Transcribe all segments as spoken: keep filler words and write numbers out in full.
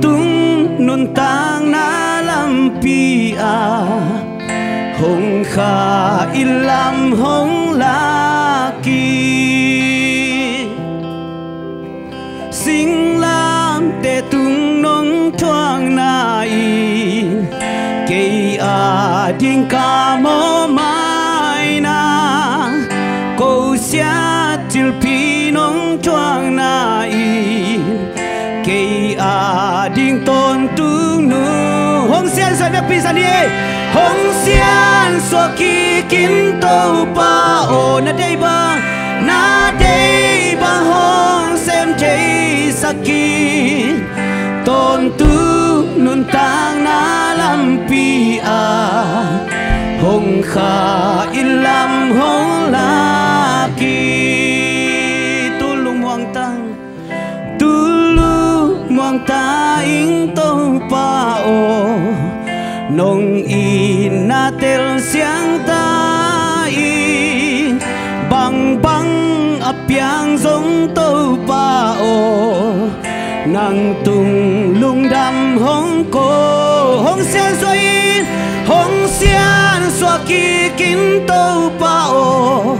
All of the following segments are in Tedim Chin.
Tung nuntakna lampi ah hong kha i lam hong lak in. Singlamteh tung nong thuakna in kei a ding ka mawh mai na. Ko siat thilpi nong thuakna in kei a ding tawntung nu. Hong siansuah in a pisa ni. Hong siansuah kik in Topa aw, na deih bang, na deih bang hong sem theisak in. Tawntung nuntakna lampi ah hong kha i lam hong lak in. Tul lungmuang tang, tul lungmuang ta ing Topa aw. Nong itna telsiang ta ing, bangbang a piang zong Topa aw, nang tung lungdam hong ko. Hong siansuah in, hong siansuah kik in Topa aw.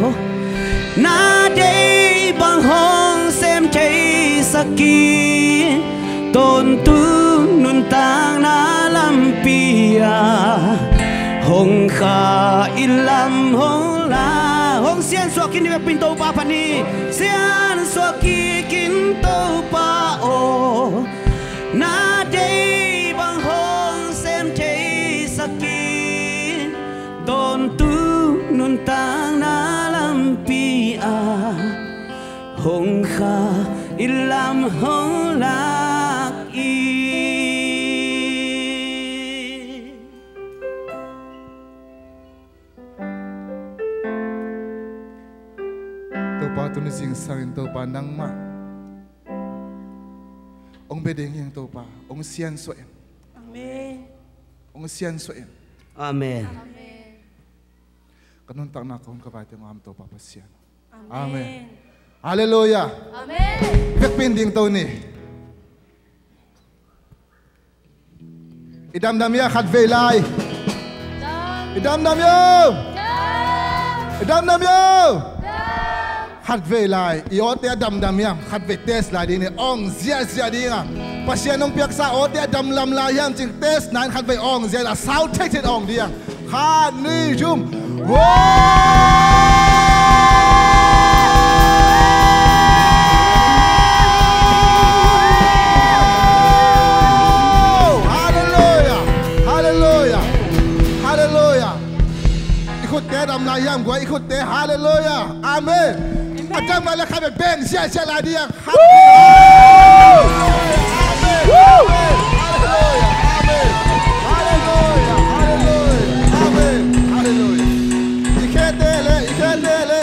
Na deih bang hong sem theisak in. Tawntung nuntakna lampi ah hong kha i lam hong lak. Hong siansuah kik in, i vekpi in Topa phat ni. Siansuah kik in Topa aw, na deih bang hong sem theisak in. Tawntung nuntakna lampi ah hong kha i lam hong lak in. Topa, tuni zingsang in Topa nangmah hong bia ding hi hang Topa, hong siansuah in. Amen. Hong siansuah in. Amen. Amen. Ka nuntakna ka hun ka vaite ngam Topa Pasian. Amen. Amen. Halleluiah. Amen. Vekpi in ding to ni. I damdam hia khatvei lai? I damdam hia? I damdam hia? Khatvei lai i awte a damdam hiam? Khatvei test lai ding ni, awng ziahziah ding a. Pasian hong piaksa awte a damdam lai hiam cih test na in khatvei awng ziah a, sau theithei awng ding a. Khat, nih, thum. Wow! Halleluiah! Halleluiah! Halleluiah! I khutte a dam lai hiam guai, i khutte, halleluiah! Amen. A dam lai le khatvei beng ziahziah lai ding a. I khete le, i khete le.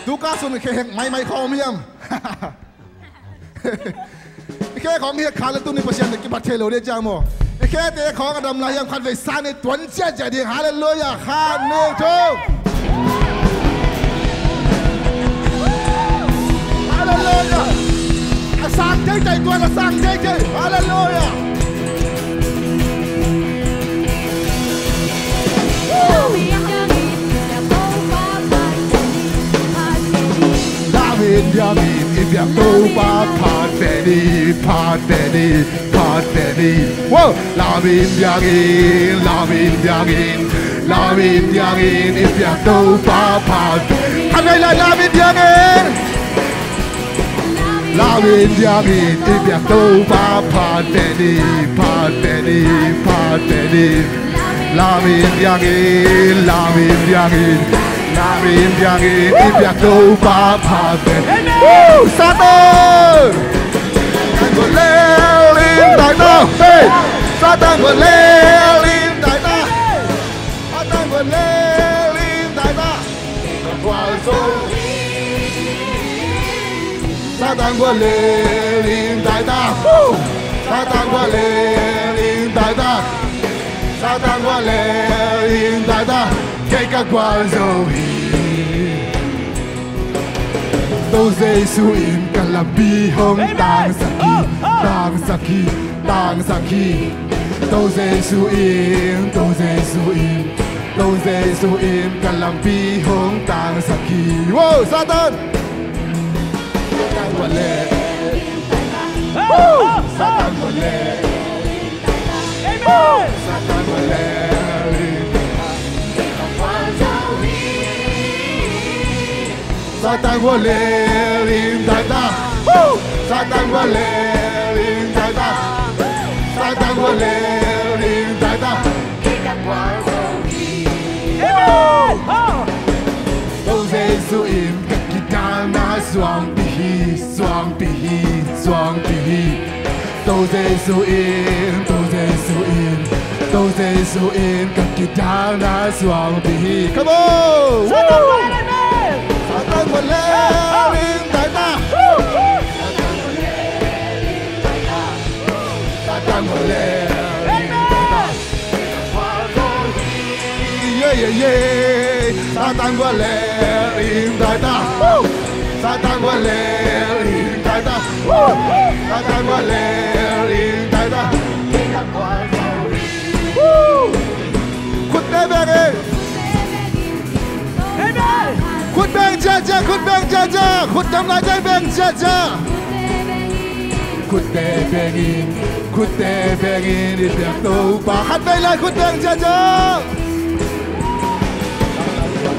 Tuka sun i khe hek maimai khawng om hiam? I khe khawng hek kha le tuni Pasian ne kibat thei lo ding ciang maw? I khete khawng a dam lai hiam? Khatvei sa ni, tuan ziahziah ding. Halleluiah. Khat, nih, thum. Halleluiah. A sang teitei tuan, a sang teitei. Halleluiah. Lam in biang in i biak Topa phat pen in, phat pen in, phat pen in. Wow! Lam in biang in, lam in biang in, lam in biang in i biak Topa phat pen in. Khatvei lai, lam in biang in. Lam in biang in i biak Topa phat pen in, phat pen in, phat pen in. Lam in biang in, lam in biang in, lam in biang in i biak Topa phat pen in. Woo! Satan! Satan guan lel in tai ta. Hey! Satan guan lel in tai ta. Satan guan lel in tai ta. Satan guan lel in tai ta. Satan guan lel in tai ta. Satan guan lel in tai ta. Kei ka guan zo hi. To Jesu in ka lampi hong tangsak hi. Tangsak hi. tangsak hi. To Jesu in, to Jesu in, to Jesu in ka lampi hong tangsak hi. Wow, Satan! Satan vua le. Wow, Satan vua le. Amen. Satan vua le. Satan vua le ling tai ta. Woo! Satan vua le ling tai ta. Satan vua le ling tai ta. Amen. To Jesu in ka kidalna suangpi hi, suangpi hi, suangpi hi. To Jesu in, to Jesu in, to Jesu in ka kidalna suangpi hi. Come on! Satan vua le ling tai ta. Satan vua le ling tai ta. Yeah, yeah, yeah. Satan vua le ling tai ta. Satan vua le ling tai ta. Satan vua le ling tai ta. Khut teh beng in. Khut beng ciacia, khut beng ciacia. Khut tam lai teh beng ciacia. Khut teh beng in, khut teh beng in, i biak Topa. Khat vei lai khut beng ciacia.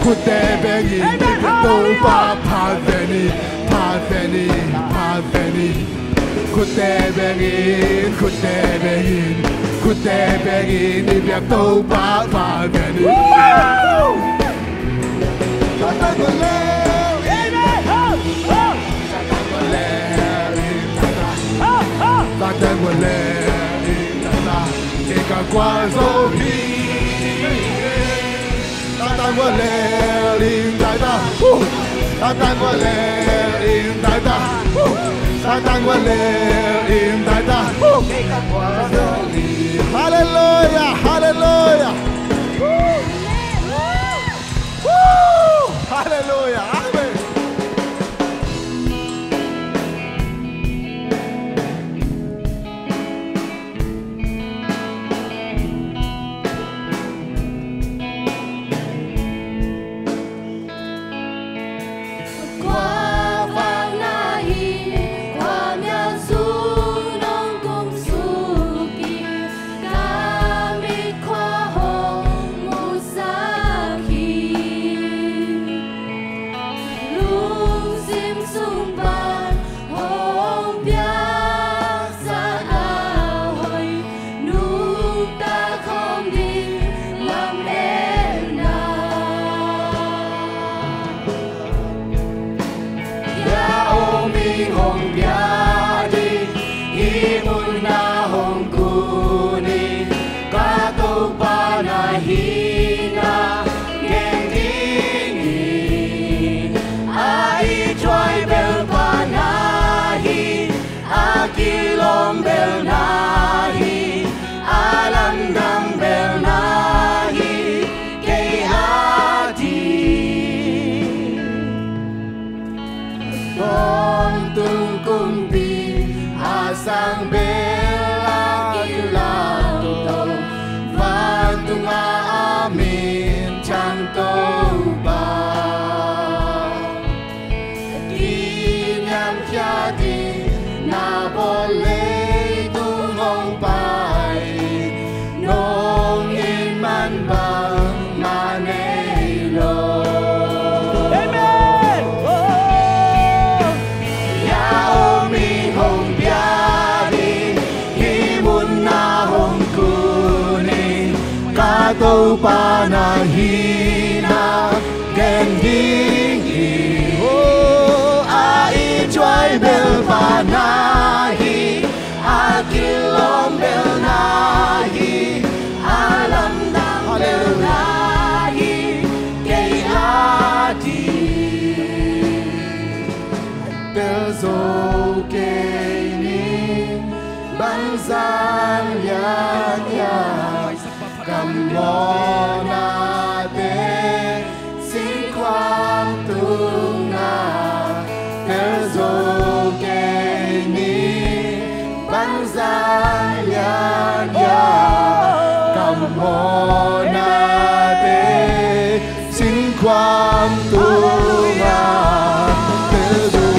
Khut teh beng in, i biak Topa. Phat ve ni, phat ve ni, phat ve ni. Khut teh beng in, khut teh beng in, khut teh beng in, i biak Topa. Phat ve ni. Satan vua le. Amen. Satan vua le. Kei ka guan zo hi. Satan vua le ling tai ta. Satan vua le ling tai ta. Satan vua le ling tai ta. Halleluia, halleluia. Halleluia. Amen. Kua vak na hi, kua mial zu nong kum suk in, ka mit khua hong musak hi. Lungsim sung pan hong piaksak a hoih nungta khawm ding lametna. Yao Ming hong pia ding, hih mun ah hong kun in, ka Topa na hihna gen ding hi. A i tuai bel pa na hi, a kilawm bel na hi, a lamdang bel na hi, kei a ding. Tawntung kumpi a sang bel a kilamto, vantung ah a min thang Topa. Kiniamkhiat in na bawl, leitung hong pai in, nong it man bangmah nei lo. Amen. Oh. Yao Ming hong pia ding, hih mun ah hong kun in, ka Topa na hihna gen ding hi. Oh, a i tuai bel pa na hi, a kilawm bel na hi, a lamdang bel na hi, kei a ding. Tel zo kei ni, bangzah lian hiam, kam mawhnate, singkhuam tung ah, tel zo kei ni, Bangzah lian hiam, ka mawhnate sin khuam tungah telzo.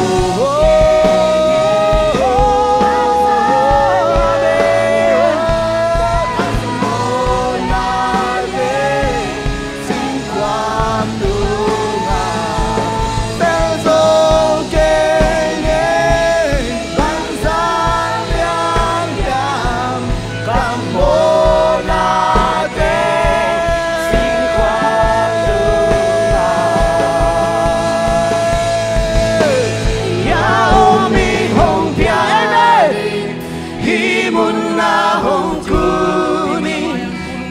Singkhuam tungah telzo kei ing. Bangzah lian hiam, ka mawhnate singkhuam tungah. Ya, om ing, hong piak. Amen. Hih munah hong kun ing,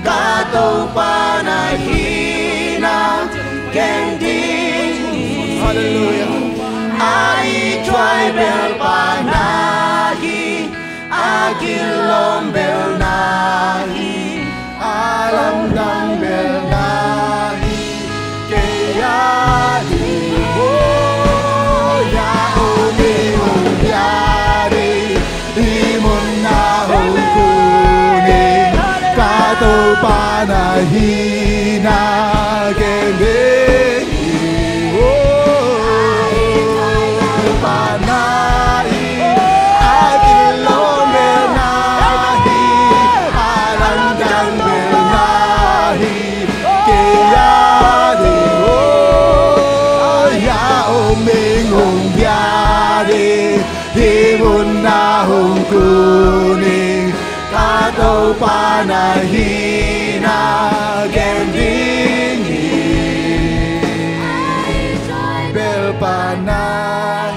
ka Topa na hihna gen ding hi. Halleluiah. A ithuai belpa na hi, a kilawm bel na hi, a lamdang bel na hi, kei a ding. Oh, ya, om ing, hong piak ing. Hih munah hong kun ing, ka Topa na hihna gen ding hi. Oh, pa na hi, a kilawm bel na hi, a lamdang bel na hi, kei a ding. Oh, ya, om ing, hong piak ing. Hih munah hong kun ing, ka Topa na hihna gen ding hi. Belpa na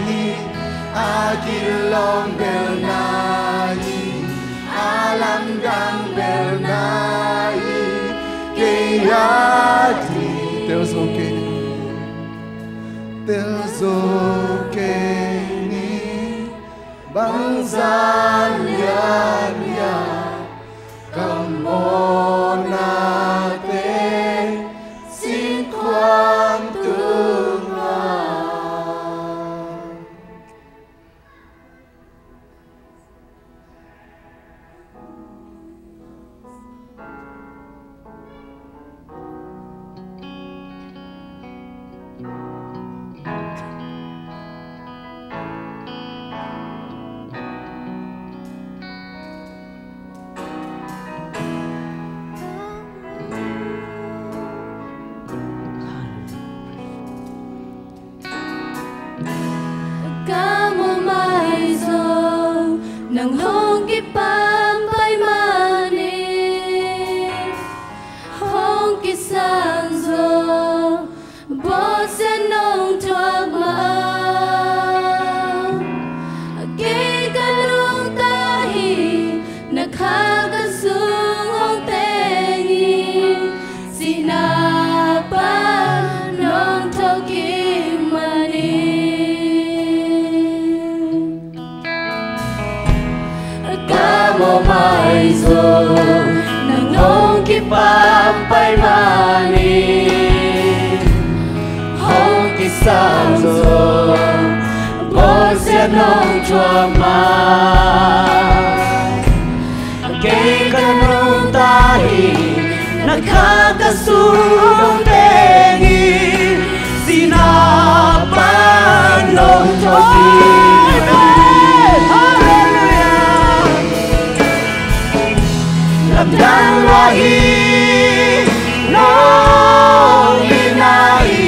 hi, a kilawm bel na hi, a lamdang bel na hi, kei a ding. Telzo kei ing. Telzo kei ing. Bangzah lian hiam, ka mawhnate singkhuam tungah. Ka mawh maizaw, nang hong kipampai manin, hong kisangzaw, bawlsiat nong thuak mah. Kei ka nungta hi, na kha ka sung hong teng hi, sihna pan nong thawhkik manin. Ka mawh maizaw, nang hong kipampai manin, hong kisangzaw, bawlsiat nong thuak mah. Kei ka nungta hi, na kha ka sung hong teng hi, sihna pan nong thawhkik. Amen. Halleluiah. Lamdang lua hi, nong itna hi.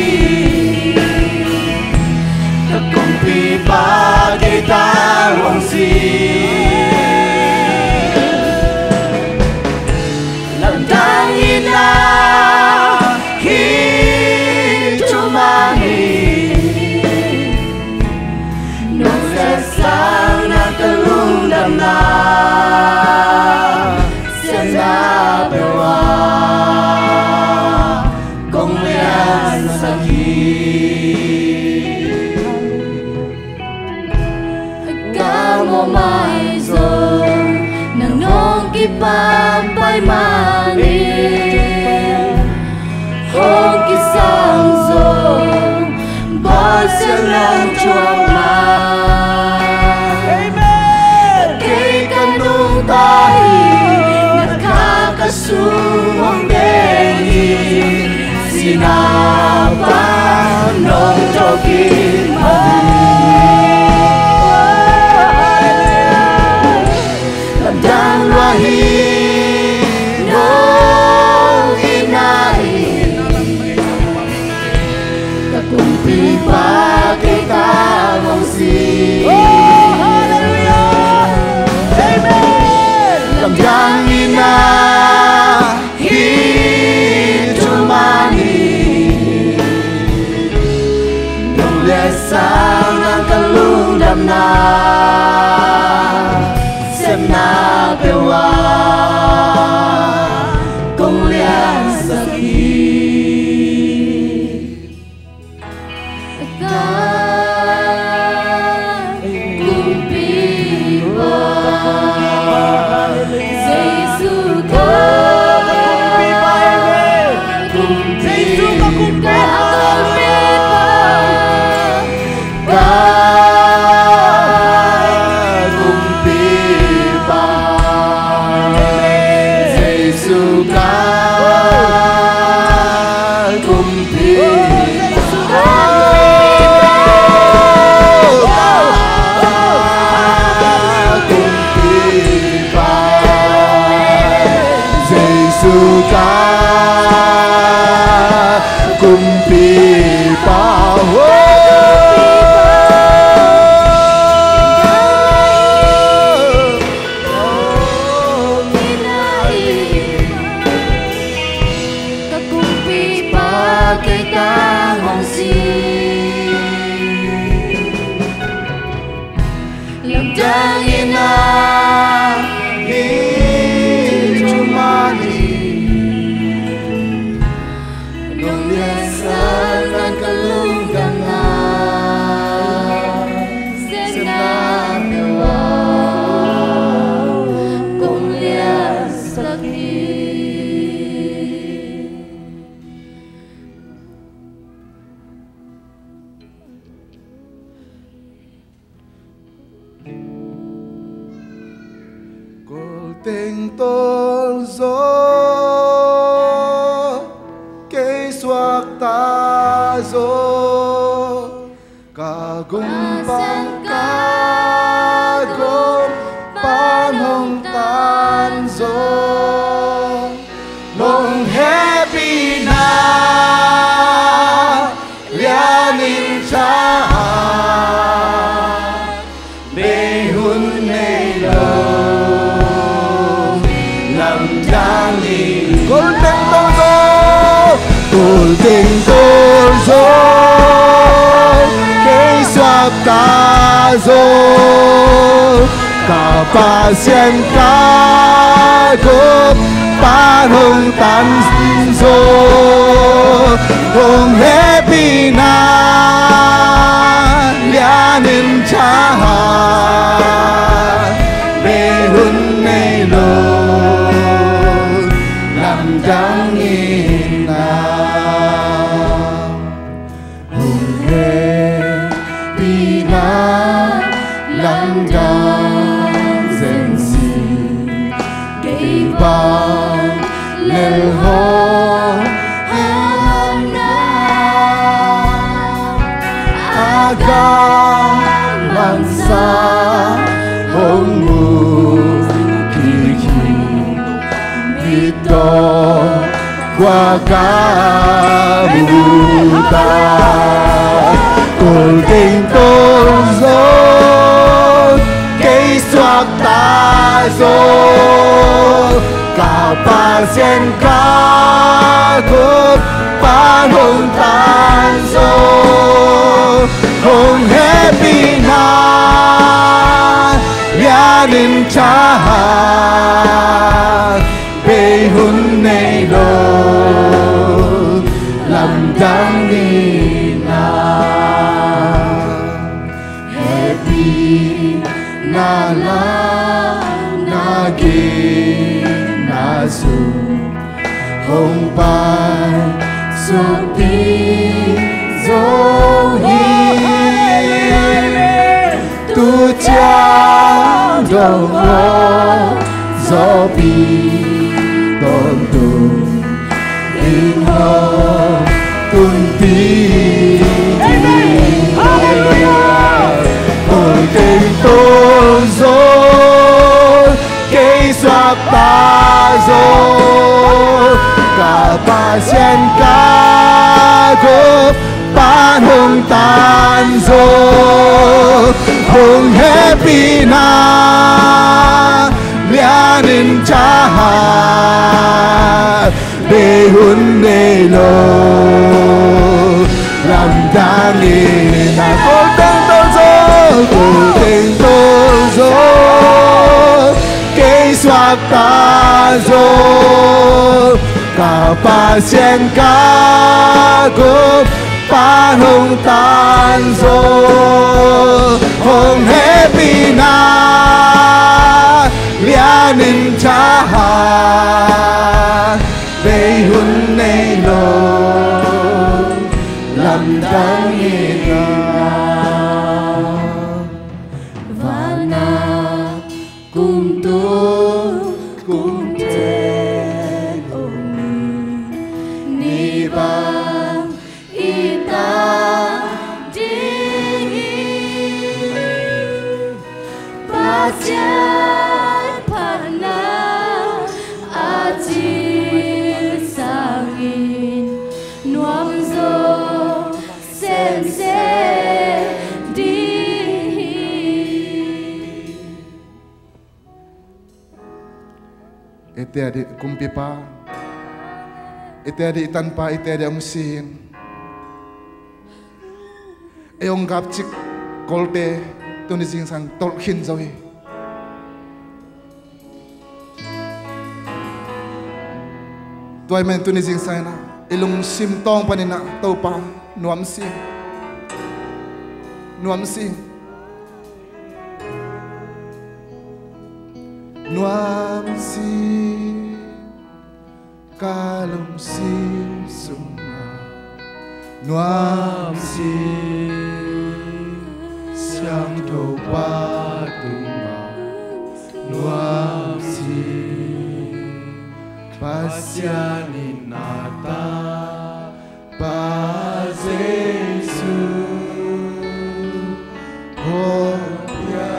Ka kumpipa kei tang hong sin. Lamdang itna hi, thuman hi. Nong siatna ka lungdamna, siatna peuh ah kong liansak hi. Ka mawh maizaw, nang hong kipampai manin, hong kisangzaw, bawlsiat nong thuak mah. Amen. Kei ka Lamdang lua hi nong itna in, ka kumpipa kei tang hong si. Oh, hallelujah. Amen. Lamdang itna hi thuman hi. Nong liatsang nang ka lungdamna, sepna peuh ah kong liatsak hi. Ka kumpipa, Jesu ka kumpipa, Jesu ka kumpipa, ka kumpipa, Jesu ka kumpipa. Kumpipa, Jesu ka kumpipa. Ka kumpipa kei tang hong si. Lamdang itna hi thuman hi. Nong liatsang nang ka lungdamna, sepna peuh ah kong liatsak hi. Kul teng tawlzaw, kei suakta zaw, ka gum pan, ka gum pan hong tan zaw, hong hehpihna lianin tha, bei hun nei lo, lamdang ni. Kul teng tawlzaw, kul teng tawlzaw, kei suakta zaw, ka Pasian ka gum pan hong tan zaw, hong hehpihna lianin tha, bei hun nei lo, lamdang ni na. Hong hehpihna lamdang zenzen, kei bang lel hong hehpihna, a gam mansa hong mu kik hi. Mit tawh khua ka mu ta, kul teng tawlzaw, kei suakta zaw, ka Pasian ka gum pan hong tan zaw, hong hehpihna lianin tha, bei hun nei lo, lamdang ni na. Hehpihna lamdang gina sung hong paisuk ding zo hi. Tu ciang dong hong zawhpih tawntung in hong Tawh zaw, kei suakta zaw, ka Pasian ka gawp pan hong tan zaw, hong hehpihna lianin thahat, bei hun nei lo. Lamdang in a, kol teng tawh zaw, kol teng tawh zaw, kei suakta zaw, ka Pasian ka gawp pan hong tan zaw, hong hehpihna lianin thahat, bei hun nei lo. Lamdang in a, van a kumtu kumte ong ni bang i tam ding hi. Pasian phatna a cing sangin nuam zaw semsem ding hi. Eite adih kumpipa, eite adih tanpa, eite adih a musin, ei hong gapcik kolte tuni zingsang tolh khin zo hi. Tua ahih manin tuni zingsang in a, i lungsim tawng panin a Topa nuam si, nuam si. Nuam si, ka lungsim sungah nuam si, Siangtho Pa tungah nuam si, Pasian in a Ta Pa Jesu hong piak.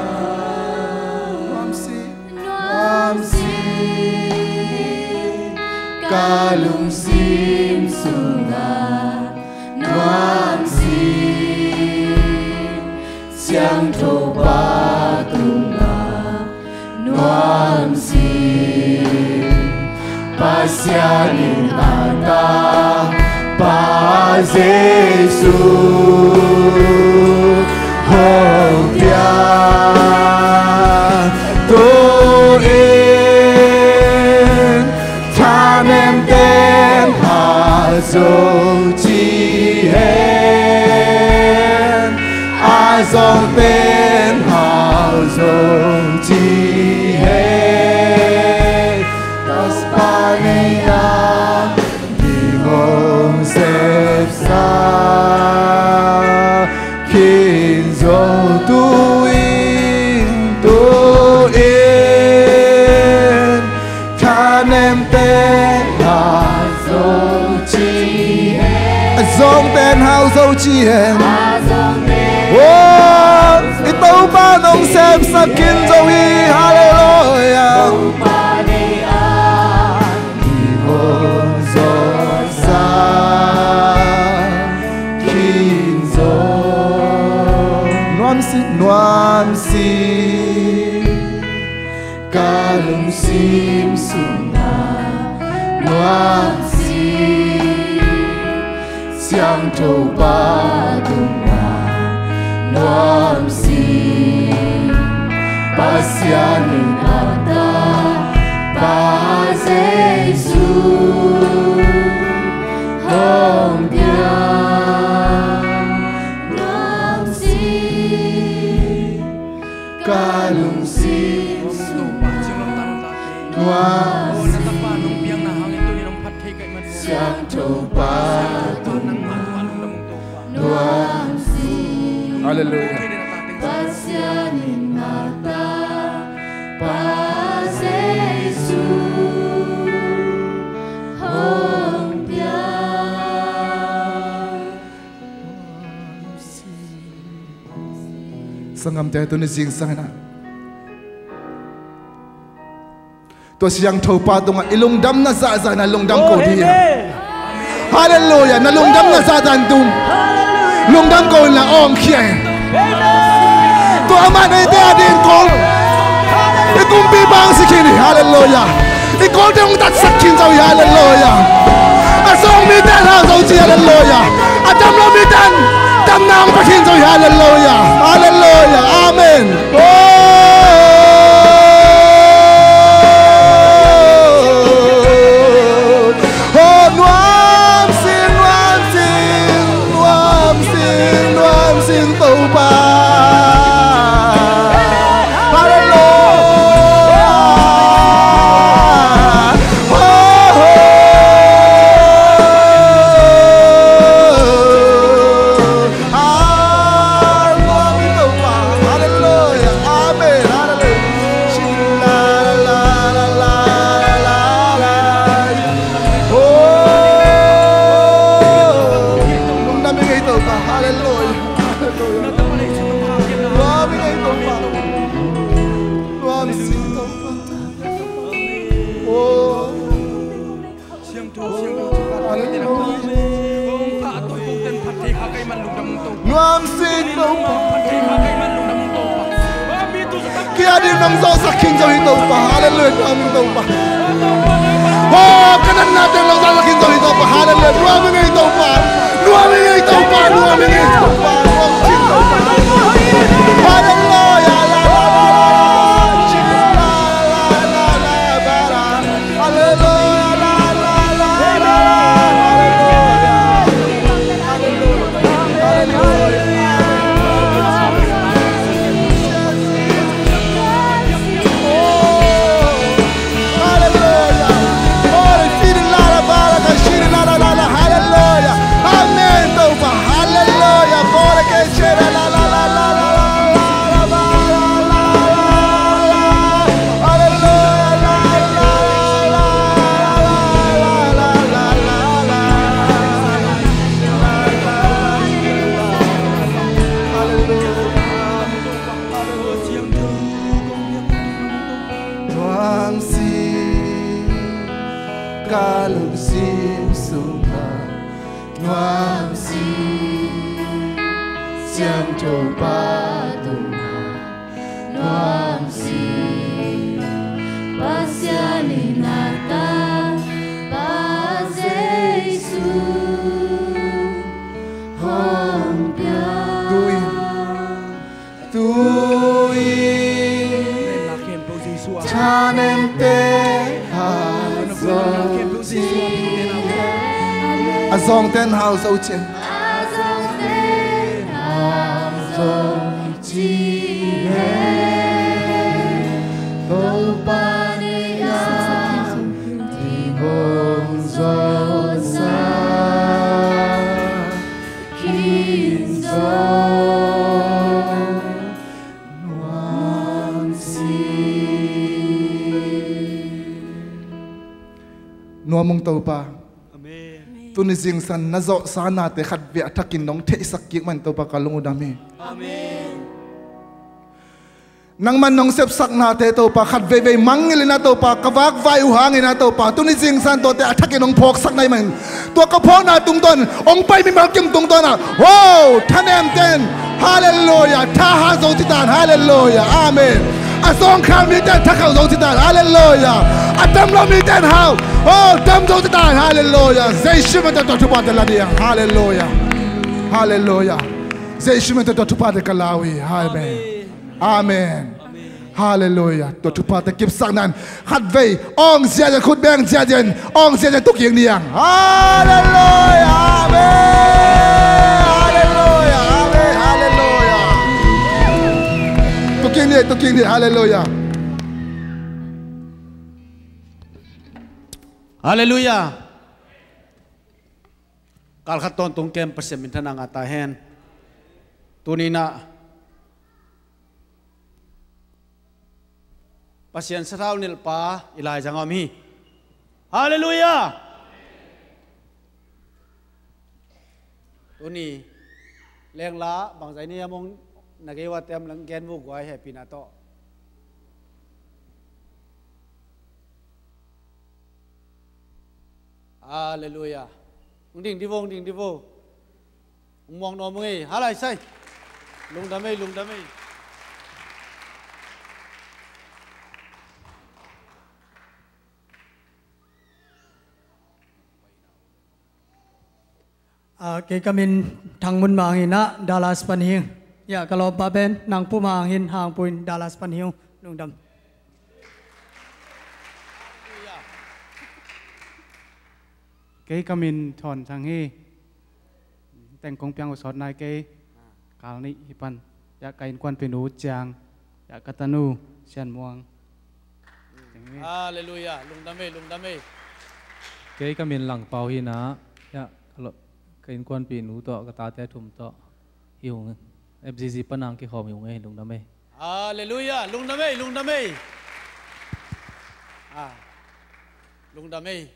Nuam si, nuam si, ka lungsim sungah nuam si, Siangtho Pa tungah nuam si, Pasian in a Ta Pa Jesu hong piak. Tu-in thanem teng hal zo ci hen, a zong teng hal zo ci hen. Topa nei a, ding hong sepsa khin zo. Tu-in, tu-in thanem teng hal zo ci hen. A zong teng hal zo ci hen. A zong teng hal zo ci hen. Oh, i Topa in hong sepsak khin zo hi. Halleluiah. Topa nei a, ding hong zo sa khin zo. Nuam si, nuam si, ka lungsim sungah nuam si, Siangtho Pa tungah nuam si, Pasian in a Ta Pa Jesu hong piak. Nuam si, ka lungsim sungah nuam si, Siangtho Pa tungah nuam si. Halleluiah. Pasian in a Ta Pa Jesu hong piak. Sanggamte, tuni zingsang in ah tua siangtho pa tungah i lungdamna zahzah in ah lungdam ko ding hi. Halleluiah. Na lungdamna zahzah in tung lungdam ko in la awngkhia hi. Tua amah neite a ding kong i kumpipa hong si khin hi. Halleluiah. I kawlte hong tatsak khin zo hi. Halleluiah. A sawng mite in hau zo ci. Halleluiah. A dam lo mite in damna hong pia khin zo hi. Halleluiah. Halleluiah. Amen. Oh, oh, nuam sing, nuam sing, nuam sing, nuam sing Topa. Halleluiah. Oh, oh. Halleluiah. Amen. Halleluiah. Oh, lungdam i ngei Topa. Halleluiah. Halleluiah. Lungdam i ngei Topa. Lungdam i ngei Topa. Oh. Nuam sing Topa. Kei a ding nong zawhsak khin zo hi Topa. Halleluiah. Nuam ing Topa. Oh, ka natna teng nong zawhsak khin zo hi Topa. Halleluiah. Nuam ing ei Topa. Nuam ing ei Topa. Nuam ing ei Topa. Nuam sing Topa. Halleluiah. Halleluiah. Amen. Topa. Halleluiah. Nuam sing ka lungsim sungah, nuam sing siangtho pa tungah, nuam sing Pasian in a tapa Jesu hong piak. Tu-in, tu-in thanemte hau zo ci. A zawngte in hau zo ci. A zawngte in hau zo ci hen. Topa deih a ding hong zawhsa khin zo. Nuam sing. Nuam ung Topa. Amen. Tuni zingsang na zawhsa nate khatvei a thakin nong theihsak kik man Topa ka lung uh dam hi. Amen. Nangman nong sepsak nate Topa khat veivei mangngilh in ah Topa ka vakvai uh hangin ah Topa tuni zingsang tuate a thakin hong phawksak na hih manin tua ka phawkna tungtawn hong pai mimal kim tungtawn ah, wow, thanemten, halleluiah, thahat zo ci tan, halleluiah, amen. A zawngkhal mite thakhauh zo ci tan, halleluiah. A dam lo mite hau, oh, dam zo ci tan, halleluiah. Jesu min tawh tua thuphate la ding, halleluiah. Halleluiah. Jesu min tawh tua thuphate ka la uh hi, amen. Amen. Halleluiah. Tua thuphate kipsakna in khatvei awng ziahziah, khut beng ziahziah in awng ziahziah tu kik ni ang. Halleluiah. Amen. Halleluiah. Amen. Halleluiah. Tu kik ni, tu kik ni. Halleluiah. Halleluiah. Kal khat tawntung kem Pasian minthanna ngah ta hen. Tuni-in ah Pasian sathau nilhpa i laizang a om hi. Halleluiah. Tuni lengla bangzah ni a mong Na gei ua tem lang gen mu guai hehpihna tawh. Halleluia. Hong ding di vo, hong ding di vo. Hong muang nuam hong ei. Halai sai. Lungdam ei, lungdam ei. Ah, kei ka min Thang Mun Mang hi na, Dallas pan hi ing. Ya, ka lawmpa pen Nang Pu Mang hi in, Hang Pu in, Dallas pan hi ung. Lungdam. Kei ka min Thawn Thang hi. Teng kong piang uh sawt nai kei. Kal nih hi pan. Ya, ka innkuanpihnu Ciang. Ya, ka tanu Sian Muang. Halleluia. Lungdam ei, lungdam ei. Kei ka min Lang Pau hi na. Ya, ka lo-, ka innkuanpihnu tawh, ka tate thum tawh hi ung. F G G pan ang kikhawm hi ung ei, lungdam ei. Halleluia. Lungdam ei, lungdam ei. Ah. Lungdam ei.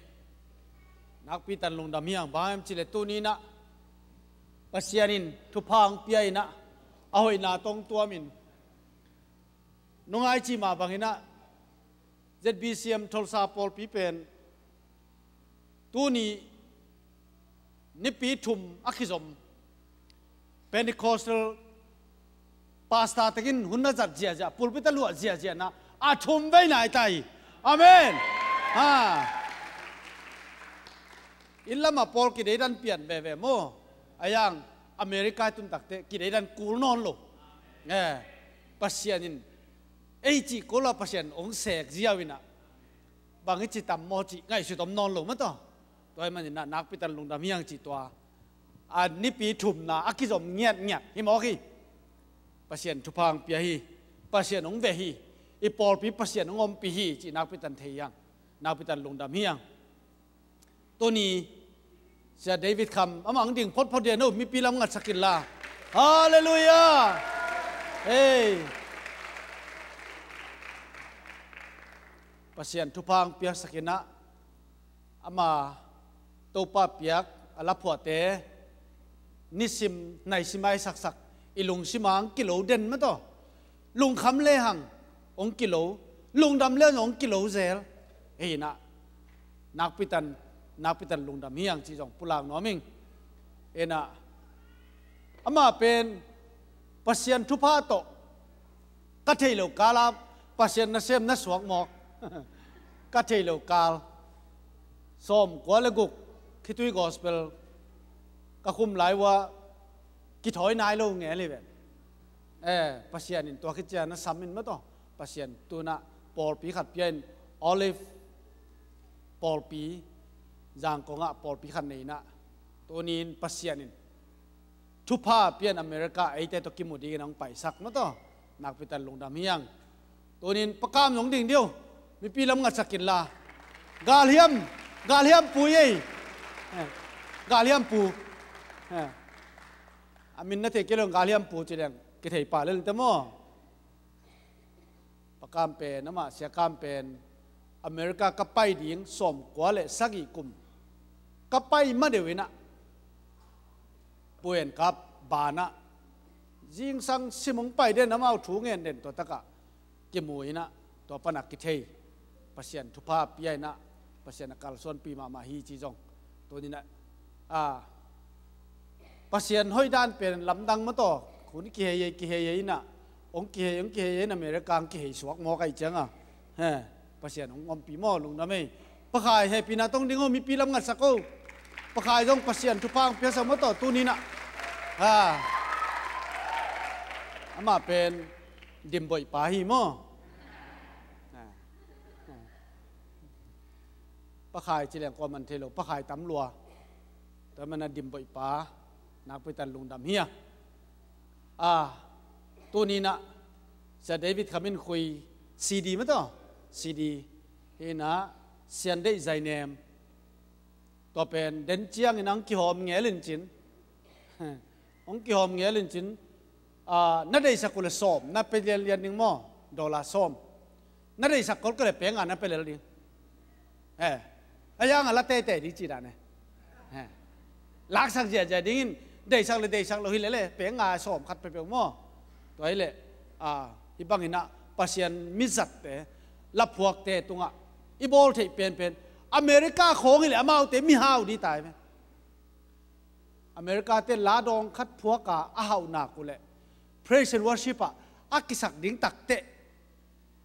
Nakpi tan lungdam hi ang, bang hiam cih leh tuni in ah Pasian in thupha hong pia in ah, a hoihna tawh hong tuam in, nungai cih mah bangin ah Z B C M Tulsa pawlpi pen tuni nipi thum a kizom Pentecostal pastor tekin hun a zat ziahziah, pulpit a luah ziahziah na a thum vei nai ta hi. Amen. Ha. Inn lamah pawl kideidan pian veve maw? A yang America i tun takte kideidan kul nawn lo. Eh, Pasian in ei cih kul a Pasian hong sek ziau in ah, bang i ci tam maw cih ngaihsut om nawn lo mah tawh. Tua ahih manin ah nakpi tan lungdam hi ang cih tua, a nipi thumna a kizom ngiatngiat hi mawk hi. Pasian thupha hong pia hi. Pasian hong ve hi. I pawlpi Pasian hong ompih hi cih nakpi tan thei hi ang. Nakpi tan lungdam hi ang. Tuni Sia David Kham, amah hong ding photphot dia, no, mipi lam ngatsak inla. Halleluia. Hei. Pasian thupha hong piaksak in ah, ama Topa piak a laphuahte nisim naisim a i saksak, i lungsim ah hong kilo den mah tawh. Lungkham lehang hong kilo, lungdam lehang hong kilo zel. Hi in ah, nakpi tan, nakpi tan lungdam hi ang cih zong pulak nuam ing. Hi in ah, amah pen Pasian thupha tawh ka thei lo kal a Pasian nasem na suak mawk. Ka thei lo kal, sawmkua le guk khitui gospel ka khum lai uh a, kithawi nai lo ngel hi ven. Eh, Pasian in tua khit ciang na sam in mah tawh. Pasian tu in ah pawlpi khat pia in, Olive pawlpi, Zangkong ah pawlpi khat nei in ah, tuni in Pasian in thupha pia in America eite tawh kimu dingin hong paisak mah tawh. Nakpi tan lungdam hi ang. Tuni in Pa Kam zong ding dih o. Mipi lam ngatsak inla. Galhiam, Galhiam Pu ei. Eh, Galhiam Pu. Eh. A min na thei kei lo, Galhiam Pu ci leng kithei pah lel te maw? Pa Kam pen, amah Sia Kam pen America ka pai ding sawmkua le sagih kum ka pai madeuh in ah, Pu En Kap ban ah zingsang sim hong pai den, amau thu ngen den, tua tak ah kimu in ah, tua pan ah kithei. Pasian thupha pia in ah, Pasian a kalsuanpih mahmah hi cih zong tuni in ah, ah, Pasian hoih dan pen lamdang mah tawh. Hun kihei ei, kihei ei in ah, hong kihei, hong kihei ei in, America hong kihei suak mawk ahih ciang a, he, Pasian hong ompih maw, lungdam ei. Pa Khai hehpihna tawh hong ding o, mipi lam ngatsak o. Pa Khai zong Pasian thupha hong piaksak mah tawh tuni in ah. Ha. Amah pen Dimboih pa hi maw? Ha. Pa Khai ci leng kuaman thei lo, Pa Khai tam lua. Tua man a Dimboih pa, nakpi tan lungdam hi a. Ah, tuni in ah Sia David Kham in khui C D mah tawh. C D hi in ah, Sian Deih Zainem. Tua pen den ciangin hong kihawm ngel in cin. Hong kihawm ngel in cin. Ah, na deihsak uh leh sawm na pia lianlian ding maw? Dollar sawm. Na deihsak kol kei leh peng nga na pia lel ding. Eh, a yang a la teitei ding ci dan e. Eh. Laksak ziahziah dingin, deihsak le deihsak lo hi lele, peng nga sawm khat peuhpeuh maw? Tua hi leh, a, hih banginah Pasian mizatte, laphuakte tungah i bawl theih penpen, America khawng hi leh amaute mihau ding tai ve. America te la dawng khat phuaka a hauhnak uh leh praise and worship ah a kisak ding takteh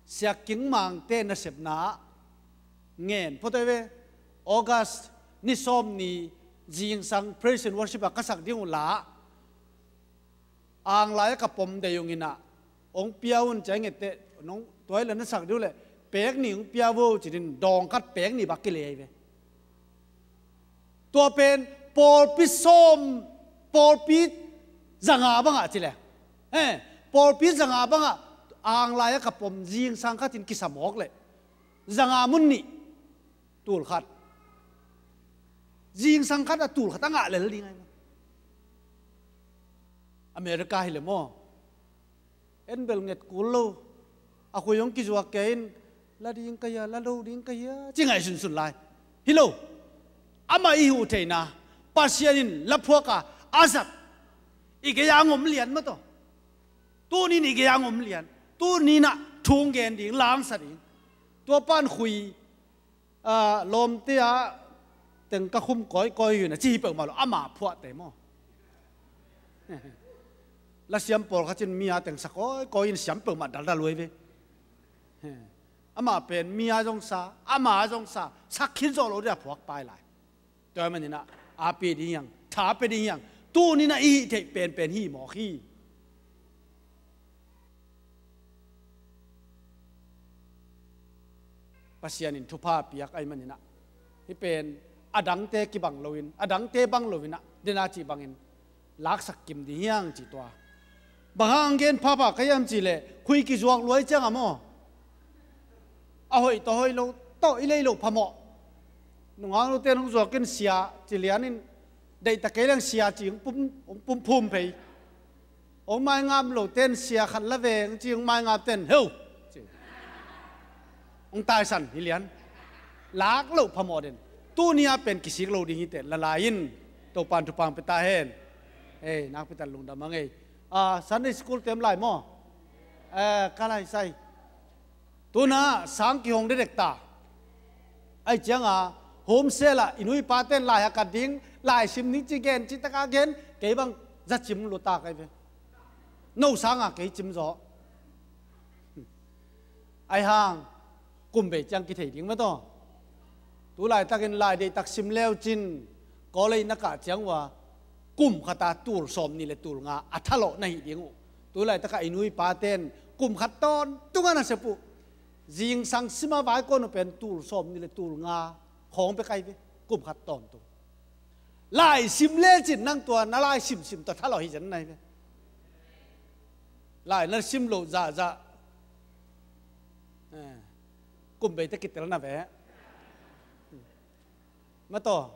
Sia King Mangte nasepna ah ngen phot ahi ve. August ni sawm ni zingsang praise and worship ah ka sak ding uh la, anglai a ka pom dei ung inah, hong pia un ci a ngeteh, nong tuai le na sak ding uh leh pek nih hong pia vo ci-in dawng khat pek nih bak kilei ahi ve. Tua pen pawlpi sawm, pawlpi zanga bangah ci le, eh, pawlpi zanga bangah anglai a ka pom zingsang khatin kisa mawk leh zanga mun nih, tul khat, zingsang khat a tul khat a ngah lel ding ahi ve. America hi le maw, en bel nget kul lo. A khui hong kizuak kei in, la ding ka hia, la lo ding ka hia, ci ngaihsunsun lai. Hi lo. Amah i huh theihna, Pasian in laphuak a a zat, i gei-ah hong om lian mah tawh. Tuni-in i gei-ah hong om lian. Tuni-in ah thu hong gen ding, la hong sa ding. Tua pan khui, a, lawmte a teng ka khum kawikawi hi na ci hi peuhmah lo, ama phuahte maw? La siam pawlkhat in mi a teng sa kawikawi in siam peuhmah daldal uh ahi ve. Amah pen mi a zong sa, ama a zong sa, sa khin zawh lo ding a phuak pai lai. Tua ahih manin ah a pia ding hi hang, tha pia ding hi hang. Tuni-in ah i hih theih penpen hi mawk hi. Pasian in thupha a piak ahih manin ah, hih pen a dangte kibang loin, a dangte bang loin ah, den a cih bangin laksak kim ding hi hang cih tua. Bang hang gen phapha ka hiam cih leh, khui kizuak luai ciang a maw, a hoih tawh hoih lo tawh i lei loh phamawh. Nungak note in hong zuak in sia ci lian in, deihtak kei leng sia ci hong pum, hong pumphum phei. Hong maingap lote in sia khat la veng ci, hong maingapte in heu ci, hong taisan hi lian. Lak loh phamawh den. Tuni a pen kisik lo ding hi teh, la lai in. Topa'n thupha hong pia ta hen. Ei, nakpi tak lungdam hang ei. A, Sunday school te om lai maw? Eh, ka lai sai. Tu-in ah sang kihong dekdek ta. Ahih ciangin home cell ah i nu i pate in lai hakat ding, lai sim ding ci gen, citak a gen, kei bang za cim lua ta ka hi ve. No sangin kei cim zaw. Ahih hang kum bei ciang kithei ding mah tawh. Tu laitakin lai deihtak sim le uh cin, college na kah ciang uh a, kum khat a tul sawmnih le tul nga a thalawh na hih ding uh. Tu laitak a i nu i pate in kum khat tawntung a na sep uh. Zingsang sim a vaikuan uh pen tul sawmnih le tul nga khawng bek ahi ve. Kum khat tawntung. Lai sim le cin nang tua na lai simsim tawh thalawh hi zen na hi ve. Lai na sim loh zahzah, eh, kum bei teh kitel na ve. Mah tawh.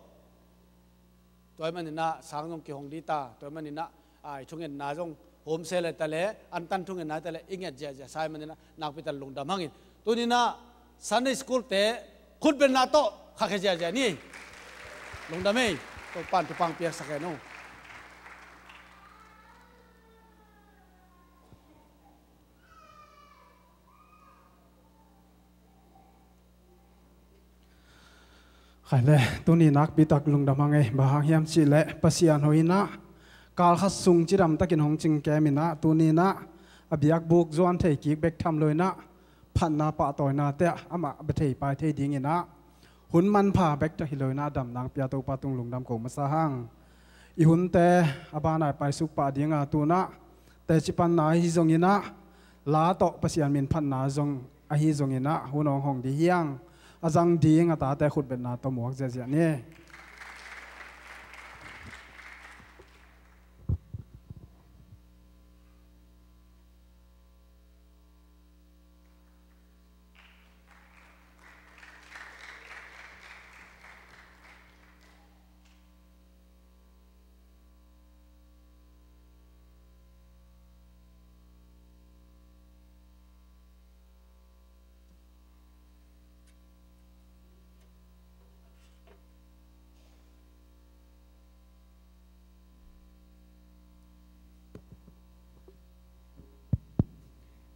Tua ahih manin ah sang zong kihong ding ta. Tua ahih manin ah, a, i thungetna zong home cell ah ta leh, antan thungetna ah ta leh, i nget ziahziah sa ahih manin ah, nakpi tak lungdam hang in. Tuni-in ah Sunday school te khutbetna tawh khakhia ziahziah ni. Lungdam ei. Topa'n thupha hong piaksak hen o. Khai le, tuni nakpi tak lungdam hang ei, bang hang hiam cih leh Pasian hoih in ah, kal khat sung cidam takin hong cingkem in ah, tuni-in ah, a biakbuk zuan thei kik bek tham lo in ah, phatna pahtawina te ah, amah bia thei pai thei dingin ah, hun manpha bek tawh hi lo in ah, dam nang pia Topa tung lungdam ko masa hang. I hunte, a ban ah paisuk pah ding a tu-in ah, teci panna ahi zongin ah, la tawh Pasian min phatna zong ahi zongin ah, hun hong hong ding hi hang, a zang ding a tate khutbetna tawh muak ziahziah ni.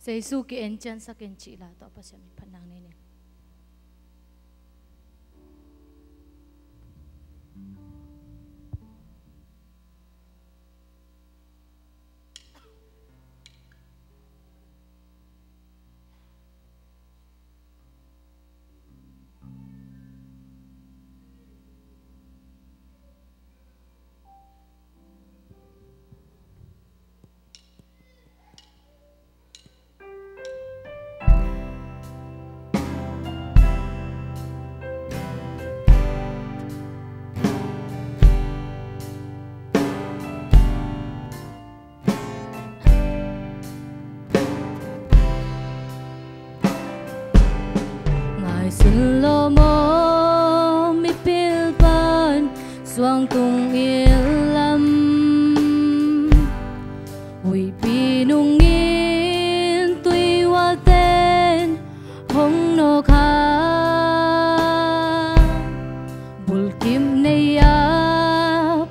Jesu ki-en ciansak in cih la tawh Pasian min phatna nei ni. Ngaihsun lo maw mipil pan suangtung inn lam, huihpi nungin tuihuaten hong nawk a, bulkip nei-a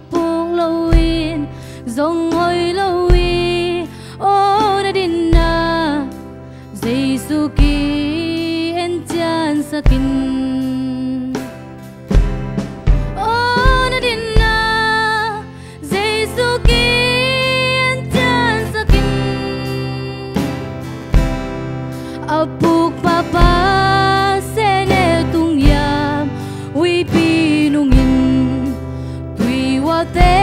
puk loin zong hoih lo hi. Aw na dinna Jesu ki-en ciansak in. Aw na dinna Jesu ki-en ciansak in. A puk pahpah sehnel tung hiam, huihpi nungin tuihuate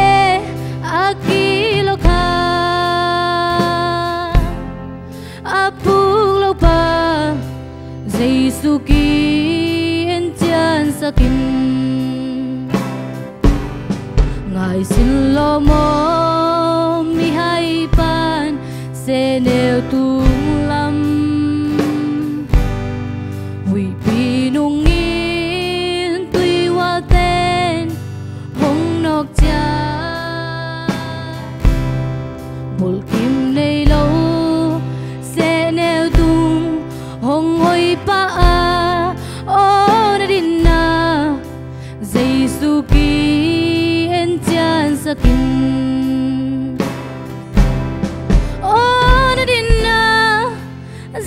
a kilawh kha. A puk lopa Jesu ki-en ciansak in. Ngaihsun lo maw mihai pan sehnel tung lam, huihpi nungin tuihuaten hong nawk ciang, bulkip nei lo sehnel tung hong hoih pah a. Aw na dinna Jesu ki-en ciansak in. Aw na dinna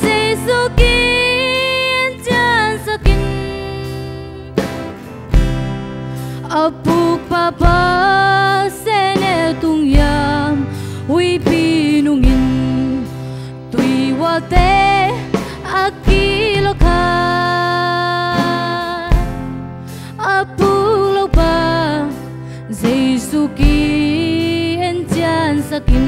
Jesu ki-en ciansak in. A puk pahpah sehnel tung hiam, huihpi nungin tuihuate a kilawh kha. A puk lopa Jesu ki-en ciansak in.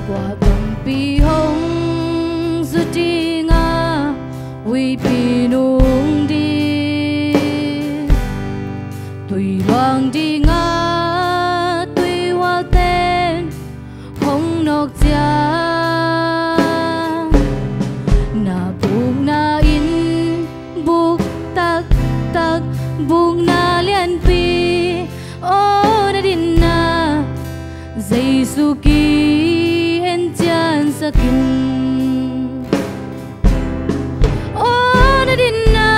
Kua tampi hong zut ding a, huihpi nung ding, tui luang ding a tuihuaten hong nawk ciang, na bukna in buk taktak, bukna lianpi, aw na dinna Jesu ki-en ciansak in. Aw na dinna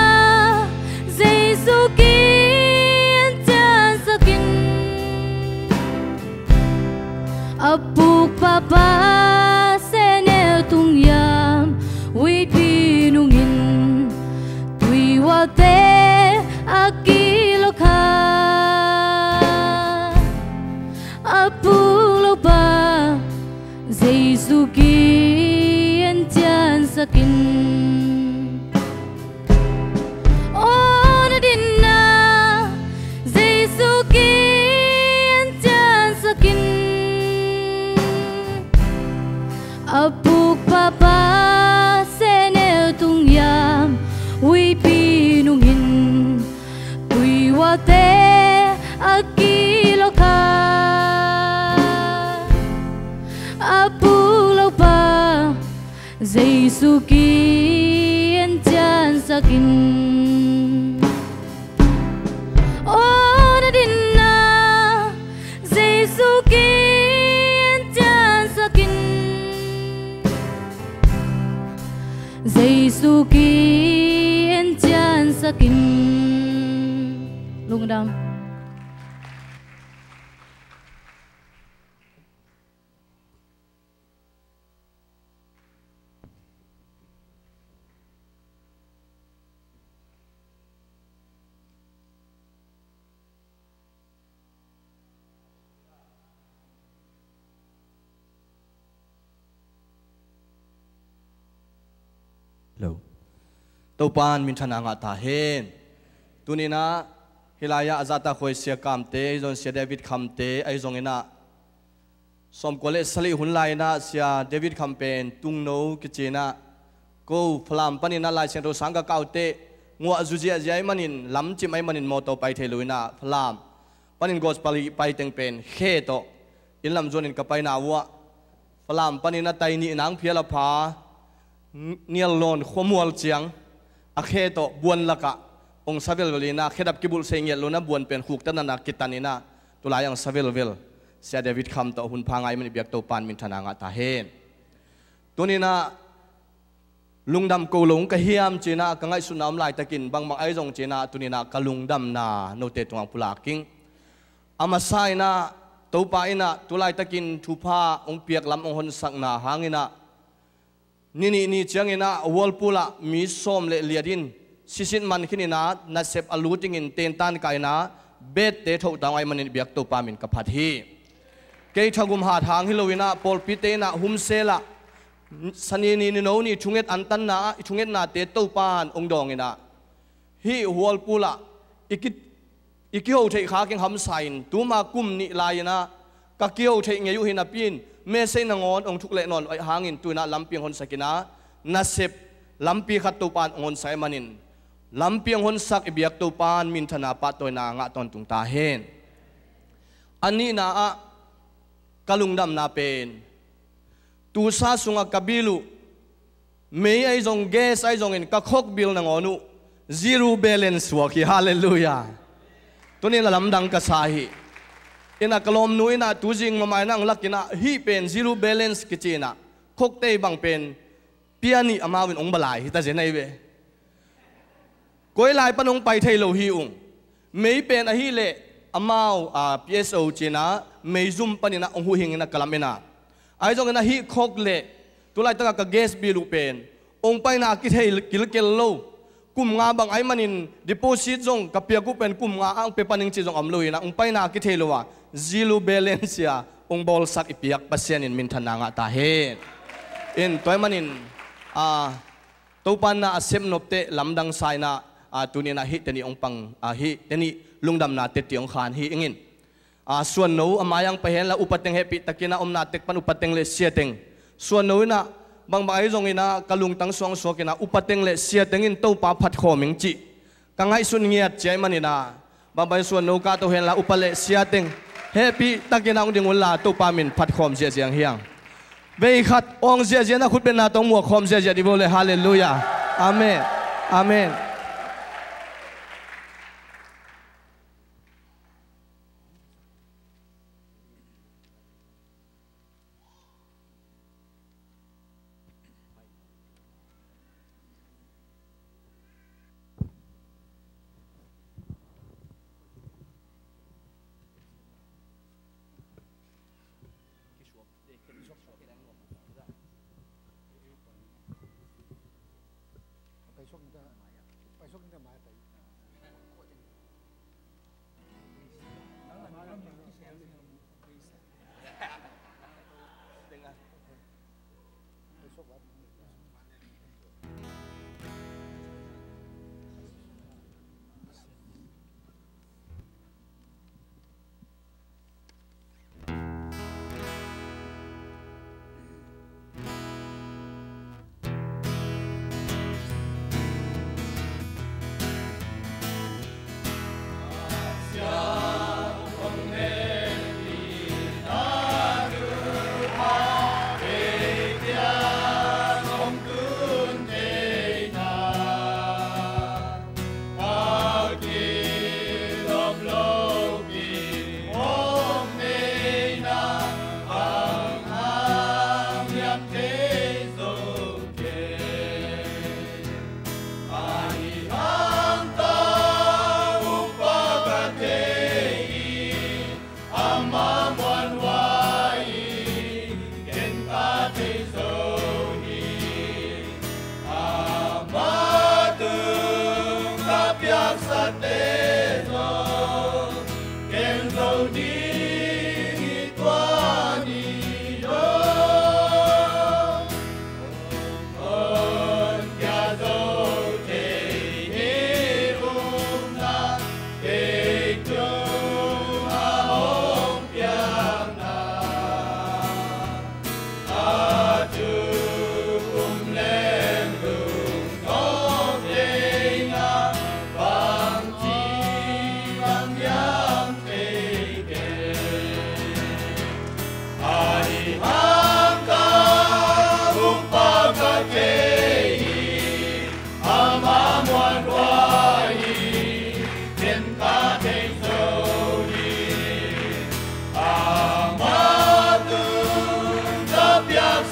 Jesu ki-en ciansak in. A puk pahpah sehnel tung hiam, huihpi nungin tuihuate a kilawh kha. A puk lopa Jesu ki-en ciansak in. Aw na dinna Jesu ki-en ciansak in. A puk pahpah sehnel tung hiam, huihpi nungin tuihuate a kilawh kha. A puk lopa Jesu ki-en ciansak in. Aw na dinna Jesu ki en ciansakin lungdam. Lo. Topa'n minthanna ngah ta hen. Tuninah hilai-ah a zahtakhuai Sia Kamte, ahi zong Sia David Khamte, ahi zonginah sawmkua le sagih hun lai-inah Sia David Kham pen Tungno kici-inah, ko Falam paninah Lai Siangtho sang ka kaute nguah zu ziahziah ahih manin, lamcim ahih manin mawtaw pai thei lo-inah Falam panin gospel pai teng pen khe tawh inn lam zuanin ka paina uh ah Falam paninah tai nih nang phial a pha, Nialnawn khuamual ciang a khe tawh buan lakah ong sa velvel inah, khedap kibulh sei ngiat lo-inah buan pen khuktatna-ah kitaninah tulai-ah ong sa velvel Sia David Kham tawh hun pha ngai manin i biak Topa'n minthanna ngah ta hen. Tuninah lungdam ko lo ung ka hiam ci-inah ka ngaihsutna om laitakin, bangbang ahi zong ci-inah tuninah ka lungdamna note tungah pulak ing. A masa inah Topa inah tulaitakin thupha ong piak lam ong honsakna hanginah, ni nih ni cianginah Whirlpool ah mi sawm le li-at in sisit man khininah nasep a lut dingin tentan kah inah bed-te thoh ta ung ahih manin i biak Topa min ka phat hi. Kei thagum hat hang hi lo-inah pawlpite inah humsel ah Sani ni, Nino ni thunget antanna ah i thungetnate Topa'n ong dawnginah, hih Whirlpool ah i ki, i kiho theih khak ing hamsa in, tuma kum nih lai-inah ka kiho theih ngei uh hi napi-in, message nangawn ong thuk leh nawn hangin tuinah lampi ong honsak inah, nasep lampi khat Topa'n ong honsak ahih manin, lampi ong honsak i biak Topa'n minthanna pahtawina ngah tawntung ta hen. A nihna ah ka lungdamna pen, tusa sungah ka bill uh, mei ahi zong, gas ahi zongin ka khok bill nangawn uh zero balance suak hi. Halleluiah. Tunin a lamdang ka sa hi. Inah ka lawmnu inah tuzing mamaina ong lak inah, hih pen zero balance kici inah, khokte bang pen pia nih amau in ong ba lai hi ta zen ahi ve. Koi lai pan ong pai thei lo hi ung. Mei pen ahih leh amau, a, P S O ci-inah meizum paninah ong huhhing inah ka lam inah, ahi zongin ahih khok leh tulaitakah ka gas bill uh pen ong paina kithei kilkel lo. Kum nga bang ahih manin deposit zong ka piak uh pen kum nga ah ong pia pan ing cih zong om lo inah, ong paina kithei lo a, zero balance a ong bawlsak i biak Pasian in minthanna ngah ta hen. In tua ahih manin, a, Topa'n na a sepnopte lamdang sa inah, a, tuninah hihte nih ong pang, a, hihte nih lungdamna teci ong khan hi ingin. A, suanno a mai-ah ong pai henla, upa teng hehpihtakin a omna tek pan upa teng le sia teng, suanno inah bangbang ahi zonginah ka lungtang suangsuak inah upa teng le sia teng in Topa phatkhawm ing cih ka ngaihsun ngiat cia ahih maninah, bangbang suanno kah to henla upa le sia teng hehpihtakin a ong ding unla Topa min phatkhawm ziahziah ing hiang. Vei khat awng ziahziah na khutbetna tawh muakkhawm ziahziah dih vo le. Halleluiah. Amen. Amen.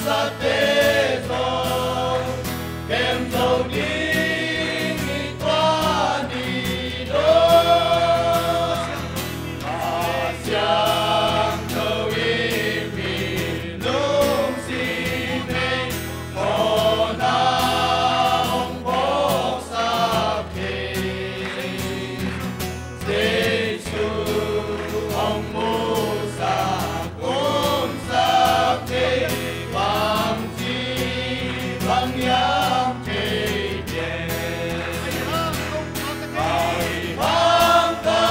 Sate zong kem zo ding i tua ni lo. A siangtho i mi lungsim hei, kona hong phawksak thei. Jesu hong musak, umsak thei, bangci bang hiam thei kei. Ahi hang ka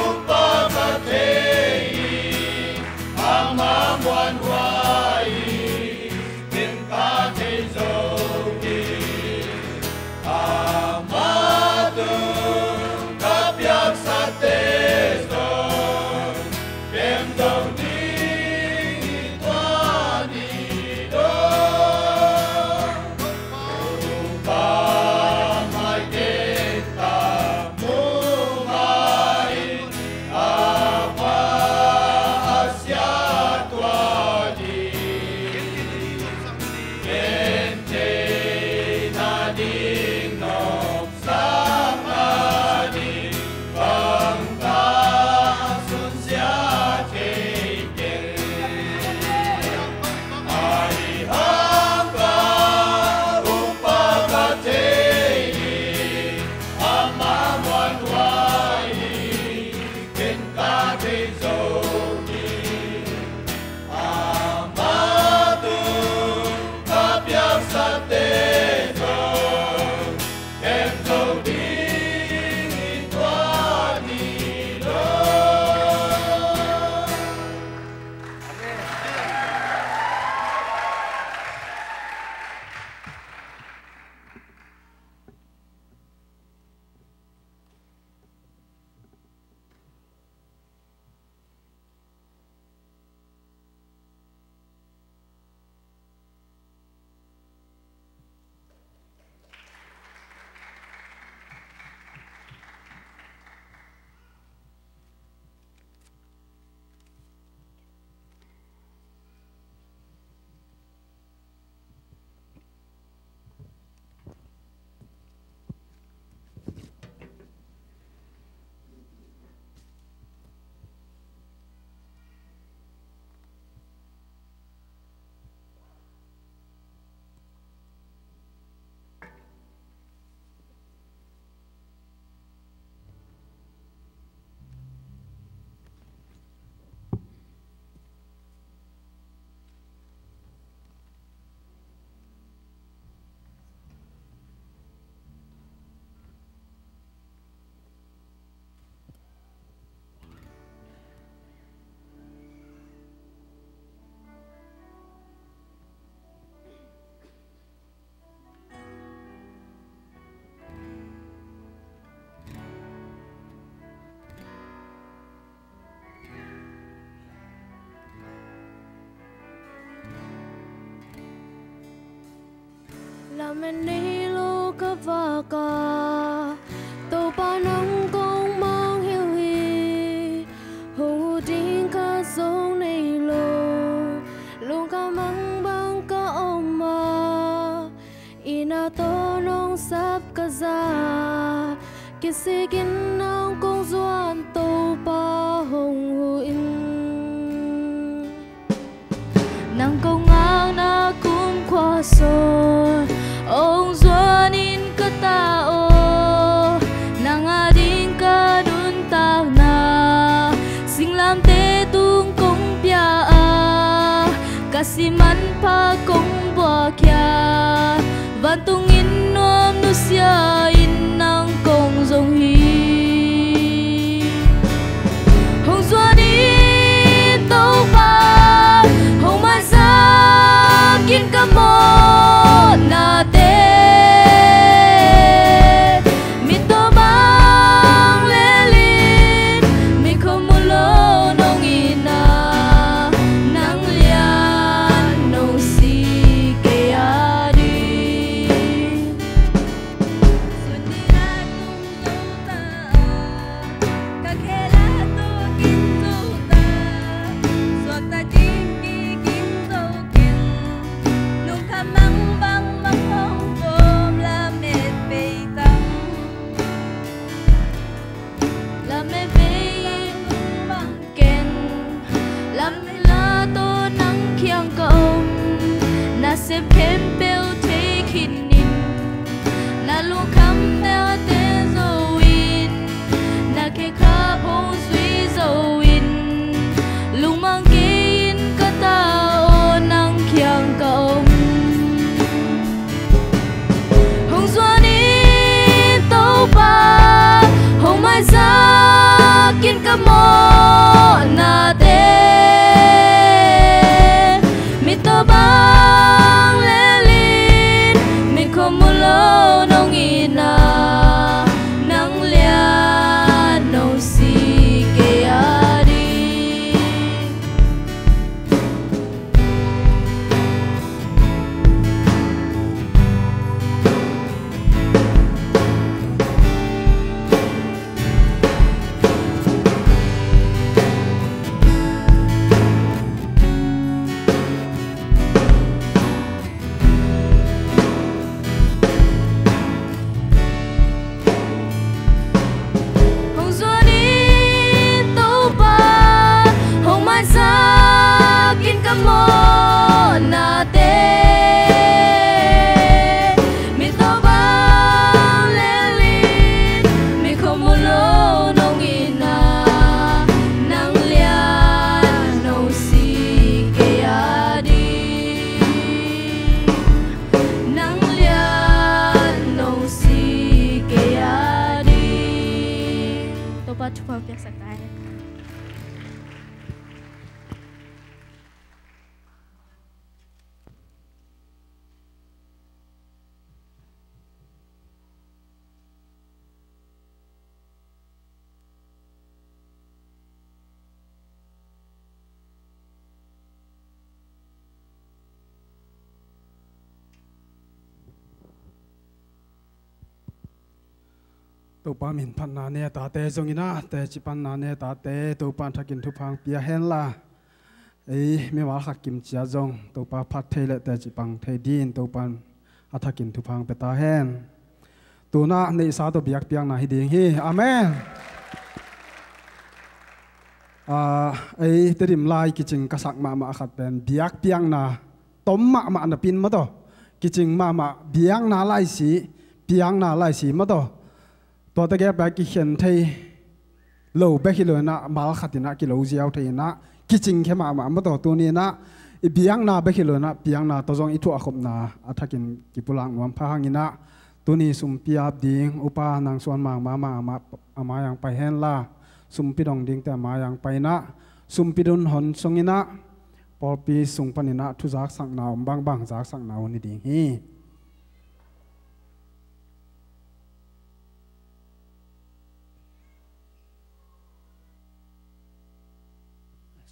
upa ka thei hi, ama muanhuai hi, ken ka thei zo hi. Ama tung ka piaksate zong kem zo ding i tua ni lo. Topa mai ken ka mu mai, a pa a sia tua ding. Ken thei nading, nopsak nading, bang ka sunsia thei kei. Ahi hang ka upa ka thei hi, ama muanhuai hi, ken ka thei zo hi. Ama tung ka piaksate zong kem zo ding i tua ni lo. Lamen nei lo ka vak a, Topa nang kong mangngilh hi. Hong huh ding khat zong nei lo, lungkham mangbang ka om a, inn ah tawh nong sap ka zah, kisik in nang kong zuan, Topa hong huh in. Nang kong ngakna kumkhua sawn hong zuan in ka ta aw, nang ading ka nuntakna singlamteh tung kong pia a, ka si manpha kong buakkhia, vantung inn nuam nusia in nang kong zong hi. Hong zuan in Topa, hong maisak in ka mawhnate. Mittaw bang lel in, mikhual mu lo nong itna, nang lian nong si kei ading. Sun ding a tum zo ta, ka khel a tawh ging zo ta, suakta ding kiging zo keng. Khempeuh thei khinin, na lungkham nate zo in, na khekhap hong zui zo in, lungmang kei in ka ta aw, nang kiang ka om. Hong zuan in Topa, hong maisak in ka mawhnate. Mi tawh bang lel in, mi khuamu lo nong itna, nang lian nong si kei a ding. Hong zuan in Topa, hong maisak in ka mawhnate. Mi tawh bang lel in, mi khuamu lo nong itna, nang lian nong si kei a ding. Nang lian nong si kei a ding. Topa thupha piaksak ta hen. Topa min phatna ne a tate zongin ah, teci panna ne a tate, Topa in thakin thupha hong pia hen la. Ei, mimal khat kim ciat zong Topa phat thei le teci pang thei dingin Topa in a thakin thupha hong pia ta hen. Tu-in ah neihsa tawh biakpiakna hi ding hi. Amen. Ah, ei, Tedim lai kicing ka sak mahmah khat pen biakpiakna tom mahmah napi-in maw taw, kicing mahmah biakna laisi, piakna laisi maw taw. Tuate gel pen kikhen thei lo bek hi lo-in ah, mal khat in ah kilo ziau thei-in ah, kicing khia mahmah maw taw. Tuni-in ah i biakna bek hi lo-in ah, piakna tawh zong i thuahkhopna a thakin kipulak nuam pha hangin ah, tuni sumpi ap ding upa Nang Suan Mang Mang Mang a mai-ah hong pai hen la, sumpi dong dingte a mai-ah hong pai-in ah, sumpi dun hon sungin ah, pawlpi sung panin ah thu zaksakna om bangbang zaksakna hun hi ding hi.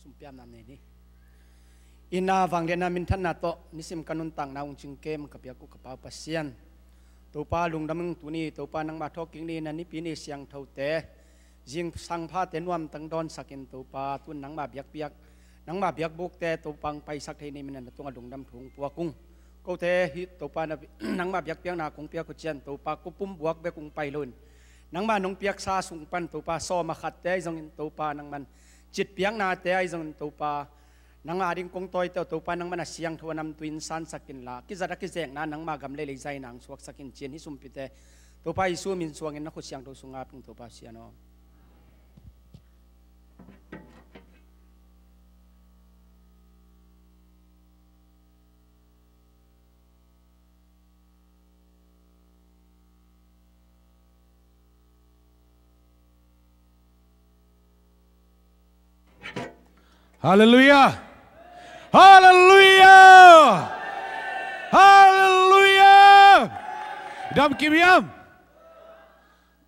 Sumpi apna nei ni. Inn-a vangliatna minthanna tawh nisim ka nuntakna hong cingkem ka biak uh ka Pa uh Pasian, Topa lungdam ing. Tuni Topa nangmah thawhkik ni, na Nipi ni siangthote, zingsang phate nuamtang dawnsakin Topa, tu-in nangmah biakpiak, nangmah biakbukte Topa hong paisak thei ni manin na tungah lungdam thu hong puak ung. Kote hih Topa na, nangmah biakpiakna kong piak uh ciang Topa, ko pum buak bek hong pai lo-in, nangmah nong piaksa sung pan Topa, sawm a khatte ahi zongin Topa nangman citpiaknate ahi zongin Topa, nang a ding kong tawite uh Topa nangman a siangtho a namtui in sansak inla, kizat a kizekna nangmah gam leh lei zaina hong suaksak in, ci-in hih sumpite Topa Jesu min suangin na khut siangtho sungah ap ing Topa Pasian aw. Halleluiah! Halleluiah! Halleluiah! Dam kim hiam?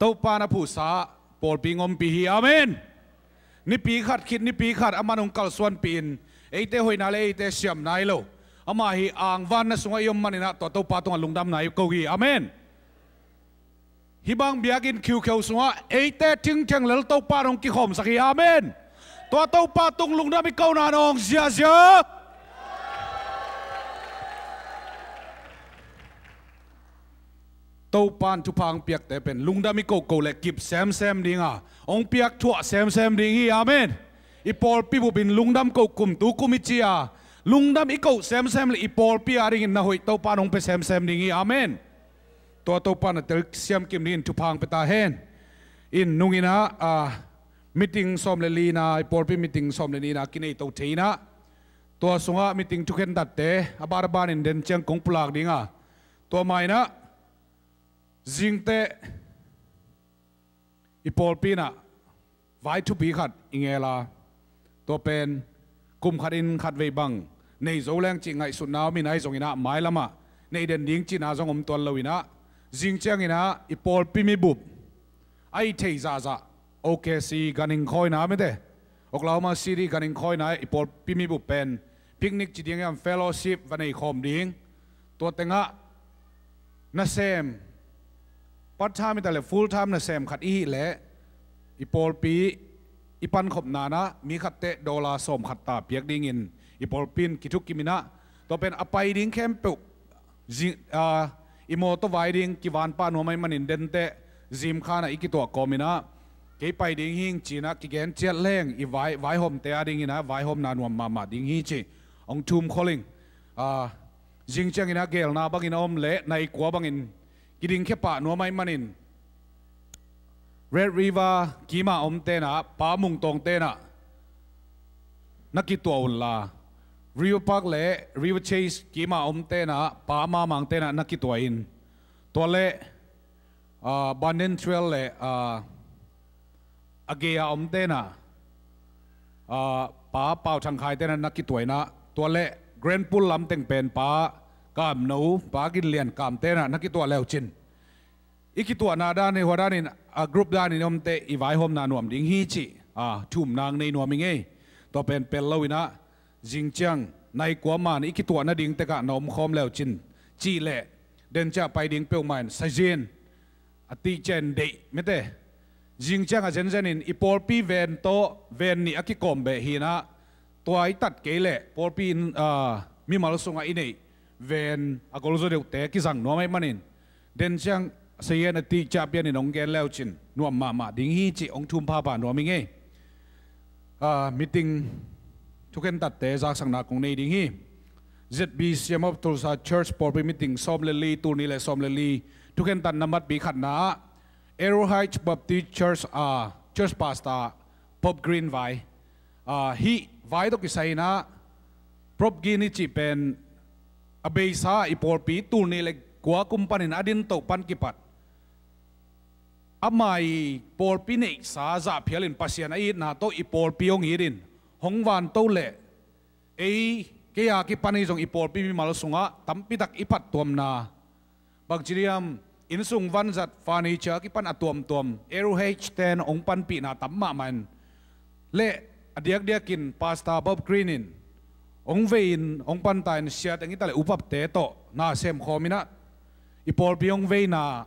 Topa na phuhsa pawlpi hong ompih hi. Amen. Nipi khat khit nipi khat aman hong kalsuanpih in, eite hoihna le eite siamna hi lo, ama hih angvanna sungah i om manin ah tua Topa tungah lungdamna i ko hi. Amen. Hih bang biakinn khiukheu sungah eite thingtheng lel Topa in hong kikhawmsak hi. Amen. Tua Topa tung lungdam i kona nawng ziazia. Topa in thupha hong piakte pen lungdam i kohkoh leh kip semsem ding a, hong piak thuah semsem ding hi. Amen. I pawlpi bupin lungdam koh kum tu kum i ci a, Lungdam i koh semsem le i pawlpi a dingin na hoih Topa in hong pia semsem ding hi. Amen. Tua Topa in a telsiam kim dingin thupha hong pia ta hen. In nungin ah, ah, meeting sawm le lina, i pawlpi meeting sawm le lina kinei to thei in ah, tua sungah meeting thukhen tatte a ban a banin den ciang kong pulak ding a, tua ma in ah zingteh i pawlpi in ah vai thupi khat i ngel a, tua pen kum khat in khatvei bang nei zo leng cih ngaihsutna om in, ahi zongin ah mailam ah nei den ding cihna zong om tuan lo in ah, zing ciangin ah i pawlpi mibup a i theih zahzah, O K C ganhing khawina mite, Oklahoma City ganhing khawina i pawlpi mibup pen picnic ci ding hiam, fellowship va nei khawm ding. Tua tengah nasem, part time hi ta leh full time nasem khat i hih leh, i pawlpi i pankhopna in ah mi khatteh dollar sawm khat ta piak dingin i pawlpi in kithukim in ah, tua pen a pai ding khempeuh zing, ah, i mawtaw vai ding kivan pah nuam ahih manin denteh zimkhan ah i kituah kawm in ah, kei pai ding hi ing ci in ah kigen ciat leng i vai, vaihawmte a dingin ah vaihawmna nuam mahmah ding hi cih hong thum khol ing. Ah, zing ciangin ah gelna bangin a om leh nai kua bangin kidingkhia pah nuam ahih manin Red River kim a omte in ah Pa Mung Tawngte in ah na kituah unla, River Park le River Chase kim a omte in ah Pa Ma Mangte in ah na kituah in, tua leh, ah, Bandan Trail le, ah, a gei a omte in ah, ah, Pa Pau Thang Khaite in ah na kituah in ah, tua leh Grand Pool lam teng pen Pa Kam No, Pa Gin Lian Kamte in ah na kituah leucin, i kituahna dan hi hua danin a group danin omte i vaihawmna nuam ding hi cih, ah, thumna hong nei nuam ing ei. Tua pen pel lo in ah, zing ciang nai kua man i kituah nading tekah na omkhawm leucin cih leh, den ciah pai ding peuhmah in saizin a tihciah in deih mite. Zing ciang a zenzenin i pawlpi ven tawh ven nih a kikawm beh hi in ah, tua i tat kei leh pawlpi in, ah, mimal sungah i neih ven a golzaw deuhte kizang nuam ahih manin, den ciang saizin a tihciah pianin hong gen leucin nuam mahmah ding hi cih hong thum phapha nuam ing ei. Ah, meeting thukhen tatte zaksakna kong nei ding hi. Z B C M of Tulsa Church pawlpi meeting sawm le li, tul nih le sawm le li, thukhen tat nambat pi khatna ah Arrow Heights Baptist Church, ah, church pastor Bob Green vai, ah, hih vai tawh kisai in ah, Bob Green i cih pen a beisa i pawlpi tul nih le kua kum panin a din toh pan kipat ama i pawlpi neihsa zahphialin Pasian a itna tawh i pawlpi hong itin, hong vanto leh ei, kei a kipan hi zong i pawlpi mimal sungah tampitak i phattuamna, bangci diam, innsung vanzat, furniture a kipan a tuamtuam, Arrow Heights ten hong panpihna tam mahmah in, le a diakdiakin Pastor Bob Green in hong vei in hong panta in sia teng hi ta leh upate tawh na semkhawm in ah, i pawlpi hong veina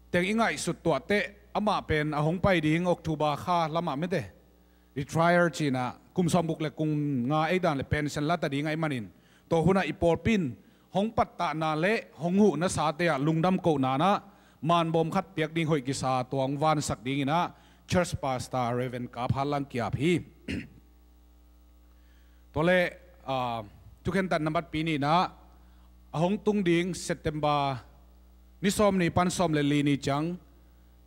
teng i ngaihsut tuahteh, amah pen a hong pai ding October kha lamah mite, retire ci in ah, kum sawmguk le kum nga ei dan le pension la ta ding ahih manin, tua hunah i pawlpi in hong pattahna le hong huhna sate ah lungdam kohna in ah manbawm khat piak ding hoih kisa, tua hong vansak dingin ah church pastor Reverend Kap Hat Lang ki-ap hi. Tua leh, ah, thukhen tat nambat pi nihna ah, a hong tung ding September ni sawm ni pan sawm le li ni ciang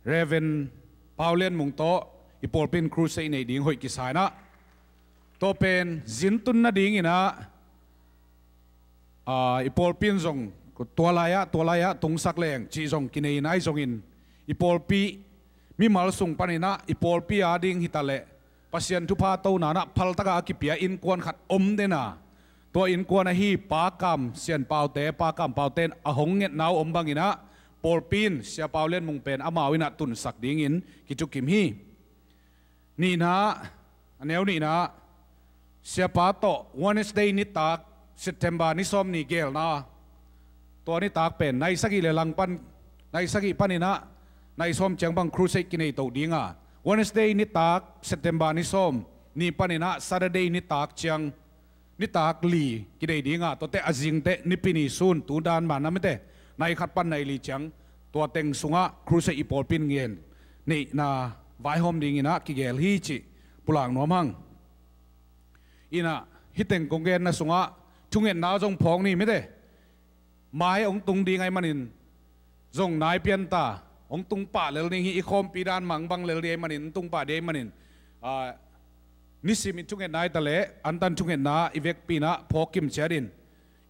Reverend Pau Lian Mung tawh i pawlpi in crusade i neih ding hoih kisa in ah, tua pen zintun nadingin ah, ah, i pawlpi in zong tua lai-ah, tua lai-ah tungsak leng cih zong kinei in, ahi zongin i pawlpi mimal sung panin ah i pawlpi a ding hi ta leh Pasian thupha tona in ah phaltak a kipia innkuan khat om den a, tua innkuan ahi Pa Kam Sian Paute, Pa Kam Paute in a hong ngetna uh om bangin ah, pawlpi in Sia Pau Lian Mung pen amau in ah tunsak dingin kithukim hi. Nihna, a neu nihna, Siapa tawh Wednesday nitak September ni sawm ni gelna, tua nitak pen nai sagih le lang pan, nai sagih panin ah nai sawm ciang bang crusade kinei to ding a, Wednesday nitak September ni sawm ni panin ah Saturday nitak ciang nitak li kinei ding a, tuate a zingteh Nipi ni sun, tu dan man a mite, nai khat pan nai li ciang, tua teng sungah crusade i pawlpi in ngen neihna vaihawm dingin ah kigel hi cih pulak nuam hang. In ah, Hih teng kong genna sungah thungetna zong phawk ni mite. Mai hong tung ding ahih manin zong nai pian ta, hong tung pah lel ding hi. I khawmpi dan mangbang lel ding ahih manin, hong tung pah ding ahih manin, ah, nisim i thungetna hi ta leh, antan thungetna i vekpi in ah phawk kimciat in,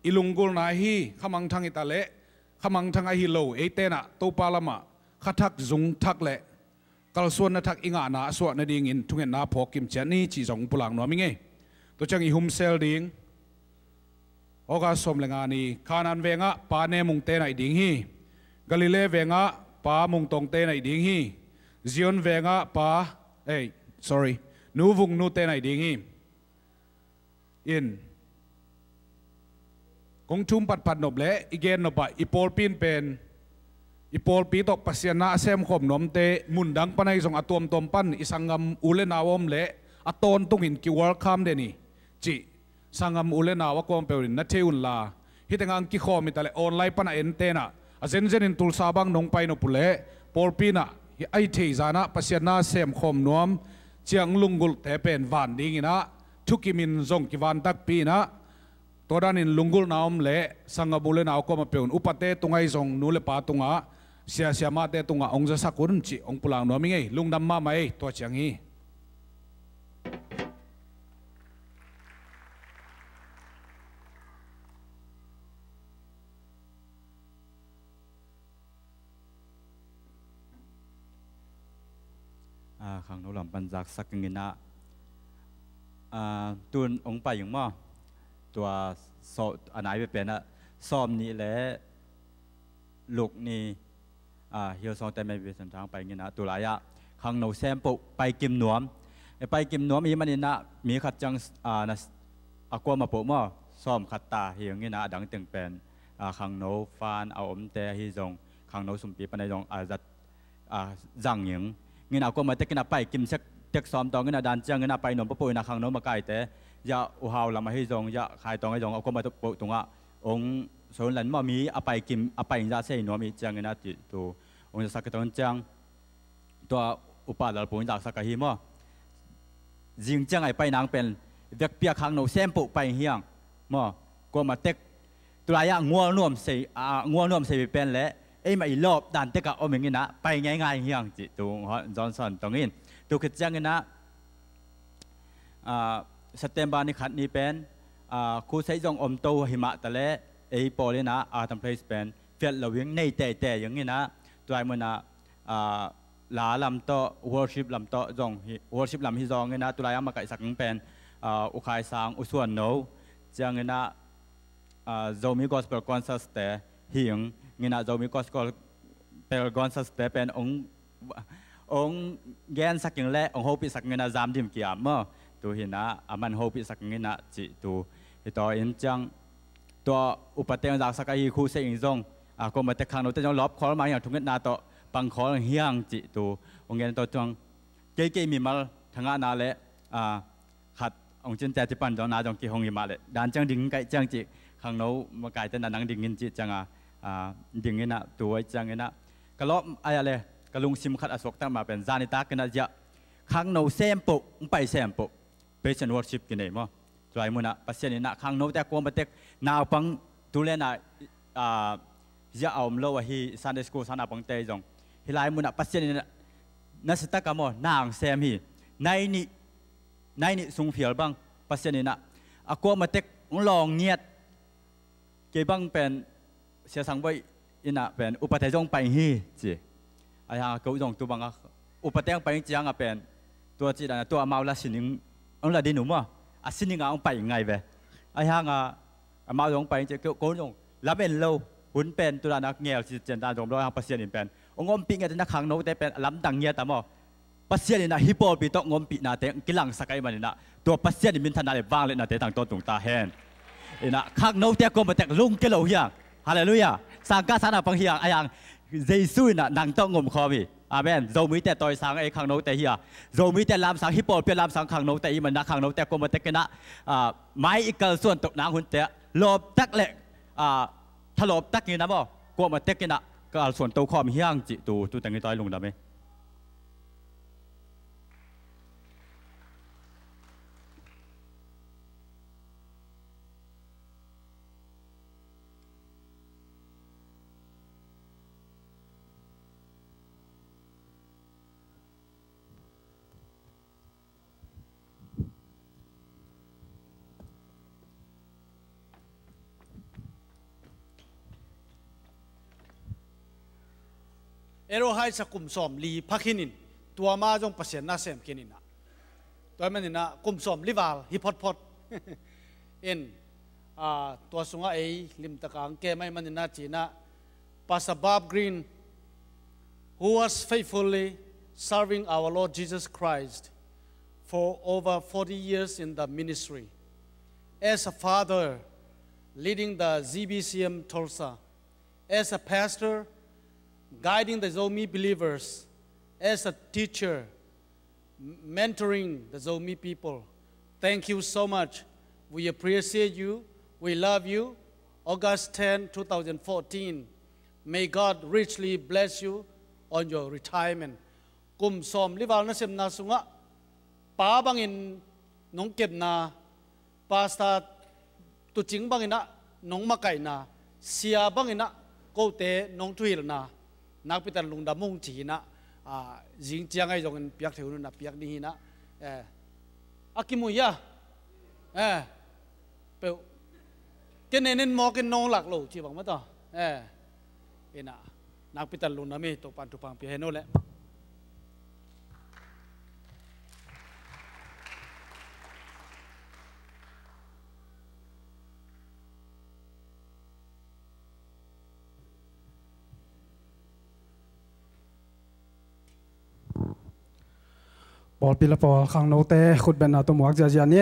i lunggulhna hi. Khamangthang hi ta leh, khamangthang ahi lo, eite in ah Topa lamah kha thak, zung thak leh kalsuanna thak i ngahna a suah nadingin thungetna phawk kimciat ni cih zong pulak nuam ing ei. Tua ciang i humsel ding, August sawm le nga ni, Kanaan vengah Pa Ne Mung te naih ding hi. Galilee vengah Pa Mung Tawng te naih ding hi. Zion vengah Pa, eh, sorry, Nu Vung Nu te naih ding hi. In, kong thum patphat nop leh i gen nop ah, i pawlpi in pen, i pawlpi tawh Pasian na a semkhawm nuamte mundang pan ahi zong a tuamtuam pan i sanggam u le nau a om leh a tawntungin ki-welcome den hi cih sanggam u le nau a kuamah peuh in na thei unla, hih tengah hong kikhawm hi ta leh online pan a ente in ah, a zenzen in Tulsa bang nong pai nop uh leh, pawlpi in ah, ahi thei zan ah Pasian na a semkhawm nuam ciang lunggulhte pen van dingin ah, thukimin zong kivan takpi in ah, tua danin lunggulhna om leh sanggam u le nau kuamah peuh in upate tungah ahi zong nu le pa tungah, sia siamahte tungah hong zasak un cih hong pulak nuam ing ei. Lungdam mahmah ei. Tua ciang hi. Ah, khangno lam pan zaksak ing in ah, ah, tun hong pai ing maw? Tua sawm, a nai pen ah sawm nih le luk ni, ah, Hillsong te mai Vision thang pai ing in ah, tulai ah khangno sempoh paikim nuam. E, paikim nuam i hih manin ah mi khat ciang, ah, na, a kuamah peuh maw, sawm khat ta hi ing in ah, a dang teng pen, ah, khangno fund a omte ahi zong, khangno sumpi pan ahi zong a zat, a zang ing. Ing in ah kuamah tek in ah paikim sek tek sawm tawng in ah, dan ciang in ah pai nuam peuhpeuh in ah khangno makaite, zia U Hau lam ahi zong, zia Khai Tawng ahi zong, a kuamah peuh tungah hong sawm lan maw, mi a paikim, a pai in zah sei nuam i hih ciang in ah, cih tu hong zasak hi. Tua ciang tua upa Lalpu in zaksak ahi maw. Zing ciang a i pai nang pen vekpi a khangno sempoh pai hi hang maw. Kuamah tek tulai ah ngual nuam sei, ah, ngual nuam sei pen leh eimah i lawp dan tek ah om ing in ah pai ngeingai hi hang, cih tu hong hon Johnson tawng in. Tu khit ciang in ah, ah, September ni khat ni pen, ah, khusei zong om to hi mah ta leh, ei pawl in ah Arthur Place pen fiat lo ing, nei teitei ing in ah, tulai mun ah, ah, la lam tawh, worship lam tawh zong hi, worship lam hi zong in ah, tulai a makaihsak ing pen, ah, U Khai Sang, U Suan No, ciang in ah, ah, Zomi Gospel Concert te hi ing in ah, Zomi Gospel Concert te pen hong, hong gensak ing leh hong hopihsak ing in ah, Zam Dim Kiam maw. Tu hi in ah, a man hopihsak ing in ah, cih tu hi. Tua in ciang tua upa teng zaksak ahi khusei in zong, ah, kuamah tek khangnote zong lawp khawl mah hi hang, thungetna tawh pang khawl hi hang, cih tu hong gen. Tua ciang kei, kei mimal thangahna leh, ah, khat hong cin cia ci pan zong na zong kihong hi mah leh, dan ciang ding kaih ciang cih, khangno makaite na nang ding in cih ciang a, ah, ding in ah, tu a hih ciang in ah ka lawp a hia leh ka lungsim khat a suakta mah pen, zan nitak in ah zia khangno sempoh, hong pai sempoh praise and worship kinei maw. Tulai mun ah Pasian in ah khangnote a kuamah tek, naupang tu leh na, ah, zia a om lo ahi Sunday school sang naupangte zong, hih lai mun ah Pasian in ah na sitak a maw, na hong sem hi. Nai nih, nai nih sung phial bang Pasian in ah a kuamah tek hong lawng ngiat. Kei bang pen Sia Sang Bawi in ah pen upate zong pai hi ci. Ahi hang a ko zong tu bang a upate hong pai ciang a pen tua ci dan a tua amau la sining hong la din uh maw. A sining a hong pai ngai ve. Ahi hang a amau zong pai ci, ko, ko zong lamen lo. Hun pen tu dan a ngel ci cian dan zong lo, ahi hang Pasian in pen hong ompih ngiat in ah khangnote pen a lamdang ngiat a maw. Pasian in ah hih pawlpi tawh hong ompih nate hong kilangsak ahih manin ah, tua Pasian in minthanna le vangliatnate tang tawntung ta hen. In ah khangnote a kuamah tek lungkia lo hi hang. Halleluiah. Sangkah sang naupang hi hang, ahi hang Jesu in ah nang tawh hong omkhawm hi. Amen. Zomite tawisang ei khangnote hi a, Zomite lamsang, hih pawlpi a lamsang khangnote ahih manin ah khangnote a kuamah tek in ah, ah, mai i kalsuan toh nang hunte ah lawptak le, ah, thalawptak in ah maw, kuamah tek in ah kalsuan tokhawm hi hang cih tu, tu teng hi tawi lungdam hi. Ero Heights ah kum sawmli pha khinin, tua ma zong Pasian na sem khinin ah, tua manin ah kum sawmli val hi photphot. In, ah, tua sungah ei limtaka ang kem ahih manin ah ci-in ah, Pastor Bob Green, who was faithfully serving our Lord Jesus Christ for over forty years in the ministry, as a father leading the Z B C M Tulsa, as a pastor guiding the Zomi believers, as a teacher mentoring the Zomi people. Thank you so much. We appreciate you. We love you. August ten, two thousand fourteen. May God richly bless you on your retirement. Kum sawmli val nasemna sungah pa bangin nong kepna, pastor tuucing bangin ah nong makaihna, sia bangin ah kote nong thuhilhna, nakpi takin lungdam ung ci-in ah, ah, zing ciang ahi zongin piak thei un, na piak ding hi-in ah, eh, a kimu hi a, eh, peuh, ke nenin mawkin nong lak lo ci bang mah tawh, eh, in ah, nakpi takin lungdam hi. Topa'n thupha pia hen aw leh. Pawlpi le pawl, khangnote khutbetna tawh muak ziahziah ni.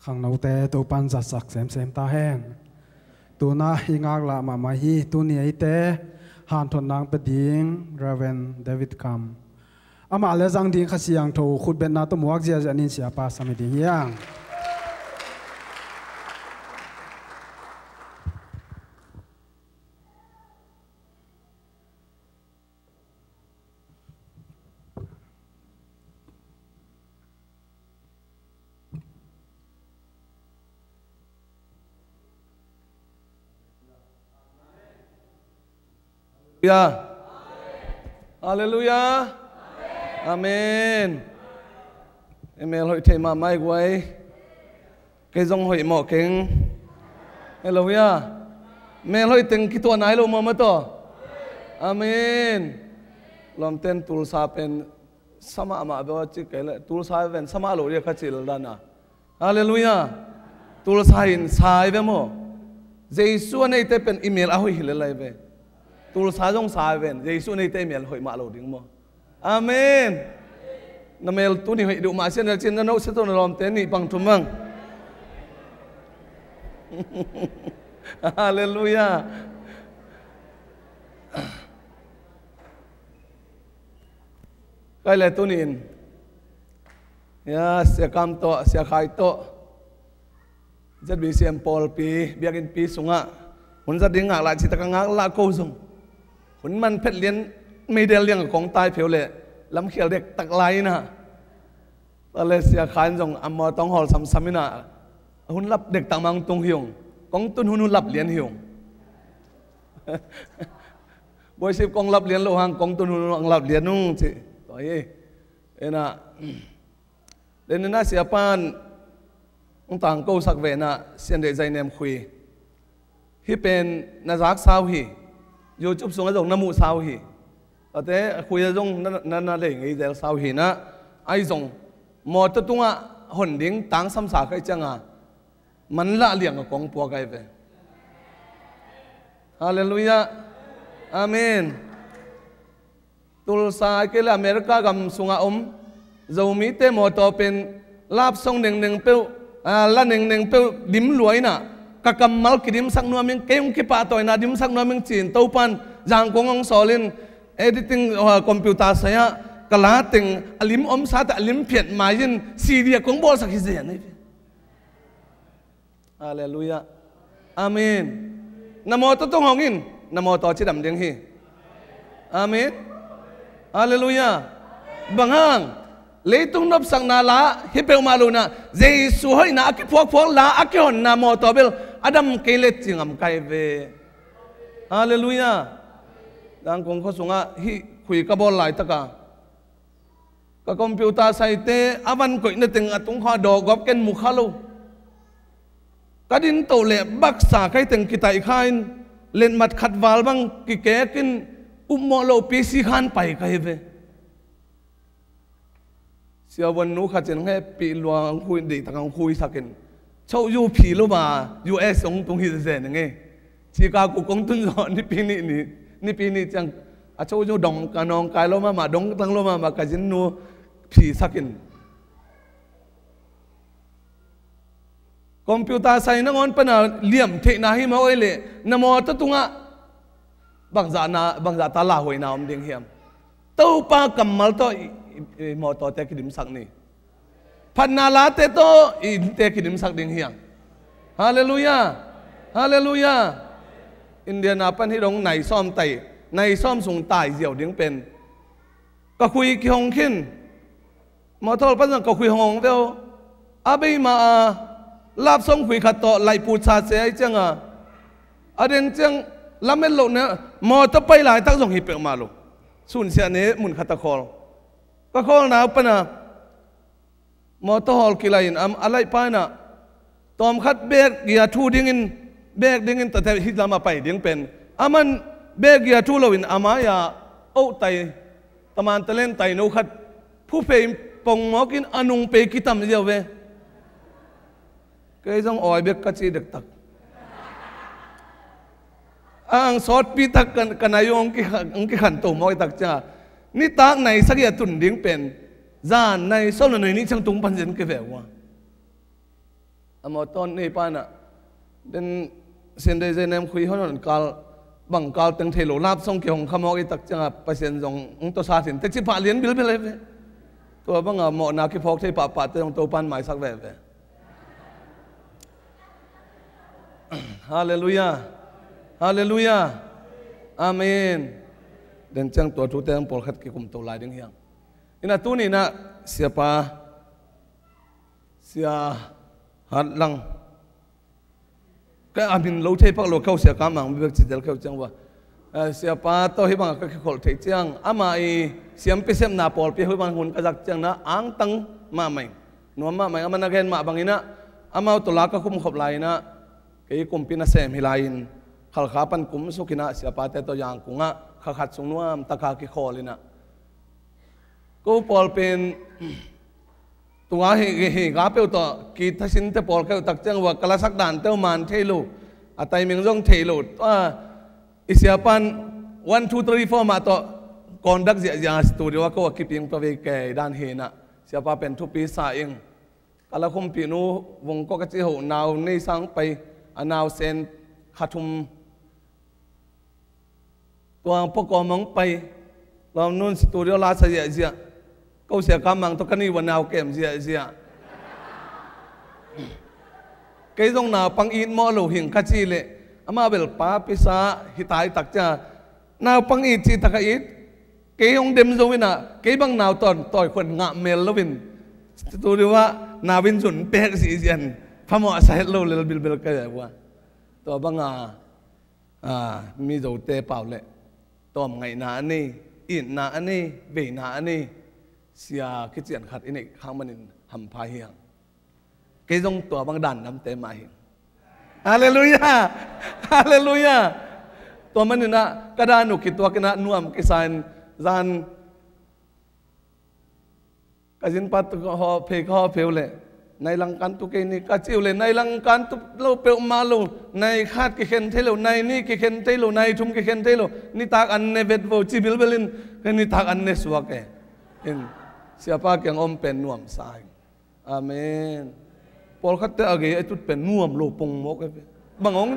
Khangnote Topan zatsak semsem ta hen. Tuna i ngaklah mahmah hi. Tuni eite hanthotna pe ding Reverend David Kam. Amah le zang ding Kha Siangtho khutbetna tawh muak ziahziah nin siapa sam hi ding hi hang. Halleluiah. Halleluiah. Amen. I mel hoih thei mahmah i guai. Kei zong hoih mawh keng. Halleluiah. Mel hoih teng kituah nai lo mawh mah tawh. Amen. Lawmten Tulsa pen sa mahmah beuh a ci kei leh Tulsa pen sa mah lo dia ka cih lel dan a. Halleluiah. Tulsa in sa hi ve maw. Jesu a neite pen i mel a hoih hi lel lai ve. Tulsa zong sa hi ven. Jesu a neite i mel hoih mah lo ding maw. Amen. Na mel tuni hoih duh mah sian na cin na noh sia tawh na lawmte nih pang thum bang. Halleluiah. Kai le tuni in, ya, Sia Kam tawh, Sia Khai tawh, Z B C M pawlpi biakinnpi sungah hun zat ding ngaklah cih tak a ngaklah ko zong hun man phet lian meidel liang a kong tai pheu leh lamkhial dektak lai inah, Malaysia khan zong a mawtaw hong hawl samsam inah hun lap dektak mang tung hi ung. Kong tun hun hun lap lian hi ung. Boisip kong lap lian lo hang kong tun hun hun hong lap lian ung cih tua hi. Inah Lenina siapan hong tangkosak ve inah Sian Deih Zainem khui. Hih pen na zak sau hi. YouTube sungah zong na muh sau hi. Tate a khui a zong na, na, na lei ngei zel sau hi inah. Ahi zong mawtaw tungah hon ding tangsamsa kai cianga manlah liang a kong puak ai ve. Halleluiah. Amen. Tulsa a kei le America gam sungah om Zomite mawtaw pen love song nengneng peuh, a, la nengneng peuh dim lua inah ka kammal kidimsak nuam ing, kei hong kipahtawina dimsak nuam ing ci-in Topan Zangkong hong sawl in editing, a, computer sai-ah ka la teng a lim omsa teh a lim phiat mai-in C D a kong bawlsak hi zen ahi ve. Halleluiah. Amen. Na mawtaw tawh hong in, na mawtaw cidam ding hi. Amen. Halleluiah. Bang hang, leitung nopsakna la hi peuhmah lo inah Jesu hoihna a kiphuakphuak la a kihonna mawtaw bel a dam kei le ci ngam kai ve. Halleluiah. Zangkong khua sungah hih khui ka bawl laitaka ka computer saite a van koihna teng a tungkha dawhgawp ken mu kha lo. Ka din toh leh baksa kai teng kitaih kha in letmat khat val bang kikek in upmawh loh P C khan pai ka hi ve. Siavuan nu khat in hong hehpih lua hong khui, deihtak hong khuisak in, chozu phi lo ma U S hong tung hi zen ing e. Chicago kong tun zawh nipi nih ni, nipi nih ciang a chozu dong ka nawngkai lo mahmah, dongtang lo mahmah ka zinnu phisak in. Computer sai nangawn pana liam theihna hi mawk ei leh na mawtaw tungah bangzahna, bangzahta lauhuaina om ding hiam? Topa kammal tawh i, i, i mawtawte kidimsak ni. Phatna late tawh i innte kidimsak ding hiam? Halleluiah. Halleluiah. Indiana pan hih dong nai sawm tai, nai sawm sung tai ziau ding pen ka khui kihong khin. Mawtaw pan zong ka khui hong hong veu. A beima a love song khui khat tawh laih putsa se ahi cianga a den ciang lamet lohna mawtaw pai laitak zong hi peuhmah lo. Sunsiah ne mun khat a khawl. Ka khawlna pana mawtaw hawl kilai in a laih pa inah tawmkhat bek gia thu dingin, bek dingin tate hih lamah pai ding pen a man bek gia thu loin a mai-ah oh tai, taman talen tai no khat phuphei pongmawkin a nungpei kitam ziau ve. Kei zong awi bek ka cih dektak. A ang sawtpi tak ka, ka nai uh hong kikhan, hong kikhanto mawk i tak cianga nitak nai sagih a tun ding pen zan nai sawm le nai nih ciang tung panzen kei ve uh a. A mawtaw nei panah den sendei zei nem khui hon hon kal, bang kal teng thei lo lap song kihong khamawk i tak ciangah Pasian zong hong tawsat hin teci phah lian bilbil hi ve. Tua bangah mawhna kiphawk thei pahpah te zong Topan maisak veve. Halleluiah. Halleluiah. Amen. Den ciang tua thute hong pawlkhat kikumto lai ding hiang. Inah tuninah siapa Sia Hat Lang. Ka a min lo thei pak lo keu sia ka mang bibek citel keu ciang va. Eh, siapa tawh hih bangah ka kikholh theih ciang ama i siampi sepna pawlpi hih bang hun ka zak ciang na angtang mahmah in nuam mahmah in ama na gen mah banginah amau tawh la ka khumkhop lai inah kei kumpi nasem hi lai-in Khalkha pan kum suk inah siapate tawh Yangkungah kha khat sung nuam taka kikhawl inah ko pawl pen tua hi, hi, hi, ga peuh tawh kithasinte pawl keuh tak ciang ua ka lasak dante uh man thei lo, a timing zong thei lo. Tua i siapan one two three four mah tawh conduct ziahziah studio a ko a kiping tua vei kei dan hinah siapa pen thupi sa ing. Ka la khumpihnu Vungkok a ci ho nau nei sang pai a nau sen kha thum Tuang pawkawm hong pai. Lawmnun studio la sa ziahziah. Ko sia ka mang tawh ka ni ua nau kem ziahziah. Kei zong naupang it mawh lo hing ka ci leh amah bel pa pisa hi tai tak cia. Naupang it ci tak a it. Kei hong dem zo inah kei bang nau tawn tawi khuan ngah mel loin studio ah nau in zun pek zihzian phamawh sa het lo lel bilbel ka zia ua. Tua banga mi Zote pau leh tawm ngaihna a nei, itna a nei, veina a nei sia kician khat i neih khak manin hampha hi hang. Kei zong tua bang dan namte mah hi. Halleluiah. Halleluiah. Tua maninah ka dan uh kituak inah nuam kisa in zan ka zinpa tu ka hawh phei ka hawh phei uh leh nai langkan tu kei ni ka ci uh leh nai langkan tu lo peuhmah lo, nai khat kikhen thei lo, nai nih kikhen thei lo, nai thum kikhen thei lo, nitak an ne vet vo ci bilbel in ka nitak an ne suak e. In siapa kiang om pen nuamsa hi. Amen. Pawlkhatte a gei a tut pen nuam lo pong mawk e ve. Bang hong,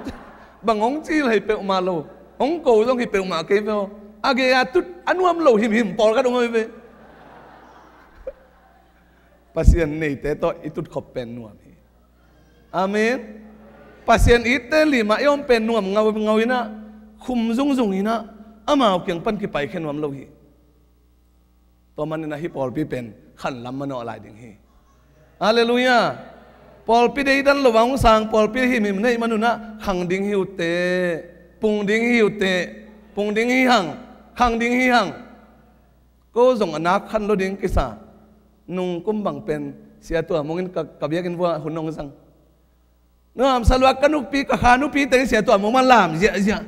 bang hong ci lei peuhmah lo. Hong ko zong hi peuhmah kei ve aw. A gei a tut a nuam lo himhim pawlkhat hong e ve. Pasian neite tawh i tutkhop pen nuam hi. Amen. Pasian itte limah i om pen nuam ngaungau inah khum zungzung inah amau kiang pan kipai khe nuam lo hi. Tua maninah hih pawlpi pen khanlam manawh lai ding hi. Halleluiah. Pawlpi deidan lo a hong sang pawlpi himhim neih manunah khang ding hi uhteh, pung ding hi uhteh, pung ding hi hang, khang ding hi hang. Ko zong a nak khan lo ding kisa. Nungkum bang pen sia tua mongin ka, ka biakinn vua hun hong zang. Nuam saluak ka nukpi ka kha nupi teng sia tua mong man lam ziahziah.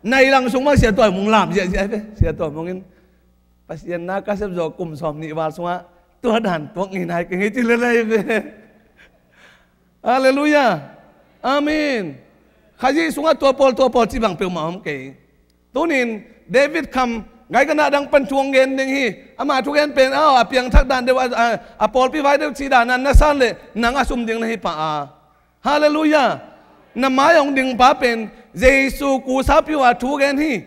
Nai lang sung man sia tua mong lam ziahziah ve sia tua mongin. Pasian na ka sep zaw kum sawm nih val sungah tua dan tuak ngei nai ka ngei ci lelai ve. Halleluiah. Amen. Khazih sungah tua pawl tua pawl ci bang peuhmah om kei. Tunin David kham gaiganah dang pan thu hong gen ding hi. Amah thugen pen aw a piangthak dan deuh a, a, a pawlpi vai deuh cih dan a na san leh nang a sum ding na hi pah a. Halleluiah. Na mai hong ding pa pen Jesu kusapi uh a thugen hi.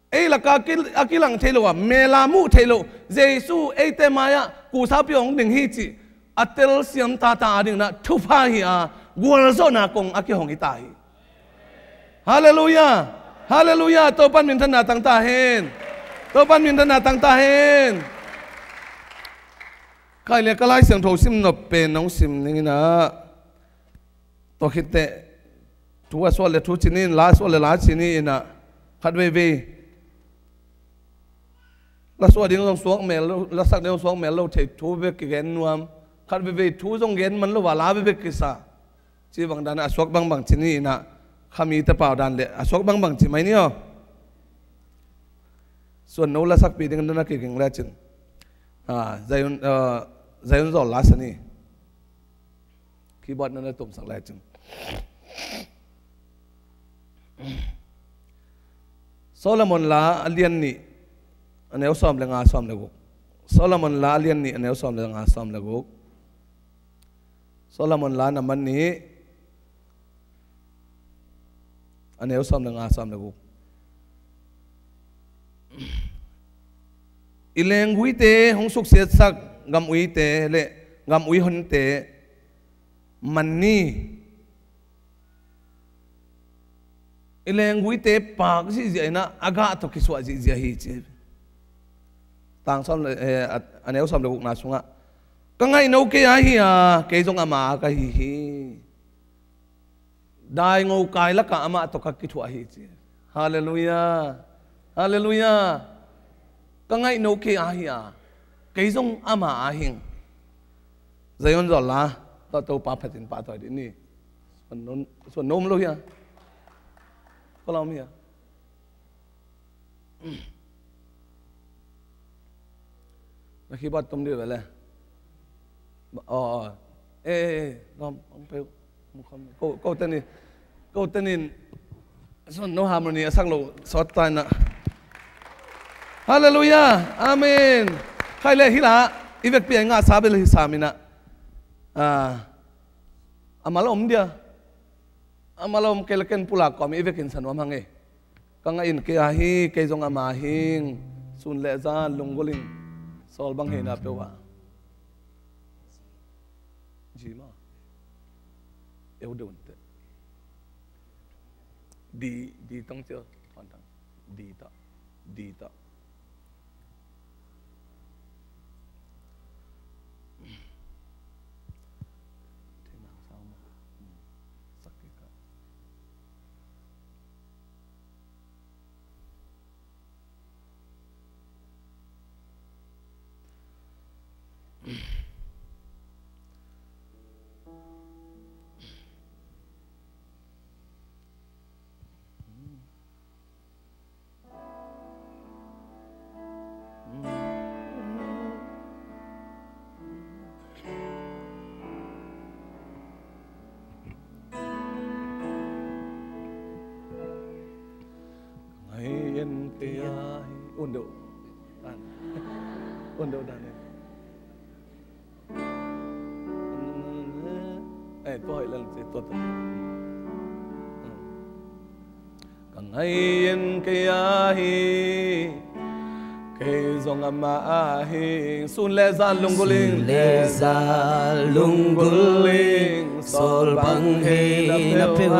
Ei laka a ki, a kilang thei lo a mela muh thei lo Jesu eite mai-ah kusapi hong ding hi cih a telsiam tata a dingnah thupha hi a gualzawhna kong a kihong hi ta hi. Halleluiah. Halleluiah. Topan minthanna tang ta hen. Topan minthanna tang ta hen. Khai le ka Lai Siangtho sim nop pen nong sim ninginah tua khitteh thu a suah le thu ci ni in la a suah le la ci ni inah khat veivei la suah ding zong suak mel lo, la sak ding zong suak mel lo thei thu bek kigen nuam. Khat veivei thu zong gen man lo a la bek kisa. Ci bang dan a suak bangbang ci ni inah khami te pau dan le a suak bangbang ci mai ni aw. Suan no la sakpi ding dan a kiging le cin. Ah, Zion, ah, Zion zawl la sa ni. Keyboard na na tumsak lai cin. Solomon la a lian nih a neu sawm le nga sawm le guk. Solomon la a lian nih a neu sawm le nga sawm le guk. Solomon la a man nih, a neu sawm le nga, sawm le guk. I lengguite hong suksiatsak gam-uite le gam-ui honte man ni. I lengguite paak zihziah in ah, a gah tawh kisuah zihziah hi ci. Tang sawm le, eh, a, a neu sawm le gukna sungah, ka ngaihno kei a hi a, kei zong ama ka hi hi. Daingo kai lakah amah tawh ka kithuah hi ci. Halleluiah. Halleluiah. Ka ngaihno kei a hi a, kei zong ama a hing. Zion zawl la, tawh Topa phatin pahtawi dih ni. Suan no, suan no om lo hia? Ko la om hia? Na keyboard tum dih ve le. Aw, aw. Eh, eh, eh, lawm, ang peu. Ko, ko tenin, ko tenin, suan no harmony a sak lo sawt ta in ah. Halleluiah. Amen. Khai le hi la, i vekpi a i ngahsa bel hi sam in ah. Ah, a mal om dia. A mal om kei le ken pulak kawm i vekin sa nuam hang e. Ka ngaih in kei a hi, kei zong ama hing. Sun le zan lunggulh ing, sawl bang heina peuh a. Ji ma. Eu deuh un teh. Di, di tang cia, tuan tang. Di ta, di ta. Ngai en kei a hi. Un deuh dan. Un deuh dan e. Eh, tua hoih lel ci, tua, tua. Ka ngai en kei a hi, kei zong ama a hi. Sun le zan lunggulh ing. Sun le zan lunggulh ing. Sawl bang heina peuh a.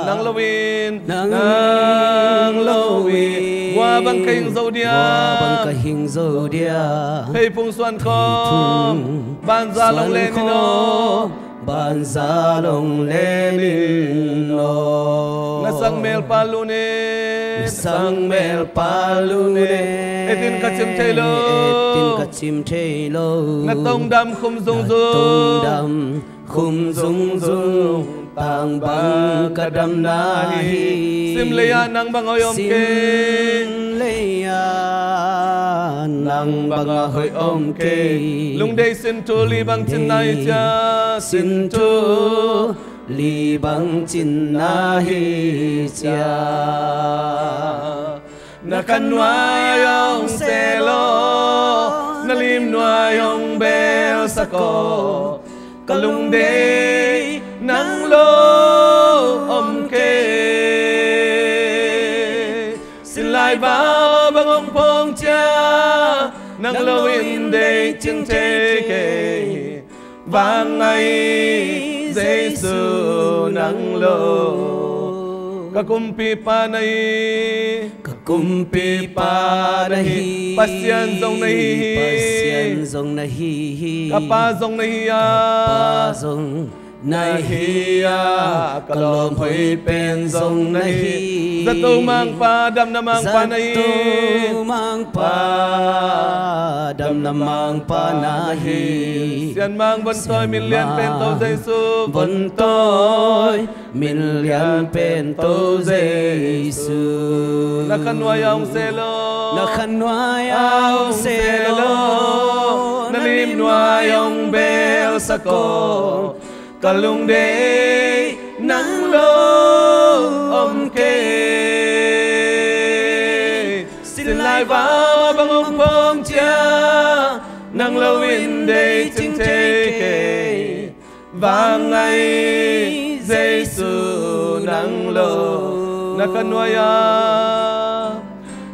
Nang lo in, nang lo in. Gua bang ka hing zo dia. Gua bang ka hing zo dia. Pheiphung suan khawm. Pheiphung banza long le nin aw. Banza long le nin aw. Na sang melpa lun e. Na sang melpa lun e. Etin ka cim thei lo. Etin ka cim thei lo. Na tongdam khum zungzung. Na tongdam khum zungzung. Tang bang ka damna hi. Sim lei-ah nang bang a hoih om kei. Sim lei-ah nang bang a hoih om kei. Lungdei sin thu li bang cinna hi cia. Sin thu li bang cinna hi cia. Na khan nuai hong sel aw, na lim nuai hong belsak aw. Ka lungdei nang lo om kei. Sinlai va bang hong phong cia, nang lo in deih cing thei kei. Vang ngai Jesu nang lo. Ka kumpipa na hi. Ka kumpipa na hi. Pasian zong na hi hi. Pasian zong na hi hi. Ka pa zong na hi a. Ka pa zong na hi a. Ka lawm hoih pen zong na hi. Zato mangpa damna mangpa na hi. Zato mangpa damna mangpa na hi. Sianmang vontawi min lian pen to Jesu. Vontawi min lian pen to Jesu. Na khan nuai-ah hong sel aw. Na khan nuai-ah hong sel aw. Na lim nuai hong belsak aw. Ka lungdei nang lo om kei. Sinlai va bang hong phong cia, nang lo in deih cing thei kei. Vangai Jesu nang lo. Na kha nuai-a,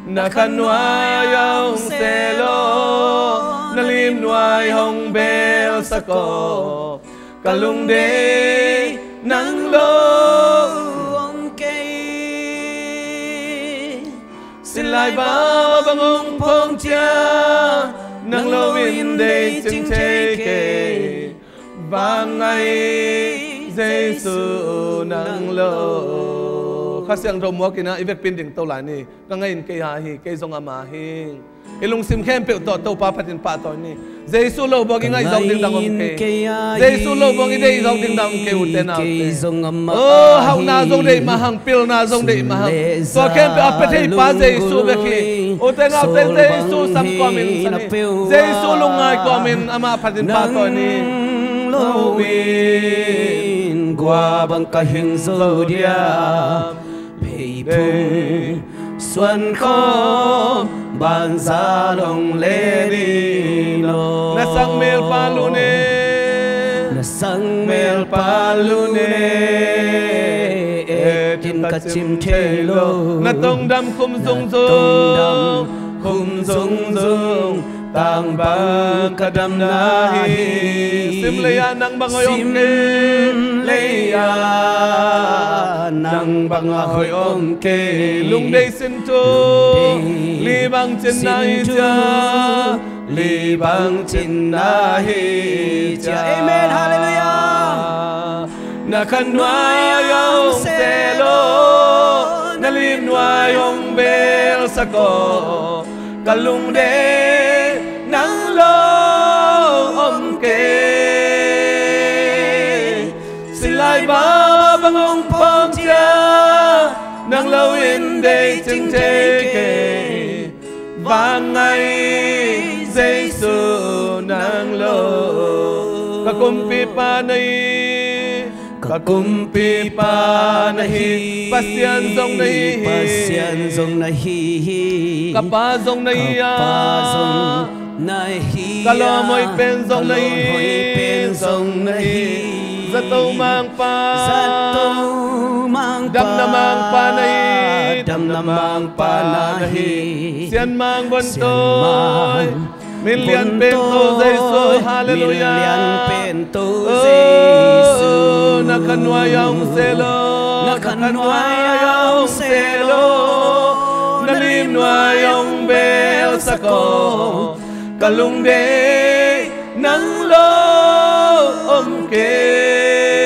na kha nuai-a hong seh law, na lim nuai hong belsak aw. Ka lungdei nang lo om kei. Sinlai va bang hong phawng cia, nang lo in dei cing thei kei. Vangai Jesu nang lo. Kha Siangtho muak in ah i vekpi in dingto lai ni. Ka ngai in kei a hi, kei zong ama hi. I lungsim khempeuh tawh Topa phatin pahtawi ni. Jesu lo buang i ngaih zawk ding dang om kei. Jesu lo buang i deih zawk ding dang om kei, ute naute. Oh, hauhna zong deih mah hang, pilna zong deih mah hang. Tua khempeuh a pia thei pa Jesu bek hi. Ute naute, Jesu sam kawmin sa ni. Jesu lungngai kawmin amah phatin pahtawi ni. Nang lo in kua bang ka hing zo diam? Pheiphung suan khawm banza long le ni lo. Na sang melpa lune. Na sang melpa lune. Et in ka cim thei lo. Na tongdam khum zungzung. Khum zungzung. Tang bang ka damna hi. Sim lei-ah nang bang hoih om kei. Sim lei-ah nang bang a hoih om kei. Lungdei sin tu. Lungdei li bang cinna hi cia. Li bang cinna hi cia. Amen. Halleluiah. Na kha nuai-ah hong seh law, na lim nuai hong belsak aw. Ka lungdei nang lo om kei. Sinlai va bang hong phawng cia, nang lo in dei cing thei kei. Vangai Jesu nang lo. Ka kumpipa na hi. Ka kumpipa na hi. Pasian zong na hi hi. Pasian zong na hi hi. Ka pa zong na hi a. Ka pa zong na hi hi. Ka lawm hoih pen zong na hi. Ka lawm hoih pen zong na hi. Zato mangpa. Zato mangpa. Damna mangpa na hi. Damna mangpa na hi. Sian mang bon toi. Min lian pen to Jesu, halleluiah. Min lian pen to Jesu. Na kha nuai-ah hong seh law. Na kha nuai-ah hong seh law. Na lim nuai hong belsak aw. Ka lungdei nang lo om kei.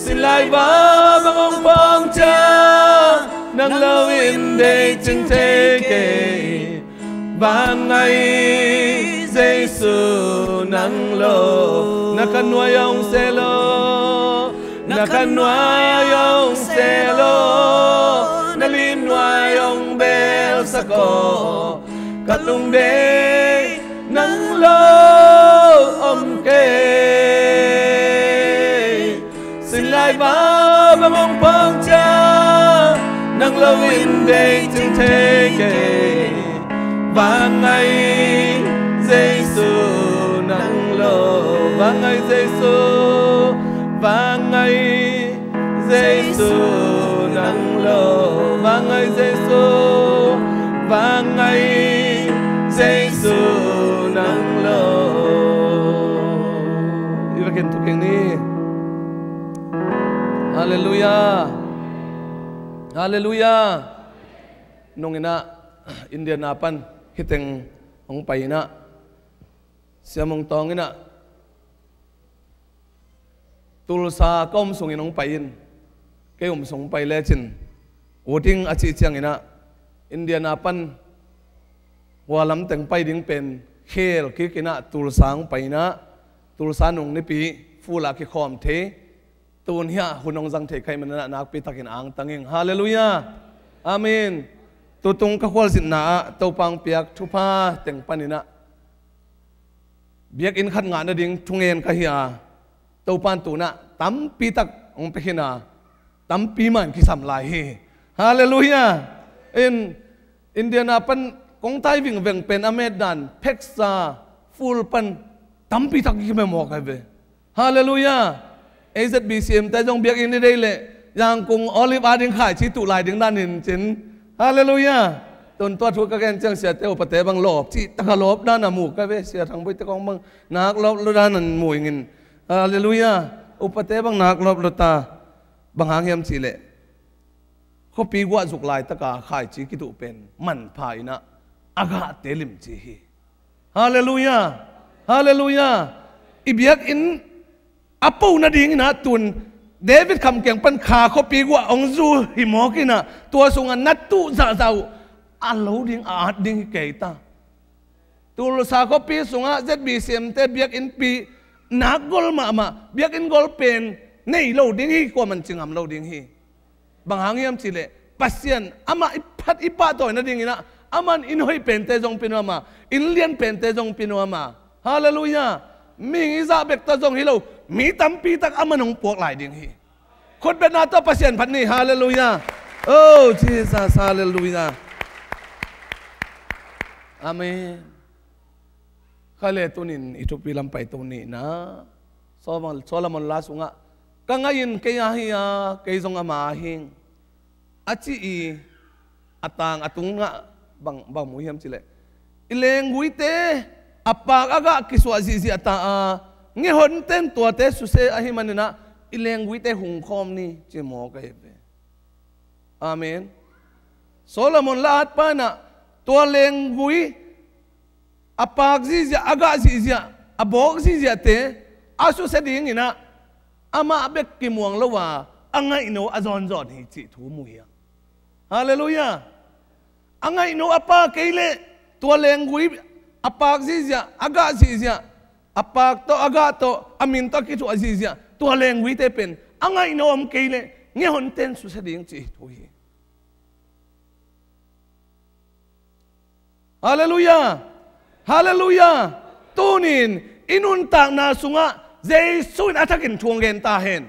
Sinlai va bang hong phawng cia, nang lo in dei cing thei kei. Vangai Jesu nang lo. Na kha nuai-ah hong seh law. Na kha nuai-ah hong seh law. Na lim nuai hong belsak aw. Ka lungdei nang lo om kei. Sinlai va bang hong phawng cia, nang lo in dei cing thei kei. Vangai Jesu nang lo. Vangai Jesu. Vangai Jesu nang lo. Vangai Jesu. Vangai Jesu nang lo. I vekin thukim ni. Halleluiah. Halleluiah. Nung in ah India na pan hi teng hong pai in ah, Sia Mung Tawng in ah, Tulsa ka om sungin hong pai in, kei om sung hong pai lecin ut ing a cih ciangin ah, India na pan hua lam teng pai ding pen khel kik in ah Tulsa hong pai in ah, Tulsa nung nipi full a kikhawm thei. Tun hiah hun hong zang thei kha ahih manin ah nakpi takin angtang ing. Halleluiah. Amen. Tutung ka khualzinna ah Topa hong piak thupha teng panin ah biakinn khat ngah nading thungen ka hi a, Topa in tu in ah tampi tak hong pia khin a, tampi mah in kisam lai hi. Halleluiah. In India na pan kong tai vingveng pen a met dan pheksa full pan tampi tak kimemawk ahi ve. Halleluiah. A Z B C M te zong biakinn i deih leh Yangon Olive a ding khaici tuh lai ding dan in cin. Halleluiah. Tun tua thu ka gen ciang siate upate bang lawp cih taka lawp dan a mu ka ve, Sia Thang Boite kong bang nak lawp lo dan a mu ingin. Halleluiah. Upate bang nak lawp lo ta. Bang hang hiam cih leh khuapi guah zuk laitaka khaici kituh pen manpha in ah a gahte limci hi. Halleluiah. Halleluiah. I biakinn a po nadingin ah tun David kham kiang pan Kha khuapi guah hong zu hi mawk in ah tua sungah na tuh zahzah uh a lo ding a at ding hi kei ta. Tulsa khuapi sungah Z B C M te biakinnpi nak gol mahmah, biakinn gol pen nei lo ding hi, kuaman ci ngam lo ding hi. Bang hang hiam cih leh Pasian amah i phat i pahtawi nadingin ah aman inn hoih pente zong pia nuam a, inn lian pente zong pia nuam a. Halleluiah. Mihing i zah bek ta zong hi lo, mi tampi tak aman hong puak lai ding hi. Khutbetna tawh Pasian phat ni. Halleluiah. Oh Jesus, halleluiah. Amen. Kha le tunin i thupi lam pai to nihna. Solomon, Solomon la sungah ka ngaih in kei a hi a, kei zong ama a hing a ci i a tang a tungah bang, bang mu hiam cih leh i lengguite a pak a gah kisuah zihziah ta a, ngeihonten tuate susia ahih manin ah i lengguite hungkhawm ni ci mawk ahi ve. Amen. Solomon la atpa in ah tua lenggui a pak zihziah, a gah zihziah, a bawk zihziahte a susia dingin ah amah bek kimuang lo a, a ngaihno a zawnzawn hi cih thu mu hi a. Halleluiah. A ngaihno a pak kei leh tua lenggui a pak zihziah, a gah zihziah, a pak tawh, a gah tawh, a min tawh a kithuah zihziah tua lengguite pen a ngaihno om kei leh ngeihonten susia ding cih thu hi. Halleluiah. Halleluiah. Tunin i nuntakna sungah Jesu in a thakin thu hong gen ta hen.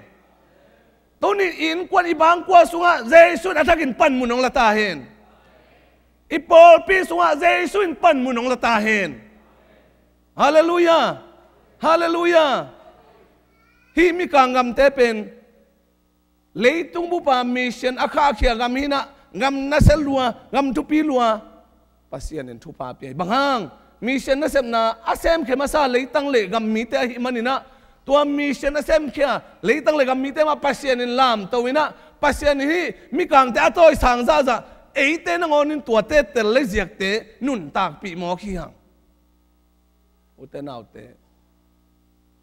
Tunin i innkuan i bangkua sungah Jesu in a thakin panmun hong la ta hen. I pawlpi sungah Jesu in panmun hong la ta hen. Halleluiah. Halleluiah. Hih mikang gamte pen leitung bupa mission a khahkhia gam hi in ah, gam nasia lua, gam thupi lua Pasian in thupha pia hi. Bang hang? Mission nasepna a semkhia masa leitang le gam mite ahih manin ah tua mission a semkhia leitang le gam mite mah Pasian in lamto in ah Pasian in hih mikangte a tawisang zahzah eite nangawn in tuate tel le ziakte nuntakpih mawk hi hang. Ute naute,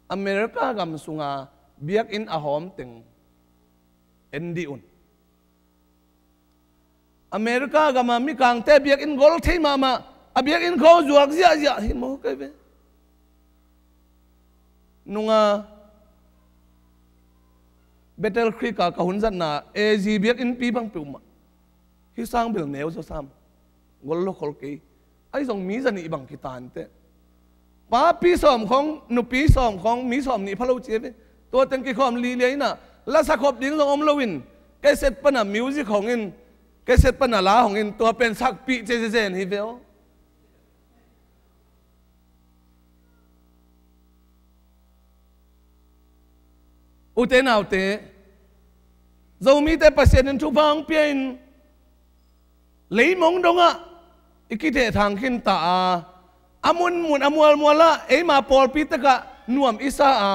America gam sunga biakinn a hawm teng en dih un. America gama mikangte biakinn gol thei mahmah, a biakinn khawng zuak ziahziah hi maw kei ve. Nunga Battle Creek a ka hun zatna A Z biakinnpi bang peuhmah hih sang bel neu zaw sam. Gol lo khol kei. Ahi zong mi zanih bang kitanteh. Papi sawm khawng, nupi sawm khawng, mi sawm nih pha lo ci ve. Tua teng kikhawm lihliah in ah lasa khop ding zong om loin, cassette pana music hong in, cassette pana la hong in, tua pen sakpih ci zenzen hi ve aw. Ute naute, Zomite Pasian in thupha hong pia in, leimong dongah i kithehthang khinta a, a munmun a mualmualah eima pawlpi takah nuam i sa a,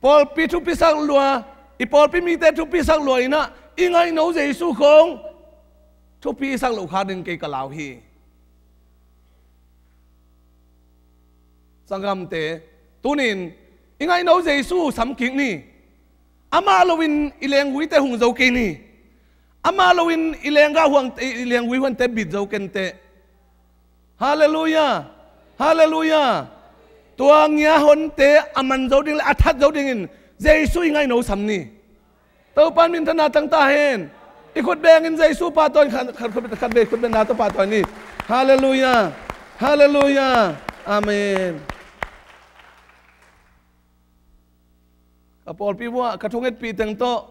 pawlpi thupisak lua, i pawlpi mite thupisak lua in ah i ngaihno Jesu khawng thupi i sak loh kha ding kei ka lau hi. Sanggamte, tunin i ngaihno Jesu sam kik ni. Amah loin i lengguite hung zo kei ni. Amah loin i lenggah huang, i lenggui huante bit zo kenteh. Halleluiah. Halleluiah. Tua ngia honte a man zo ding le a that zo dingin Jesu i ngaihno sam ni. Topa in minthanna tang ta hen. I khut bengin Jesu pahtawi in khat, khat, khat, khat vei khut bengna tawh pahtawi ni. Halleluiah. Halleluiah. Amen. Ka pawlpi vuah ka thungetpih teng tawh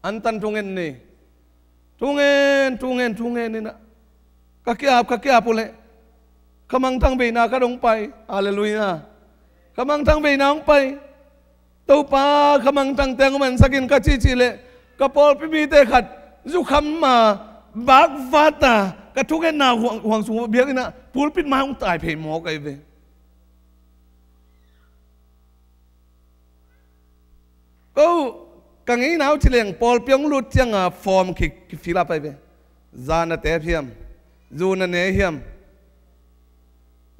antan thunget ni. Thungen, thungen, thungen in ah ka kiap, ka kiap uh leh ka mangthang veina ka dong pai. Halleluiah. Ka mangthang veina hong pai. Topa, ka mangthang teng hong mansak in ka cihcih leh ka pawlpi mite khat zukham a bakvata ka thungetna huang, huang sung biakinn ah pulpit mai hong tai phei mawk ahi ve. Ko ka ngeina uh ci leng pawlpi hong lut cianga form ki, ki fill up ahi ve. Za na tep hiam? Zu na ne hiam?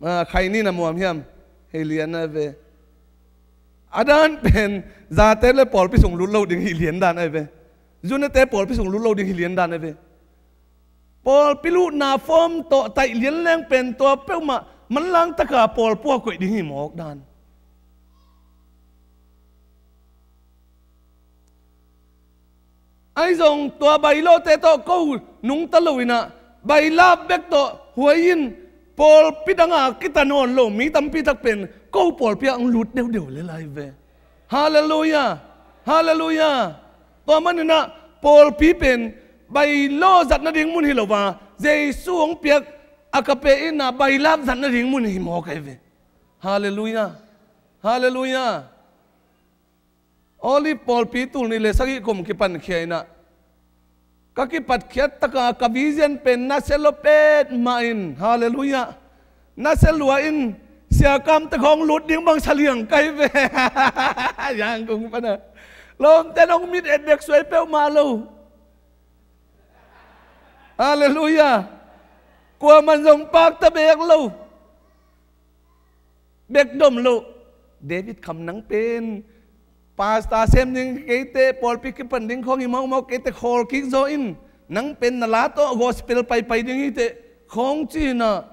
Ah, khaini na muam hiam? Hei lian ahi ve. A dan pen za tep le pawlpi sung lut lo ding hi lian dan ahi ve. Zu na tep pawlpi sung lut lo ding hi lian dan ahi ve. Pawlpi lutna form tawh taih lian leng pen tua peuhmah manlang taka pawlpi ah koih ding hi mawk dan. Ahi zong tua bailawte tawh ko nungta lo in ah, bailap bek tawh huai in pawlpi danga kita nawn lo mi tampi tak pen ko pawlpi ah hong lut deuhdeuh le lai ve. Halleluiah. Halleluiah. Tua manin ah pawlpi pen bailaw zat nading mun hi lo a, Jesu hong piak a ka pe in ah bailap zat nading mun hi mawk ahi ve. Halleluiah. Halleluiah. Olive pawlpi tul nih le sagih kum kipankhia in ah, ka kipatkhiat taka ka vision pen nasia lua petmah in, halleluiah, nasia lua in siakamte khawng lut ding bang sa liang ka hi ve. Yangon pana lawmte in hong mit et bek suai peuhmah lo. Halleluiah. Kuaman zong pakta bek lo. Bek dom lo. David Kham, nang pen pastor sem ding keite, pawlpi kipan ding khawng hi mawkmawk keite khawl kik zaw in, nang pen na la tawh gospel paipai ding hi teh khawng ci-in ah,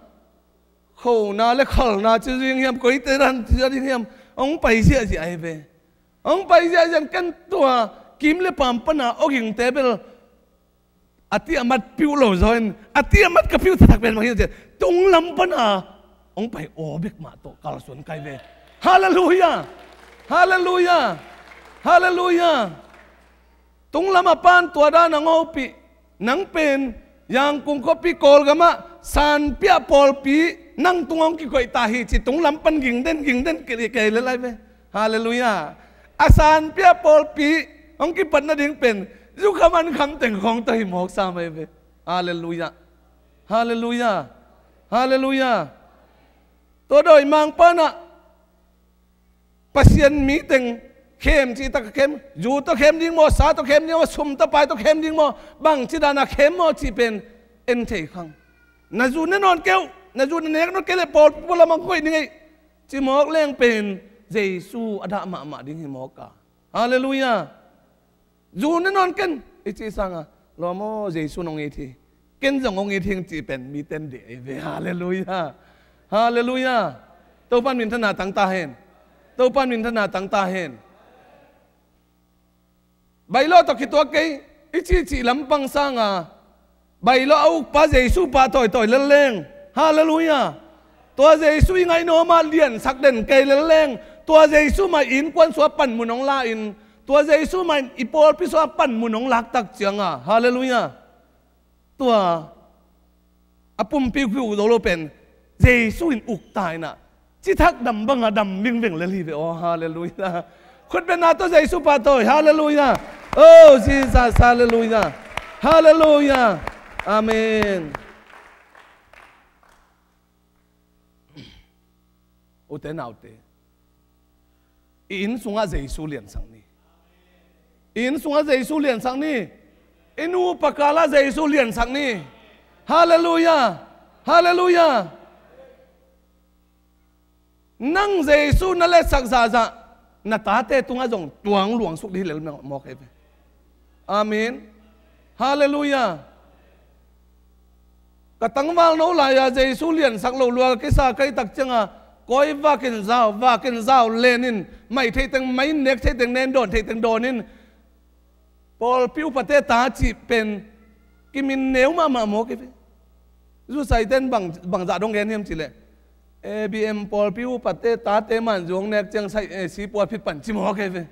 khona le khalna ci ding hiam, koite dan ci ding hiam, hong pai ziahziah ahi ve. Hong pai ziahziah in ken tua kim le pam pana awgingte bel a ti a mat piuh lo zaw in, a ti a mat ka piuh taktak pen bang hiam cih leh, tunglam pana hong pai aw bek mah tawh kalsuan ka hi ve. Halleluiah. Halleluiah. Halleluiah. Tunglam a pan tua dan a ngawpih, nang pen Yangon khuapi Kawlgam ah Sanpia pawlpi nang tung hong kikoih ta hi ci tunglam pan gingden gingden kei le lai ve. Halleluiah. A Sanpia pawlpi hong kipat nading pen zukham an kham teng khawng tawh hi mawk sam ahi ve. Halleluiah. Halleluiah. Halleluiah. Tua dawimangpa in ah Pasian mi teng khem cih tak a khem, zu tawh khem ding maw, sa tawh khem ding maw, sum tawh pai tawh khem ding maw, bangci dan a khem maw cih pen en thei khang. Na zu ne nawn kei uh, na zu na nek nawn kei leh pawlpi pualam ah koih ding ei ci mawk leng pen Jesu a dah mahmah ding hi mawk a. Halleluiah. Zu ne nawn ken i cih sanga, lawm aw, Jesu in hong it hi, ken zong hong it hing cih pen mite in deih ahi ve. Halleluiah. Halleluiah. Topa in minthanna tang ta hen. Topa in minthanna tang ta hen. Bailaw tawh kituak kei i cihcih lampang sanga, bailaw a ukpa Jesu pahtawi tawi lel leng, halleluiah, tua Jesu i ngaihna om ah liansak den kei lel leng, tua Jesu mah i innkuan sungah panmun hong la-in, tua Jesu mah in i pawlpi sungah panmun hong laktak cianga, halleluiah, tua a pumpi uh kihuh zo lo pen Jesu in uk ta in ah, cithak dam banga dam vingveng lel hi ve aw. Halleluiah. Khutbetna tawh Jesu pahtawi. Halleluiah. Oh Jesus. Halleluiah. Halleluiah. Amen. Ute naute, i inn sungah Jesu liansak ni. I inn sungah Jesu liansak ni. I nupa kalah Jesu liansak ni. Halleluiah. Halleluiah. Nang Jesu na letsak zahzah, na tate tungah zong tuang luangsuk dih lel mawk ahi ve. Amen. Halleluiah. Ka tangval no lai-a Jesu liansak lo lua ka kisa ka hih tak cianga, kawi vakin zau, vakin zau lenin, mai theiteng mai in, nek theiteng nen, dawn theiteng dawnin, pawlpi upate ta cih pen kimin neu mahmah mawk hi ve. Zusaite in bang, bangzah dong gen hiam cih leh, A B M pawlpi upate tate man zong nek ciang sai, eh, si pual phit pan ci mawk hi ve.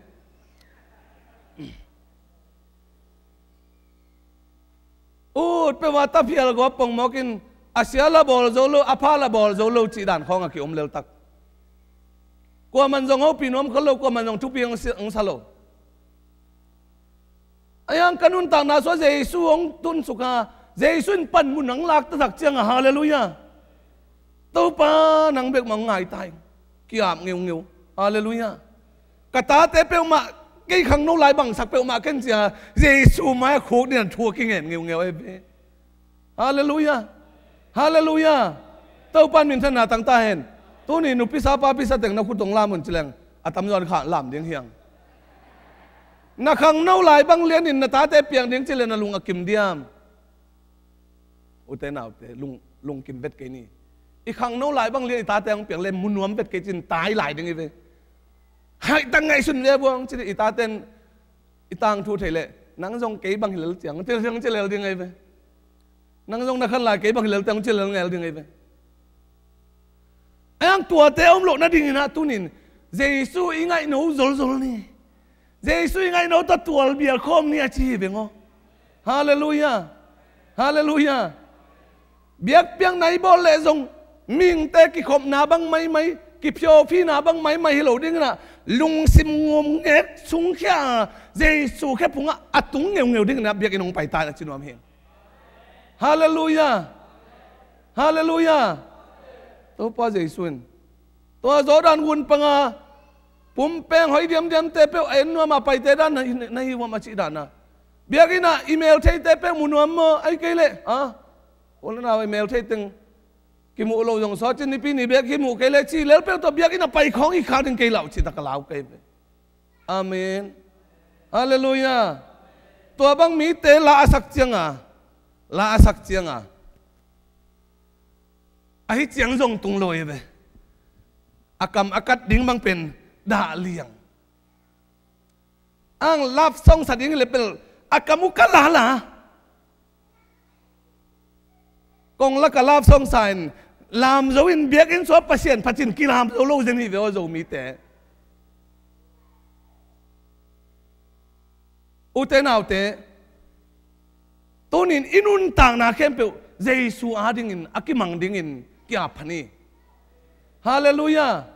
Ut peuh a taphial gawp pongmawk in, a sia la bawl zo lo, a pha la bawl zo lo cih dan khawng a kiom leltak. Kuaman zong hopih nuam kha lo, kuaman zong thupi hong si, hong sa lo. Ahi hang ka nuntakna sungah Jesu hong tunsuk a, Jesu in panmun hong lak taktak ciangah, halleluiah. Topa nang bek mah hong ngai ta ing. Ki-ap ngeungeu. Halleluiah. Ka tate peuhmah, kei khangno lai bangsak peuhmah ken ci a, Jesu mai-ah khuk dingin thu a kingen ngeungeu ahi ve. Halleluiah. Halleluiah. Topa in minthanna tang ta hen. Tuni nupisa papisa teng na khut hong lam un ci leng, a tamzaw in kha lam ding hi hang. Na khangno lai bang lianin na tate piang ding ci leng na lung a kim diam? Ute naute, lung, lungkim vet kei ni. I khangno lai bang lian i tate hong piang leh mu nuam vet kei ci-in tai lai ding hi ve. Haih tang ngaihsun ve buang ci-in i tate in i tangthu thei leh, nang zong kei bang hi lel ciang, ci lel ding ahi ve. Nang zong na khan lai kei bang hi lel ciang, ci lel ngel ding ahi ve. Ahi hang tuate a om loh nadingin ah tunin Jesu i ngaihno zolzol ni. Jesu i ngaihno tawh tualbial khawm ni a ci hi veng aw. Halleluiah. Halleluiah. Biakpiakna i bawl leh zong mihingte kikhopna bang maimai, kiphiawphina bang maimai hi lo dingin ah, lungsim ngumngek sungkhia a Jesu khephungah a tung ngeungeu dingin ah biakinn hong pai ta in a ci nuam hi. Halleluiah. Halleluiah. Topa Jesu in tua Jordan gun panga pumpeng hoi diamdiamte peuh a en nuam a, paite dan na hi, na hi huam a cih dan a, biakinn ah i meltheite peuh mu nuam maw? Ahih kei leh, a, u le nau, i melthei teng kimuh loh zong sawt ci-in Nipi ni bek kimuh kei leh ci lel peuh tawh biakinn ah pai khawng hi kha ding kei lah uh cih tak a lau kei ve. Amen. Halleluiah. Tua bang mite la a sak cianga, la a sak cianga, ahi ciang zong tung lo hi ve. A kam a kat ding bang pen dah liang. Ang love song sa ding hi leh bel a kam uh ka lala. Kong lak a love song sa in, lam zo in biakinn sungah Pasian phat in kilam zo lo zen hi ve aw Zomite. Ute naute, tunin i nuntakna khempeuh Jesu adingin a kimang dingin ki-ap pha ni. Halleluiah.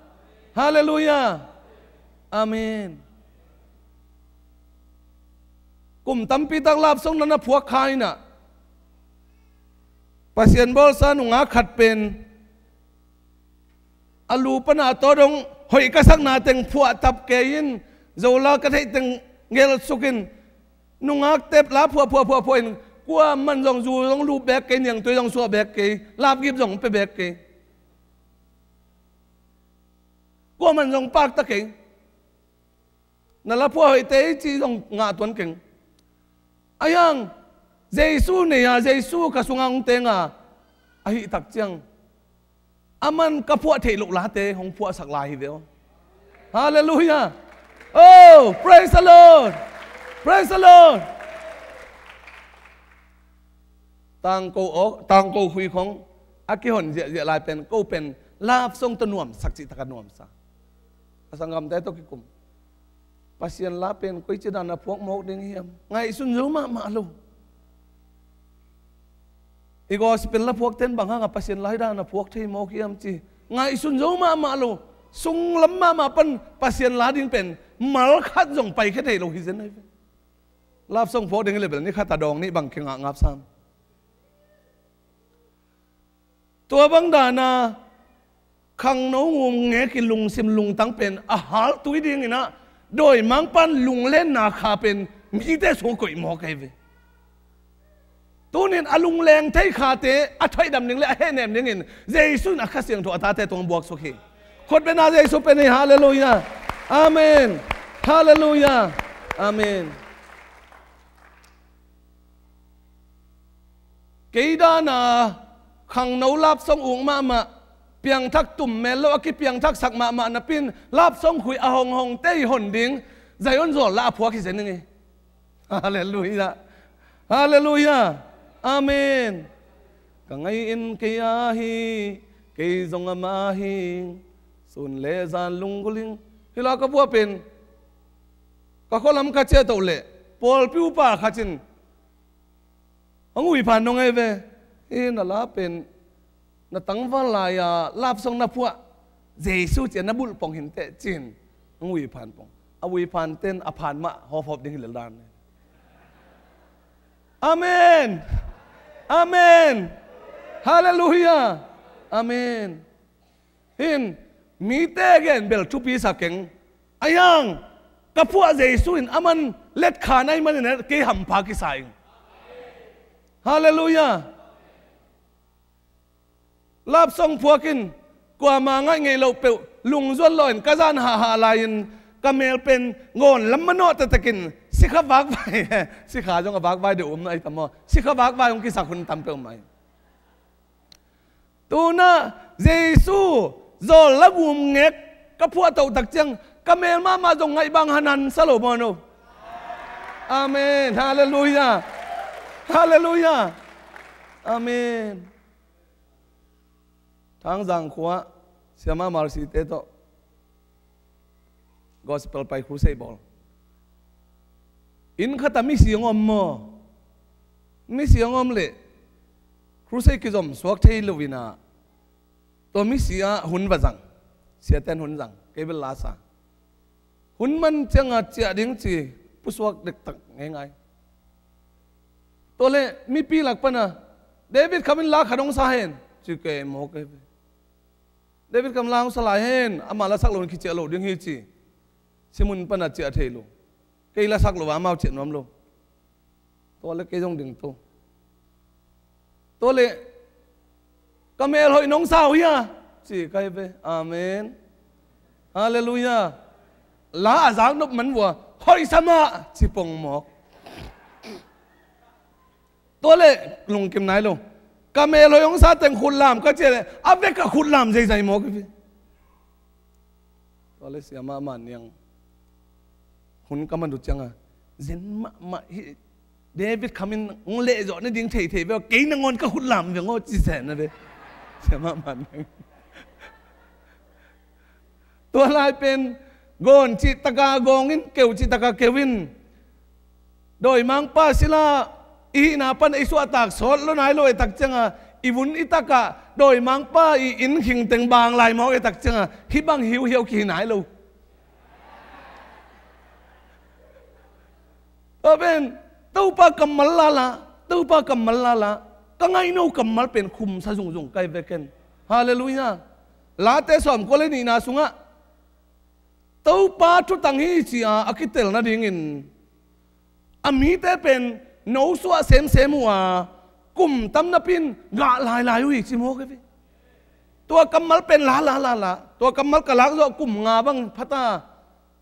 Halleluiah. Amen. Kum tampi tak love song na na phuak kha in ah, Pasian bawlsa nungak khat pen a lu pan a tawh dong hoih ka sakna teng phuahtap kei in, Zola ka theih teng gelhsuk in, nungakte la phuah phuah phuah phuah in, kuaman zong zu zong lup beek kei, niangtui zong suah beek kei, lapgip zong pia beek kei. Kuaman zong pakta kei. Na la phuah hoihte i cih zong ngah tuan keng. Ahi hang Jesu nei a, Jesu ka sungah hong teng a, ahih tak ciang, aman ka phuah theih loh late hong phuahsak lai hi ve aw. Halleluiah. Oh, praise the Lord. Praise the Lord. Tangko aw, tangko khui khong a kihon ziahziah lai pen, ko pen love song tawh nuamsak cih tak a nuamsa. A sanggamte tawh kikum. Pasian la pen koici dan a phuak mawk ding hiam? Ngaihsun zo mahmah lo. I gospel la phuakte in bang hangah Pasian la hi dan a phuak thei mawk hiam ci ngaihsun zo mahmah lo. Sunglam mahmah pan Pasian la ding pen mal khat zong paikhia thei lo hi zen ahi ve. Love song phuak ding hi leh bel ni khat a dawng nih bang kingah ngap sam. Tua bang dana khangno ngumngek i lungsim lungtang pen a haltui dingin ah, dawimangpa'n lunglenna kha pen mite sung koih mawk ahi ve. Tunin a lungleng thei khate a thoihdam ding le a hehnem dingin Jesu in a Kha Siangtho a tate tungah buaksuk hi. Khut beng a Jesu pen hi. Halleluiah. Amen. Halleluiah. Amen. Kei dana khangno love song uk mahmah, piangthak tum mel lo a kipiangthaksak mahmah napi in love song khui a honghongte i hon ding Zion zual lah a phuak hi zen ing ei. Halleluiah. Halleluiah. Amen. Ka ngai in kei a hi, kei zong amah a hi, sun le zan lunggulh ing. Hi la ka phuah pen ka khualam ka ciah toh leh pawlpi upa khat in hong ui phan nong ei ve. Hi na la pen na tangval lai-a love song na phuah, Jesu cian na bulh pong hinteh cin. Ang ui phan pong. A ui phan ten a phan mah hawphawp ding hi lel dan. Amen. Amen. Halleluiah. Amen. Hin, mite gen bel thupi sa keng. A hiang, ka phuah Jesu in a man let kha nai manin kei hampha kisa ing. Halleluiah. Lapsong phuak in, kuama ngaih ngei loh peuh, lungzuan law in, ka zan hahah lai-in, ka mel pen, ngawn lam manawh taktakin, sikha vakvai, sikha zong a vakvai deuh um ahi tam maw, sikha vakvai hong kisak hun tam peuhmah hi. Tunah Jesu zawl la gum ngek ka phuah toh tak ciang ka mel mahmah zong ngaih bang hanan sa lo maw no? Amen. Halleluiah. Halleluiah. Amen. Thangzang khua Siama Mercy te tawh Gospel pai crusade bawl. Inn khatah misi hong om maw? Misi hong om leh crusade kizom suak thei lo inah tua misi ah hun va zang. Siaten hun zang. Kei bel la sa. Hun man ciangah ciah ding ci pusuak dektak ngeingai. Tua leh mipi lak pana David Kham in la khat hong sa hen ci kei maw kei ve. David Kham la hong sa lai hen, amah lasak lo in kiciah lo ding hi ci. Simun pana ciah thei lo. Kei lasak lo a amau ciah nuam lo. Tua le kei zong ding to. Tua le ka mel hoih nong sa uh hia ci kai ve. Amen. Halleluiah. La a zak nop man vua hoih sa mah ci pong mawk. Tua le lungkim nai lo. Ka mel hoih hong sa teng khutlam ka cia le a vek a khutlam zeizai mawk hi. Tua le siama man niang hun ka man uh cianga zen mahmah hi. David Kham in hong lehzawh nading theithei ve aw, kei nangawn ka khutlam veng aw ci zen na ve. Siama man niang. Tua lai pen gawn cihtaka gawng in, keu cihtaka keu in. Dawimangpa sila i hihna pan i suahtak sawt lo nai lo e tak cianga i vun i takah dawimangpa i inn khingteng bang lai mawk e tak cianga hih bang hiuhiau kihi nai lo. Tua pen Topa kammal lala, Topa kammal lala ka ngaihno kammal pen khumsa zungzung kai veken. Halleluiah. Late sawmkua le nihna sungah Topa thutang hi ci-a a kitel nadingin a mite pen nosuah semsem uh a kum tam napi in gah lailai uh hi ci mawk hi ve. Tua kammal pen la la la la. Tua kammal ka lakzawh kum nga bang phata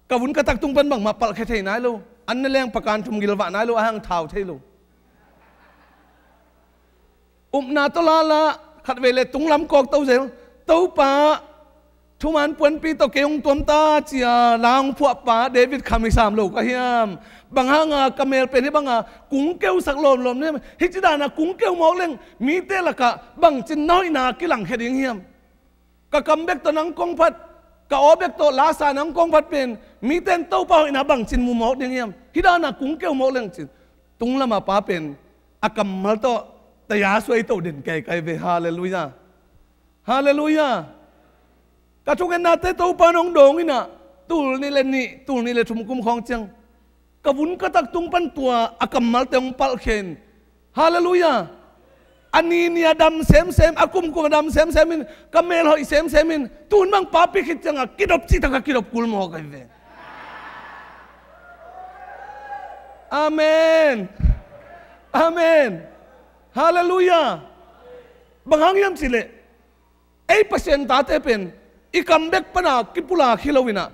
ka vun ka taktung pan bangmah palhkhia thei nai lo. An na leng pakan thum gilvah nai lo a hang thau thei lo. Upna tawh lala khatvei le tunglam kawk to zel. Topa thuman puanpi tawh kei hong tuamta cia la hong phuahpa David Kham hi sam lo ka hiam? Bang hanga ka mel pen hi banga kung keusak lawmlawm hiam? Hih ci dana kung keu mawk leng mite lakah bangcin na hoihna kilangkhia ding hiam? Ka kam bek tawh nang kong phat, ka aw bek tawh lasa nang kong phat pen mite in Topa hoihna bangcin mu mawk ding hiam? Hih dana kung keu mawk leng cin tunglam a pa pen a kammal tawh taya suai to den kei kai ve. Halleluiah. Halleluiah. Ka thungetnate Topa nong dawng inah tul nih le nih, tul nih le thum kum khawng ciang ka vun ka taktung pan tua a kammalte hong palhkhia in. Halleluiah. A ni ni a dam semsem, a kumkum a dam semsem in, ka mel hoih semsem in, tun bang papi khit cianga kidop cihtak a kidop kul mawk ahi ve. Amen. Amen. Halleluiah. Bang hang hiam cileh ei Pasian tate pen i kam bek pana kipulak hi lo inah,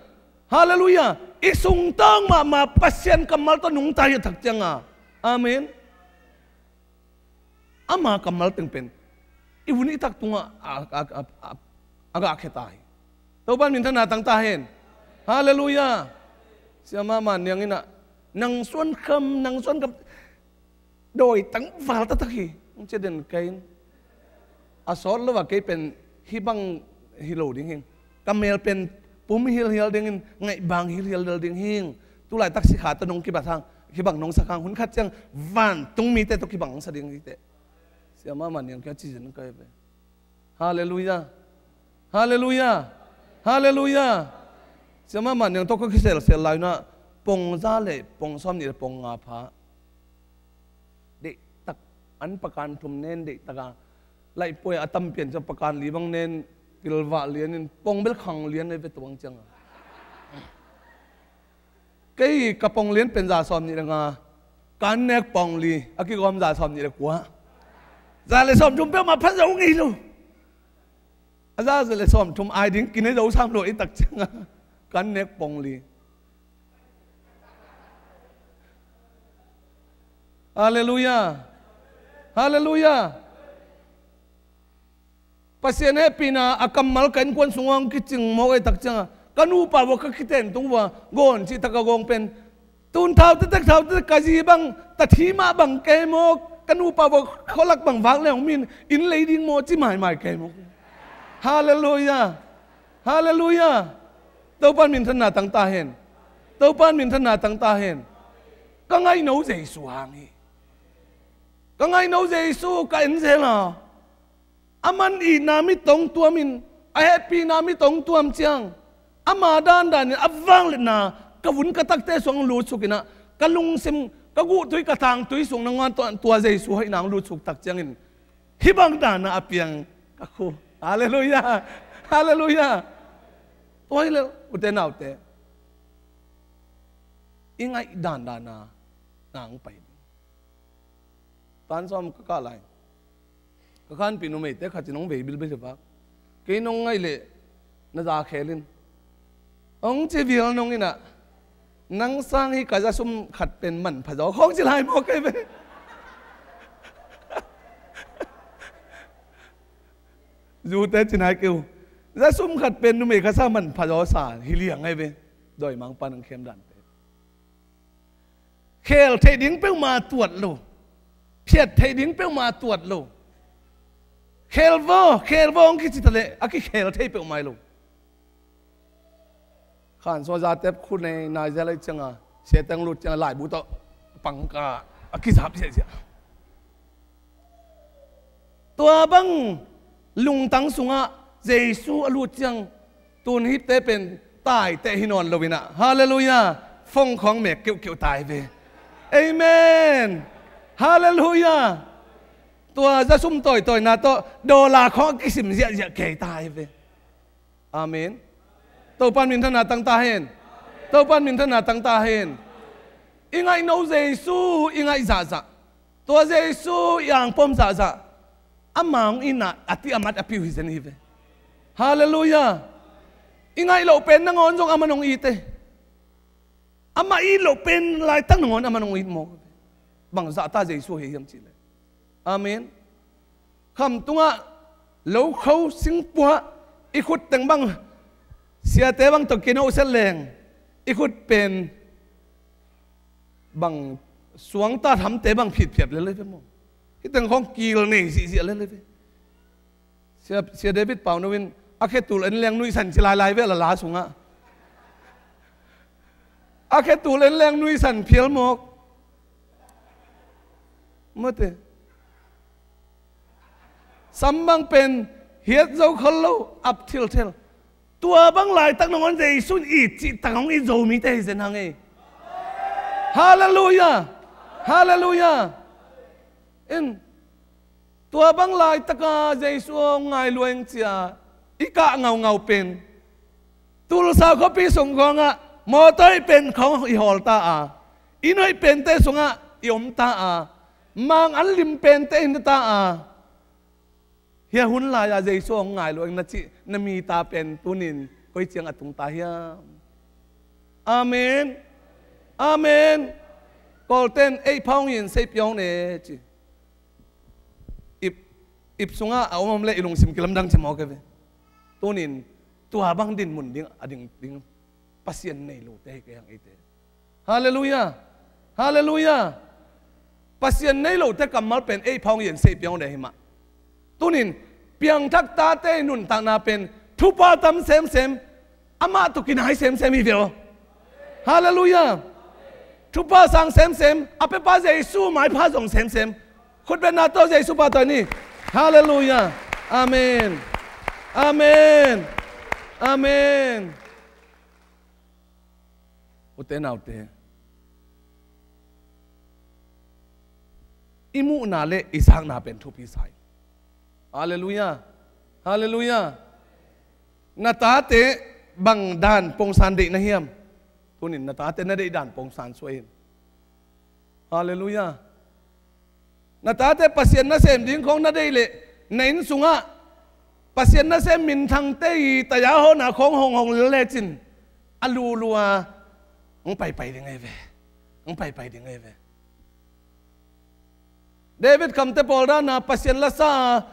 halleluiah, i sungtang mahmah Pasian kammal tawh nungta hi a thak cianga. Amen. Ama kammal teng pen i vun i tak tungah a, a, a, a, a gahkhia ta hi. Topan minthanna tang ta hen. Halleluiah. Siama man niang inah nang suan kham, nang suan kham. Dawi tangval taktak hi. Hong cia den kai in a sawt lo a kei pen hih bang hi lo ding hing. Ka mel pen pum hilhial dingin ngaihbang hilhial ding hing. Tulaitak sikha tawh nong kibat hang, kibang nong sak hang, hun khat ciang vantung mite tawh kibang sa ding hi teh. Siama man niang kia ci zen kai pen. Halleluiah. Halleluiah. Halleluiah. Siamah mah niang tawh ka kiselsel lai-in ah pong za le pong sawm nih le pong nga pha. Deihtak an pakan thum nen deihtak a, laihpuai a tam pian ciang pakan li bang nen kilvah lian in pong bel khang lian ei ve tua bang ciang a. Kei ka pong lian pen za sawm nih le nga, kan nek pong li, a kigawm za sawm nih le kua. Za le sawm thum peuhmah phan zo ngei lo. A za le sawm thum ai ding kinei zo sam lo i tak ciang a, kan nek pong li. Halleluiah. Halleluiah. Pasian hehpihna a kammal ka innkuan sungah hong kicing mawk ei tak ciang a, ka nupa vua ka kiten tung vua gawn cih tak a gawng pen tun thau tetek thau tetek ka zi bang tathi mah bang kei mawk, ka nupa vua khualak bang vak le hong min inn lei ding maw ci maimai kei mawk. Halleluiah. Halleluiah. Topan minthanna tang ta hen. Topan minthanna tang ta hen. Ka ngaihno Jesu hang hi. Ka ngaihno Jesu ka en zel a, a man itna mit tong tuamin, a hehpihna mit tong tuam ciang, ama dandanin a vangliatna ka vun ka takte suang lutsuk inah, ka lungsim, ka guhtui, ka tangtui sung nangawn tua, tua Jesu hoihna hong lutsuk tak ciangin, hih bang dana a piang ka khu. Halleluiah. Halleluiah. Tua hi le ute naute, i ngaih dandana na hong pai. Tan sawm ka kah lai. Ka khanpih numeite khat in hong vei bilbil hi vak. Kei nong ngaih leh na za khel in, hong ci vial nong inah, nang sang hi ka za sum khat pen manpha zaw khawng ci lai maw kei ve. Zute ci nai kei uh. Za sum khat pen numei ka sa manpha zaw sa hi liang ai ve. Dawimangpa nang khem dante. Khel theih ding peuhmah tuat lo. Phiat theih ding peuhmah tuat lo. Khel vaw, khel vaw hong kici ta leh a kikhel thei peuhmah hi lo. Khan sua zatep khu nei nai zia lai cianga, siateng lut cianga laibu tawh pangka a kizap ziahziah. Tua bang lungtang sungah Jesu a lut ciang tun hihte pen taiteh hi nawn lo inah, halleluiah, fong khawng mek keuhkeuh tai ve. Amen. Halleluiah. Tua za sum tawitawina tawh dollar khawng a kisim ziahziah kei tai ve. Amen. Topan minthanna tang ta hen. Topan minthanna tang ta hen. I ngaihno Jesu i ngaih zahzah, tua Jesu i angpawm zahzah, amah hong itna a ti a mat a piu hi zen hi ve. Halleluiah. I ngaih loh pen nangawn zong amah hong it e. Amah it loh pen laitak nangawn amah hong it mawk. Bang zahta Jesu hi hiam cihleh. Amen. Khamtungah lokho singpuah i khut teng bang, siate bang tawh kinohset leng i khut pen bang suangta thamte bang phitphiat lele ve maw. Hih teng khawng kil nei zihziah lele ve. Sia, Sia David Pauno in a khetul en leng nuihsan ci lailai ve a la la sungah. A khetul en leng nuihsan phial mawk. Mate. Sam bang pen hiat zo khol lo, ap thilthel. Tua bang laitak nangawn Jesu in it cihtak hong it zo mite hi zen hang ei. Halleluiah. Halleluiah. In, tua bang laitaka Jesu hong ngai lua ing cia i kah ngaungau pen, Tulsa khuapi sung khawngah mawtaw hoih pen khawng i hawl ta a, inn hoih pente sungah i om ta a, mang an lim pente i na ta a, hia hun lai-a Jesu hong ngai lua ing na cih na mita pen tunin koi ciang a tung ta hiam? Amen. Amen. Kawlten ei phawng in sei piawng ne ci. Ip, ip sungah a om om le i lungsim kilamdang ci mawk e ve. Tunin tua bang dinmun ding a ding ding Pasian nei lote hi kei hang eite. Halleluiah. Halleluiah. Pasian nei lote kammal pen ei phawng in sei piawng ne hi mah. Tunin piangthak tate nuntakna pen thupha tam semsem, amah tawh kinai semsem hi ve aw. Halleluiah. Thupha sang semsem, a pepa Jesu maipha zong semsem. Khutbetna tawh Jesu pahtawi ni. Halleluiah. Amen. Amen. Amen. Ute naute, i muhna le i zakna pen thupi sa hi. Halleluiah. Halleluiah. Na tate bang dan pongsan deih na hiam? Tunin na tate na deih dan pongsan suai in. Halleluiah. Na tate Pasian nasem ding khawng na deih leh, na inn sungah Pasian nasem minthangte i taya hawhna khawng honghong lel lecin, a lulua hong paipai ding ahi ve. Hong paipai ding ahi ve. David kamte pawl dana Pasian la sa,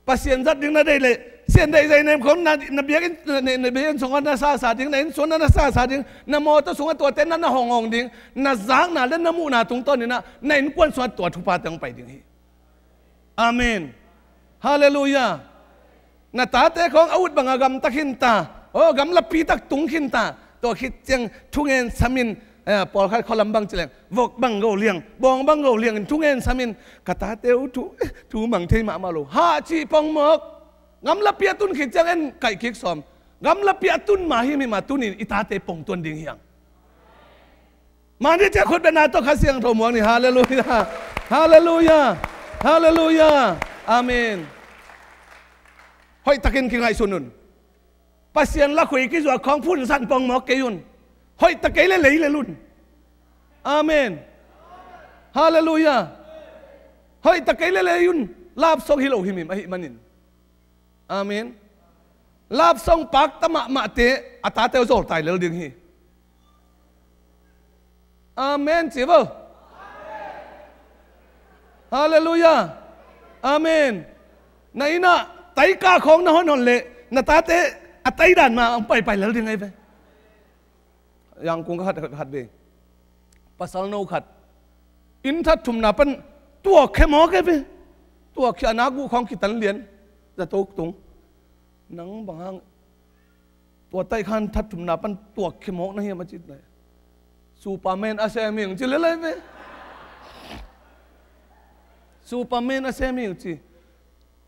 Pasian zat ding na deih leh, Sian deih zai nem khawng na, na biakinn, na, na, na biakinn sungah na sasa ding, na inn sungah na sasa ding, na mawtaw sungah tuate na, na honghong ding, na zakna le na muhna tungtawninah na innkuan sungah tua thuphate hong pai ding hi. Amen. Halleluiah. Na tate khawng a ut banga gamta khinta, aw, gamlapi tak tung khinta. Tua khit ciang thungen samin, eh, pawlkhat khualam bang cileng, vok bang go liang, bawng bang go liangin thungen samin, ka tate uh thu, thu mang thei mahmah lo, hah cih pongmawk. Gamlapi a tun khit ciang en kaih kik sawm. Gamlapi a tun ma hi mi ma tunin i tate pongtuan ding hiang. Mani cia khut bena tawh Kha Siangtho muang ni. Halleluiah. Halleluiah. Halleluiah. Amen. Hoihtakin kingaihsun un. Pasian lakhui kizuak khawng phunsan pongmawk kei un. Hoihtak kei le lei lel un. Amen. Halleluiah. Hoihtak kei le lei un. Love song hi lo himhim ahih manin. Amen. Love song pakta mahmahte a tate uh zawltai lel ding hi. Amen ci vo. Halleluiah. Amen. Na innah taika khawng na honhon leh na tate a taidan ma hong paipai lel ding ahi ve. Yangkung ka khat, khat, khat ve. Pasal no khat. Inn that thumna pan tuak khia mawk e ve. Tuak khia nak uh khawng kitan lian. Zato tung. Nang bang hang tua taikhan that thumna pan tuak khia mawk na hiam a cih leh, Superman a sem hing ci lelai ve. Superman a sem hing ci.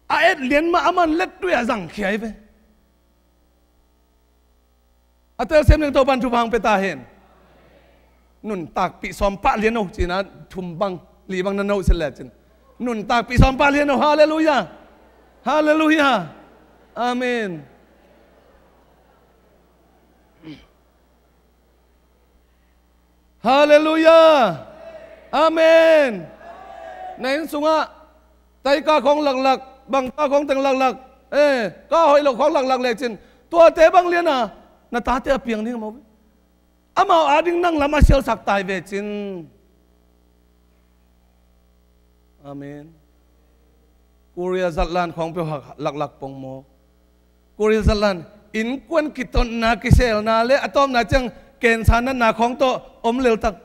A et lian mah a man let tui a zang khia hi ve. A tel sem ding Topan thupha hong pia ta hen. Nuntakpih sawm pah lian o cina thum bang, li bang na no sia lecin. Nuntakpih sawm pah lian o. Halleluiah. Halleluiah. Amen. Halleluiah. Amen. Na inn sungah taika khawng laklak, bangka khawng teng laklak, eh, ka hoih lo khawng laklak lecin, tuate bang liana na tate a piang ding a mo. Amau ading nang lam a sialsak tai vecin. Amen. Korea zatlan khawng peuh laklak pongmawk. Korea zatlan innkuan kitotna, kiselna le a tawpna ciang kensa natna khawng tawh om leltak.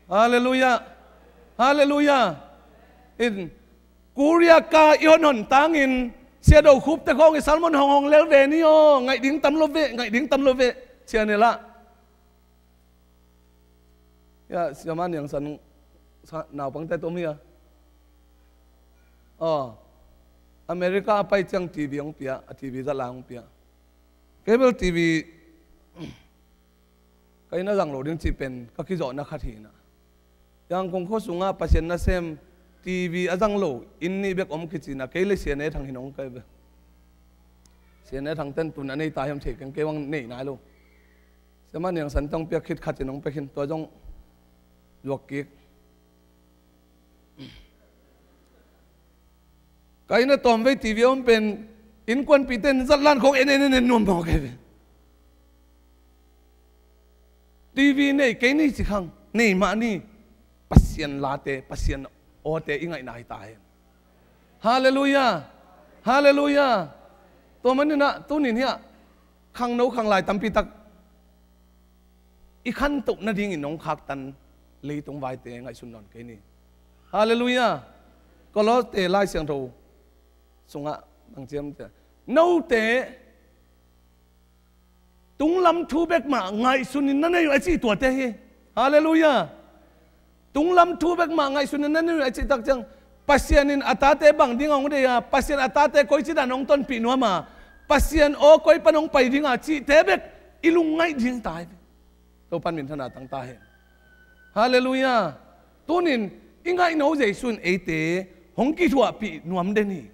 Halleluiah. Halleluiah. In Korea ka i honhon tangin Sia Do Khupte khawng i salmon honghong lel ve ni aw. Ngaih ding tam lo ve, ngaih ding tam lo ve. Sia ne lah. Ya, Sia Ma Niang San naupangte tom hi a. Aw, America a pai ciang TV hong pia, a TV zatlan hong pia. Cable TV ka inn a zang lo ding cih pen ka kizawhna khat hi na. Yangkung khua sungah Pasian nasem TV a zang lo inn nih bek om kicina, kei le Sia Ne Thang hi nong kai ve. Sia Ne Thang ten tun a nei ta hiam thei keng, kei bang nei nai lo. Sia Ma Niang San tawh hong piak khit khat in hong pia khin, tua zong zuak kik. Ka inn a tawmvei TV a om pen innkuanpihte in zatlan khawng en en en en nuam mawk hi ve. TV nei kei ni ci khang, nei mah ni. Pasian late, Pasian awte i ngaihna hi ta hen. Halleluiah. Halleluiah. Tua maninah tunin hiah khangno khanglai tampi tak i khantoh nadingin hong khaktan leitung vaite ngaihsun nawn kei ni. Halleluiah. Koloste Lai Siangtho sungah bang ci hiam cih leh, note tunglam thu bek mah ngaihsunin na nei uh a ci tuate hi. Halleluiah. Tunglam thu bek mah ngaihsunin na nei uh a cih tak ciang, Pasian in a tate bang ding a hong deih a, Pasian a tate koici dan hong tonpih nuam a, Pasian aw koi pan hong pai ding a cihte bek i lungngaih ding ta hi. Topan minthanna tang ta hen. Halleluiah. Tunin i ngaihno Jesu in eite hong kithuahpih nuam den hi.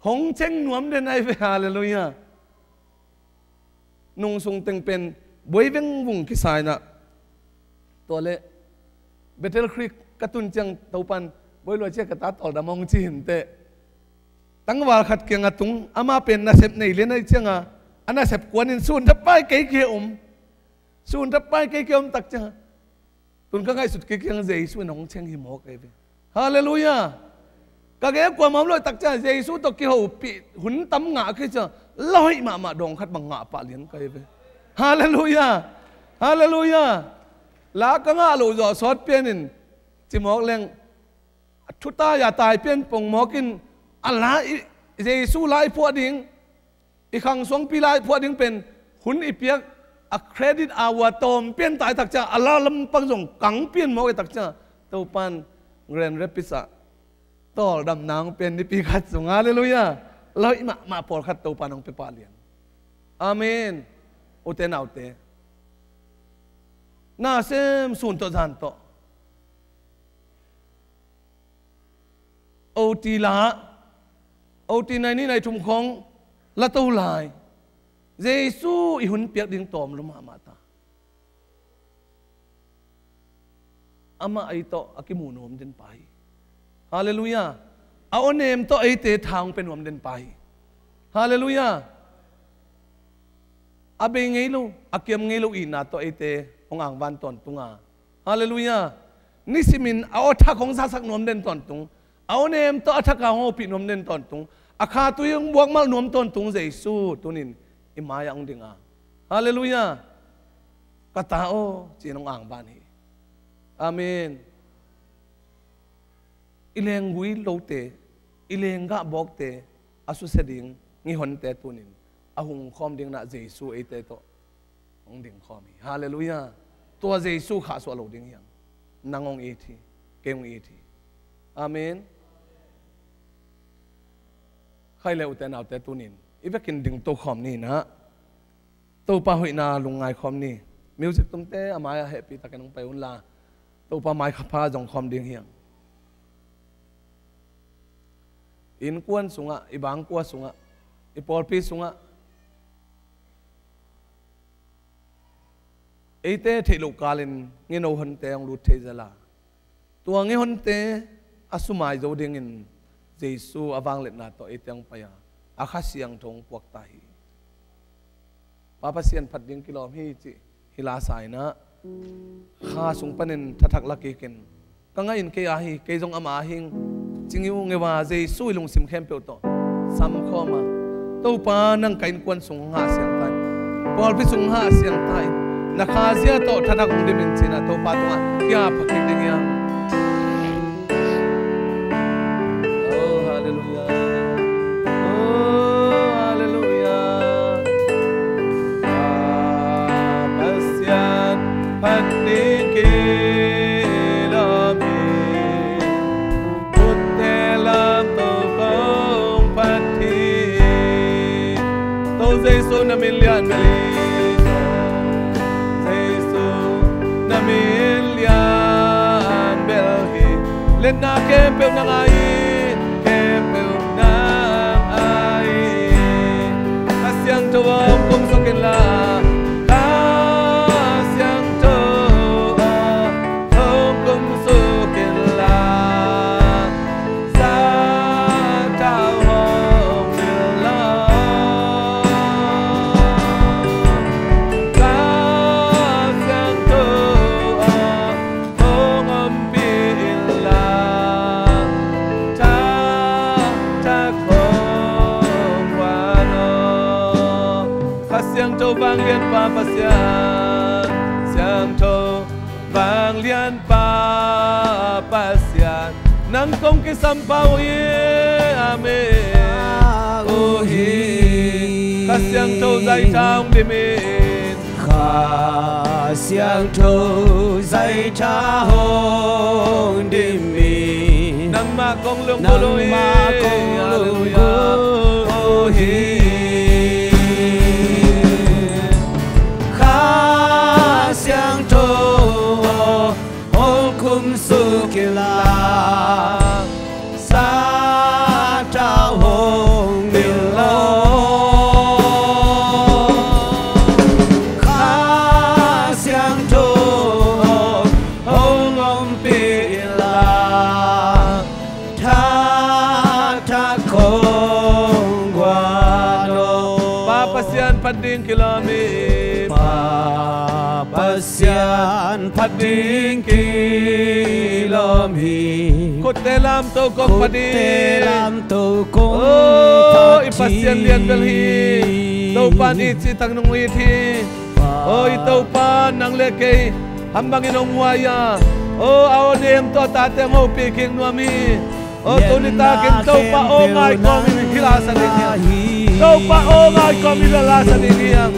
Hong ceng nuam den ahi ve. Halleluiah. Nungsung teng pen buai vengvung kisa in ah, tua leh Bethel Creek ka tun ciang Topan buai lua ciang ka ta tawldam hong ci hi inteh. Tangval khat kiangah tung, amah pen nasep nei lian ahih ciangah a nasep kuanin sun thapai kei kia om. Sun thapai kei kia om tak ciangah, tun ka ngaihsut kik ciang Jesu in hong ceng hi mawk ahi ve. Halleluiah. Ka gei kuamah om lo tak ciang Jesu tawh kihopih hun tam ngah kik ciang la hoih mahmah dawng khat bang ngah pah lian ka hi ve. Halleluiah. Halleluiah. La ka ngah loh zawh sawt pianin ci mawk leng, a thutai a tai pian pong mawkin a la i, Jesu la i phuah ding, i khang suangpi la i phuah ding pen hun i piak a credit hour tawm pian tai tak ciang a la lampang zong kang pian mawk i tak ciang Topan Grand Rapids ah tawldamna hong pian nipi khat sung. Halleluiah. La hoih mahmah pawlkhat Topan hong pia pah lian. Amen. Ute naute, nasem sun tawh zan tawh OT la, OT nai nih nai thum khong la to lai. Jesu i hun piak ding tawm lua mahmah ta. Amah ei tawh a kimu nuam den pa hi. Halleluiah. A awnem tawh eite tha hong pia nuam den pa hi. Halleluiah. A bei ngei lo, a kiam ngei lo itna tawh eite hong angvan tawntung a. Halleluiah. Nisimin a aw thak hong zasak nuam den tawntung. A awnem tawh a thak a hong hopih nuam den tawntung. A kha tui hong buakmalh nuam tawntung Jesu tunin i mai-ah hong ding a. Halleluiah. Ka ta aw, ci-in hong angvan hi. Amen. I lenggui lote, i lenggah bawkte a susia ding ngihonte tunin a hungkhawm ding in ah Jesu eite tawh hong dingkhawm hi. Halleluiah. Tua Jesu khahsuah lo ding hiam? Nang hong it hi, kei hong it hi. Amen. Khaile ute naute, tunin i vekin dingto khawm ni in ah Topa hoihna lungngai khawm ni. Music tumte a mai-ah hehpih takin hong pai unla, Topa mai kha pha zong khawm ding hiam? I innkuan sungah, i bangkua sungah, i pawlpi sungah eite theih loh kalin ngeno honte hong lut thei zel a, tua nge honte a sumai zo dingin Jesu a vangliatna tawh eite hong pai a, a Kha Siangtho hong puak ta hi. Pa Pasian phat ding kilawm hi cih hi la sa in ah, Kha sung panin thathak la kikin, ka ngah in kei a hi, kei zong ama a hing, ci ngeu ngeu a Jesu i lungsim khempeuh tawh samkhawm a, Topa nang ka innkuan sung hong hah siang ta in, pawlpi sung hong hah siang ta in, na khazia tawh thathak hong dim in ci-in ah Topa tungah kiap kik ding hiam? Oh, halleluiah. Oh, halleluiah. Pasian phat ding kilawm hi. Utte lam to kong phat hi. To Jesu na min lian bel hi. Jesu na min lian bel hi. Liatna khempeuh nang a hi, khempeuh nang a hi. Kha Siangtho aw hong kum suk inla, Kha Siangtho aw hong kum suk inla, Za Thau hong pil la. Kha Siangtho aw hong ompih inla, thak thak hong guan aw. Kha Siangtho vanglianpa Pasian, Siangtho vanglianpa Pasian, nang kong kisam pah uh hi. Amen. Uh hi. Kha Siangtho Zaitha hong dim in. Kha Siangtho Zaitha hong dim in. Nangmah kong lunggulh uh hi. Nangmah kong lunggulh uh hi. Kha Siangtho aw, hong kumsuk inla, sathau hong nilh aw. Kha Siangtho aw, hong ompih inla, thakthak hong guan aw. Pa Pasian phat ding kilawm hi. Pa Pasian phat ding kilawm hi. Khutte lamto kong phat hi. Khutte lamto kong phat hi. Oh, i Pasian lian bel hi. Topa in it cih tak nong it hi. Oh, i Topa, nang le kei ham bangin hong huai a, oh, a aw nem tawh a tate hong hopih kik nuam hi. Oh, tuni takin Topa aw ngai kawmin hi la sa ding hi hang. Topa aw ngai kawmin hi la sa ding hi hang.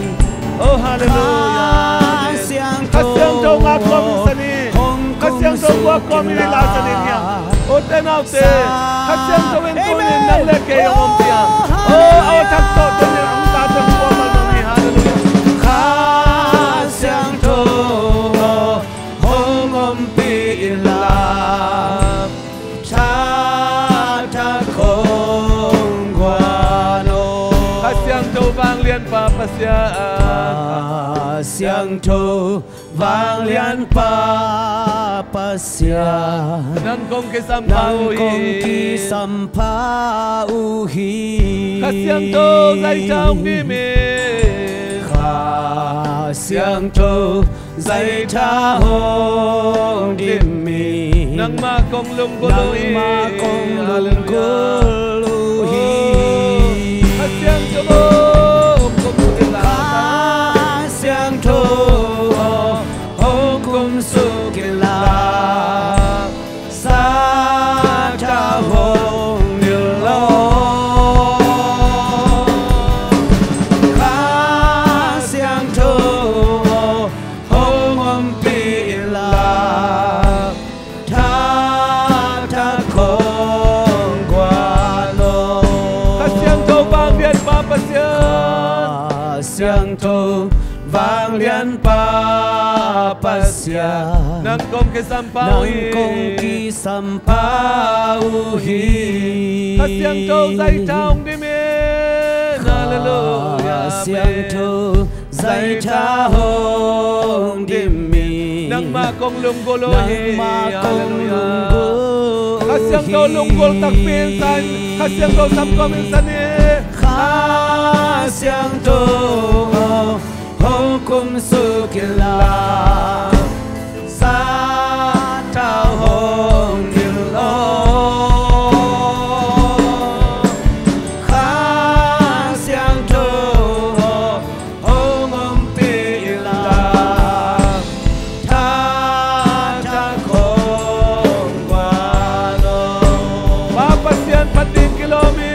Oh, halleluiah. Kha Siangtho ngai kawmin sa ni. Kha Siangtho ngai kawmin hi la sa ding hi hang. Oh, te naute, Kha Siangtho in tuni nang le kei hong ompih a, oh, a aw thak tawh tuni nang tate hong gualmal nuam hi. Halleluiah. Kha Siangtho aw, hong ompih inla, thakthak hong guan aw. Kha Siangtho vanglianpa Pasian. Kha Siangtho vanglianpa Pasian, nang kong kisampha uh hi. Nang kong kisampha uh hi. Kha Siangtho zaitha hong dim in. Kha Siangtho zaitha hong dim in. Nangmah kong lunggulh uh hi. Nangmah kong lunggulh uh hi. Kha Siangtho aw, hong kumsuk inla. Kha Siangtho aw, hong kumsuk inla, sathau hong nilh aw. Kha Siangtho aw, hong ompih inla, thakthak hong guan aw. Kha Siangtho vanglianpa Pasian. Kha Siangtho vanglianpa Pasian, nang kong kisampha uh hi. Nang kong kisampha uh hi. Kha Siangtho zaitha hong dim in. Halleluiah. Kha Siangtho zaitha hong dim in. Nangmah kong lunggulh uh hi. Nangmah kong lunggulh uh hi. Kha Siangtho lunggulh takpi in sa in. Kha Siangtho sam kawmin sa ni. Kha Siangtho aw, hong kumsuk inla, sathau hong nilh aw. Kha Siangtho aw, hong ompih inla, thakthak hong guan aw. Pa Pasian phat ding kilawm hi.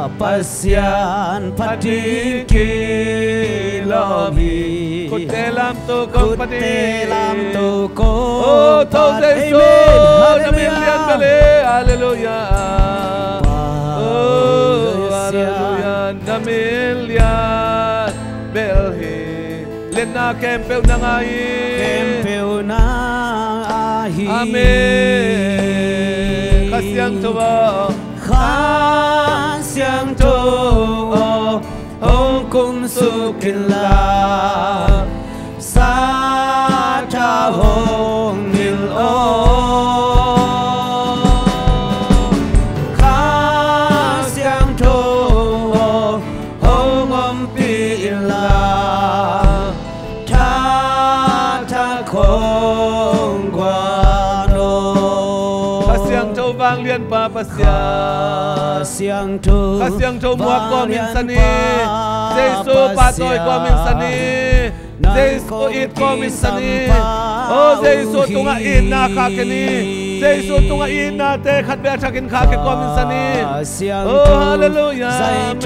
Pa Pasian phat ding kilawm hi. Khutte lamto kong phat hi. Khutte lamto kong phat hi. Oh, Topa Jesu, na min lian bel hi. Halleluiah. Oh, halleluiah. Na min lian bel hi. Lianna khempeuh nang a hi. Khempeuh nang a hi. Amen. Kha Siangtho aw. Kha Siangtho aw, hong kumsuk inla, sathau hong nilh aw. Kha Siangtho aw, hong ompih inla, thakthak hong guan aw. Kha Siangtho vanglianpa Pasian. Kha Siangtho, Kha Siangtho muak kawmin sa ni. Jesu pahtawi kawmin sa ni. Jesu it kawmin sa ni. O Jesu tungah itna khahkhia ni. Jesu tungah itnate khat bek a thakin khahkhia kawmin sa ni. O halleluiah. Amen.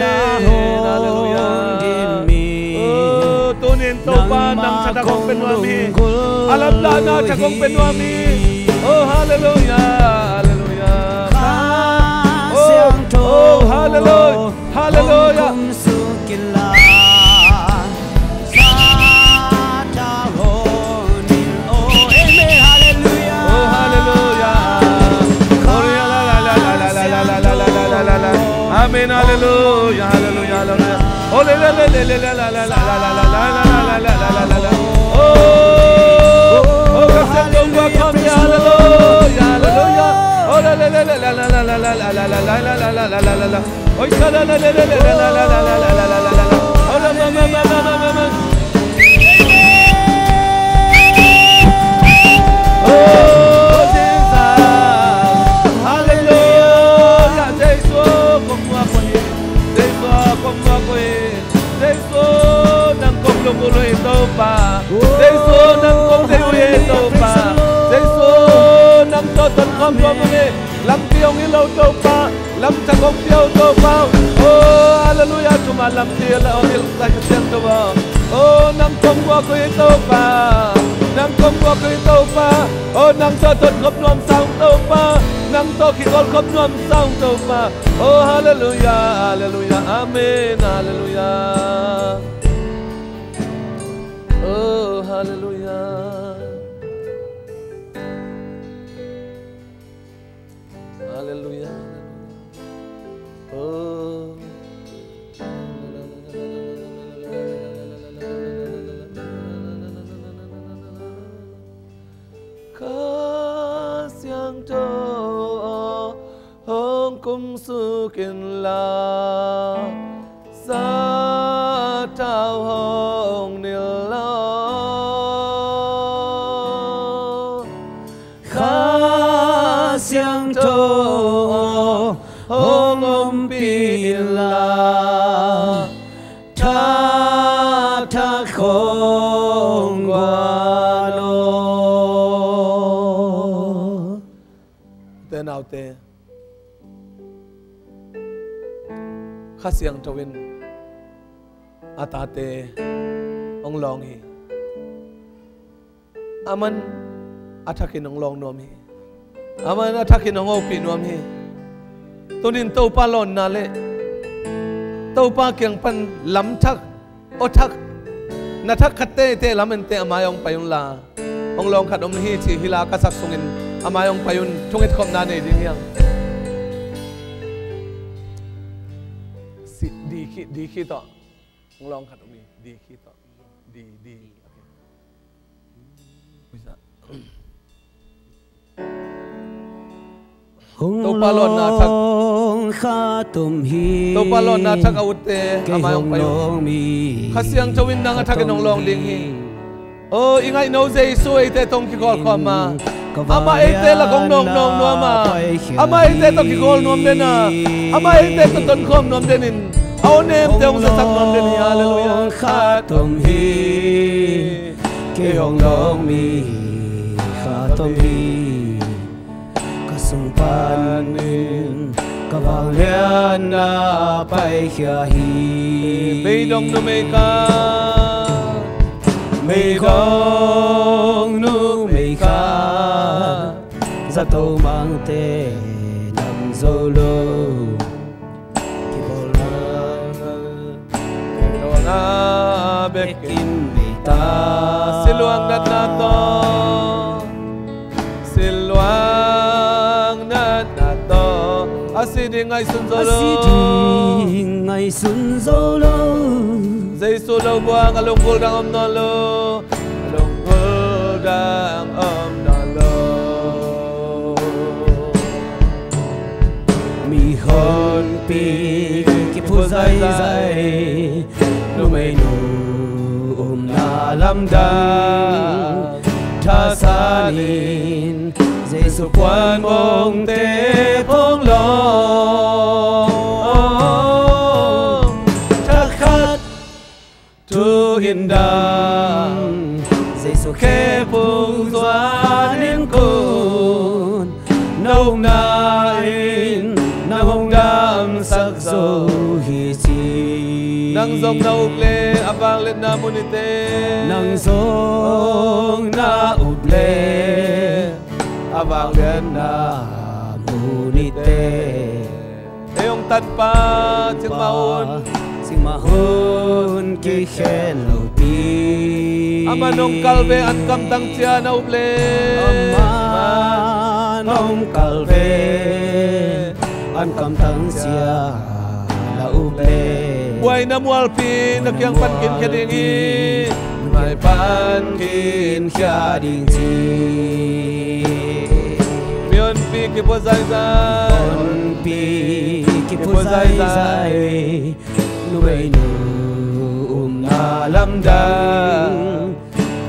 Halleluiah. O tunin Topa nang thathak hong pia nuam hi. A lamdangna thak hong pia nuam hi. O halleluiah. Halleluiah. Amen. Hallelujah. Amen. Hallelujah. Hallelujah. Hallelujah. Hallelujah. Jesu, kong muak uh hi. Jesu, kong muak uh hi. Jesu, nang kong lunggulh uh hi Topa. Jesu, nang kong deih uh hi Topa. Jesu, nang tawh tonkhawm nuam uh hi. Lampi hong hi lo Topa. Lamthak hong pia uh Topa. Oh, hallelujah. Thumah lampi la hong hilh lai Kha Siangtho aw. Oh, nang kong muak uh hi Topa. Nang kong muak uh hi Topa. Oh, nang tawh tonkhawm nuamsa ung Topa. Nang tawh kikawlkhawm nuamsa ung Topa. Oh, hallelujah, hallelujah, amen, hallelujah. Oh, hallelujah. Hallelujah. Oh. Kha Siangtho aw, hong kumsuk inla, sathau hong nilh aw. Kha Siangtho aw, hong ompih inla, tha thak hong guan aw. Ute naute, Kha Siangtho in a tate hong lawng hi. Aman a thakin hong lawng nuam hi. Aman a thakin hong hopih nuam hi. Tunin Topa lawnna le Topa kiang pan lamthak, awthak, na thak khatte ite lam ente a mai hong pai unla, hong lawng khat om hi ci hih la ka sak sungin a mai hong pai un. Thungetkhopna nei ding hi hang. Si, di khi, di khi tawh. Hong lawng khat om hi, di khi tawh. Di, di. Topa lawnna thak. Topa lawnna thak a utte a mai hong pai un. Kha Siangtho in nang a thakin hong lawng ding hi. Oh, i ngaihno Jesu eite tawh hong kikawlkhawm a, amah eite lak hong nawknawk nuam a, amah eite tawh kikawl nuam den a, amah eite tawh tonkhawm nuam den in, a aw nemte hong zasak nuam den hi. Hallelujah. Khat om hi. Kei hong lawng mi khat om hi. Ka sung panin ka vangliatna paikhia hi. Meidong numei khat. Meidong numei khat. Zato mangte dam zo lo. Kipawlna, kipawlna bekin beita. Siluang natna tawh, siluang natna tawh, a si ding ngaihsun zo lo. A si ding ngaihsun zo lo. Jesu lo buang a lunggulh dang om nawn lo. Lunggulh dang om nawn lo. Mihonpi kiphu zaizai, numeinu umna lamdang thasanin, Jesu puan mongte phong lo. Thakhat thu in dam, Jesu khephung zuan in kun, na ukna in nang hong damsak zo hi ci. Nang zong na uk le a vangliatna mu ni teh. Nang zong na uk le a vangliatna mu ni teh. Ei hong tanpa, ciangmah un. Cingmah hun kikhel lopi. Aman hong kal ve, an kamtang ciang na up le. Aman hong kal ve, an kamtang ciang na up le. Buaina mualpi na kiang pan kinkhia ding hi. Buai pan kinkhia ding ci. Mihonpi kipua zaizai. Mihonpi kipua zaizai. Numeinu upna lamdang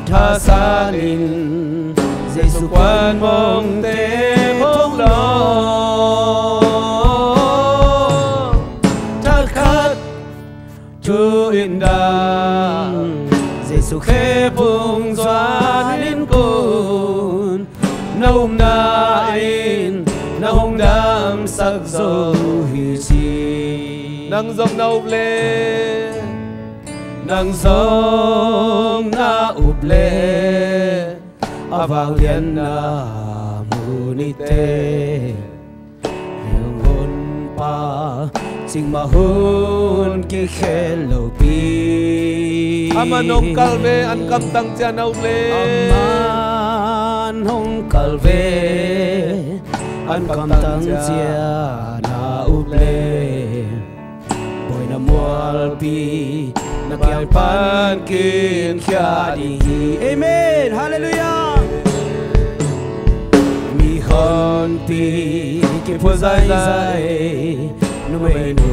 thasanin, Jesu puan mongte phawk law. Thakhat thu in dam, Jesu khephung zuanin kun. Na upna in na hong damsak zo hi ci. Nang zong na up le. Nang zong na up le. A vanglianna mu ni teh. Hong honpa, cingmah hun kikhel lopi. Aman hong kal ve, an kamtang ciang na up le. Aman hong kal ve, an kamtang ciang na up le. Buaina mualpi na kiang pan kinkhia ding hi. Amen. Halleluiah. Mihonpi kipua zaizai. Numeinu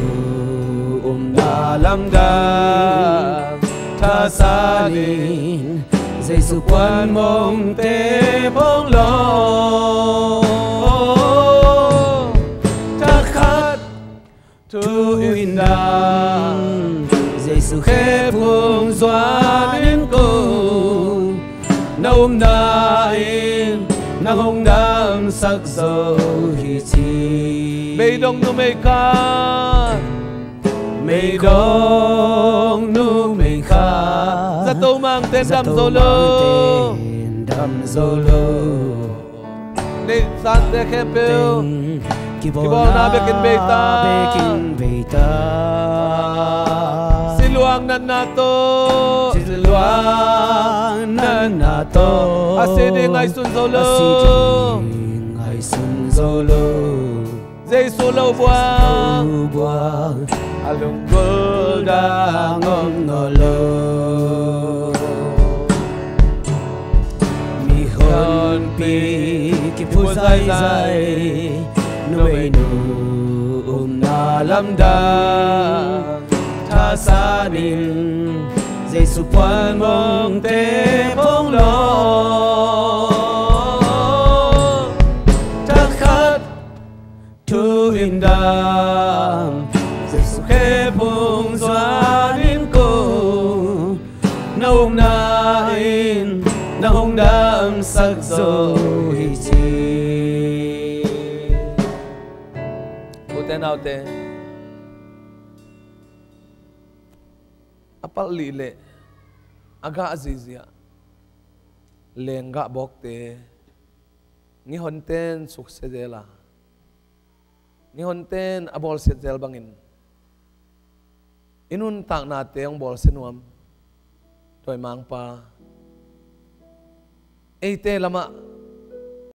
upna lamdang thasanin, Jesu puan mongte phawk law. Thakhat thu in dam, Jesu khephung zuanin kun. Na upna in na hong damsak zo hi ci. Meidong numei khat. Meidong numei khat. Zato mangten dam zo lo. Zato mangten dam zo lo. Neihsate khempeuh kibawlna bekin bei ta. Siluang natna tawh. Siluang natna tawh. A si ding ngaihsun zo lo. A si ding ngaihsun zo lo. Jesu lo buang. Jesu lo buang. A lunggulh dang om nawn lo. Mihonpi kipua zaizai. Numeinu upna lamdang thasanin, Jesu puan mongte phawk law. Thakhat thu in dam, Jesu khephung zuanin kun. Na upna in na hong damsak zo hi ci. Ute naute, a palh lih leh a gah zihziah lenggah bawkte ngi honten suksia zel a, ngi honten a bawlsiat zel bangin i nuntaknate hong bawlsia nuam. Dawimangpa, eite lamah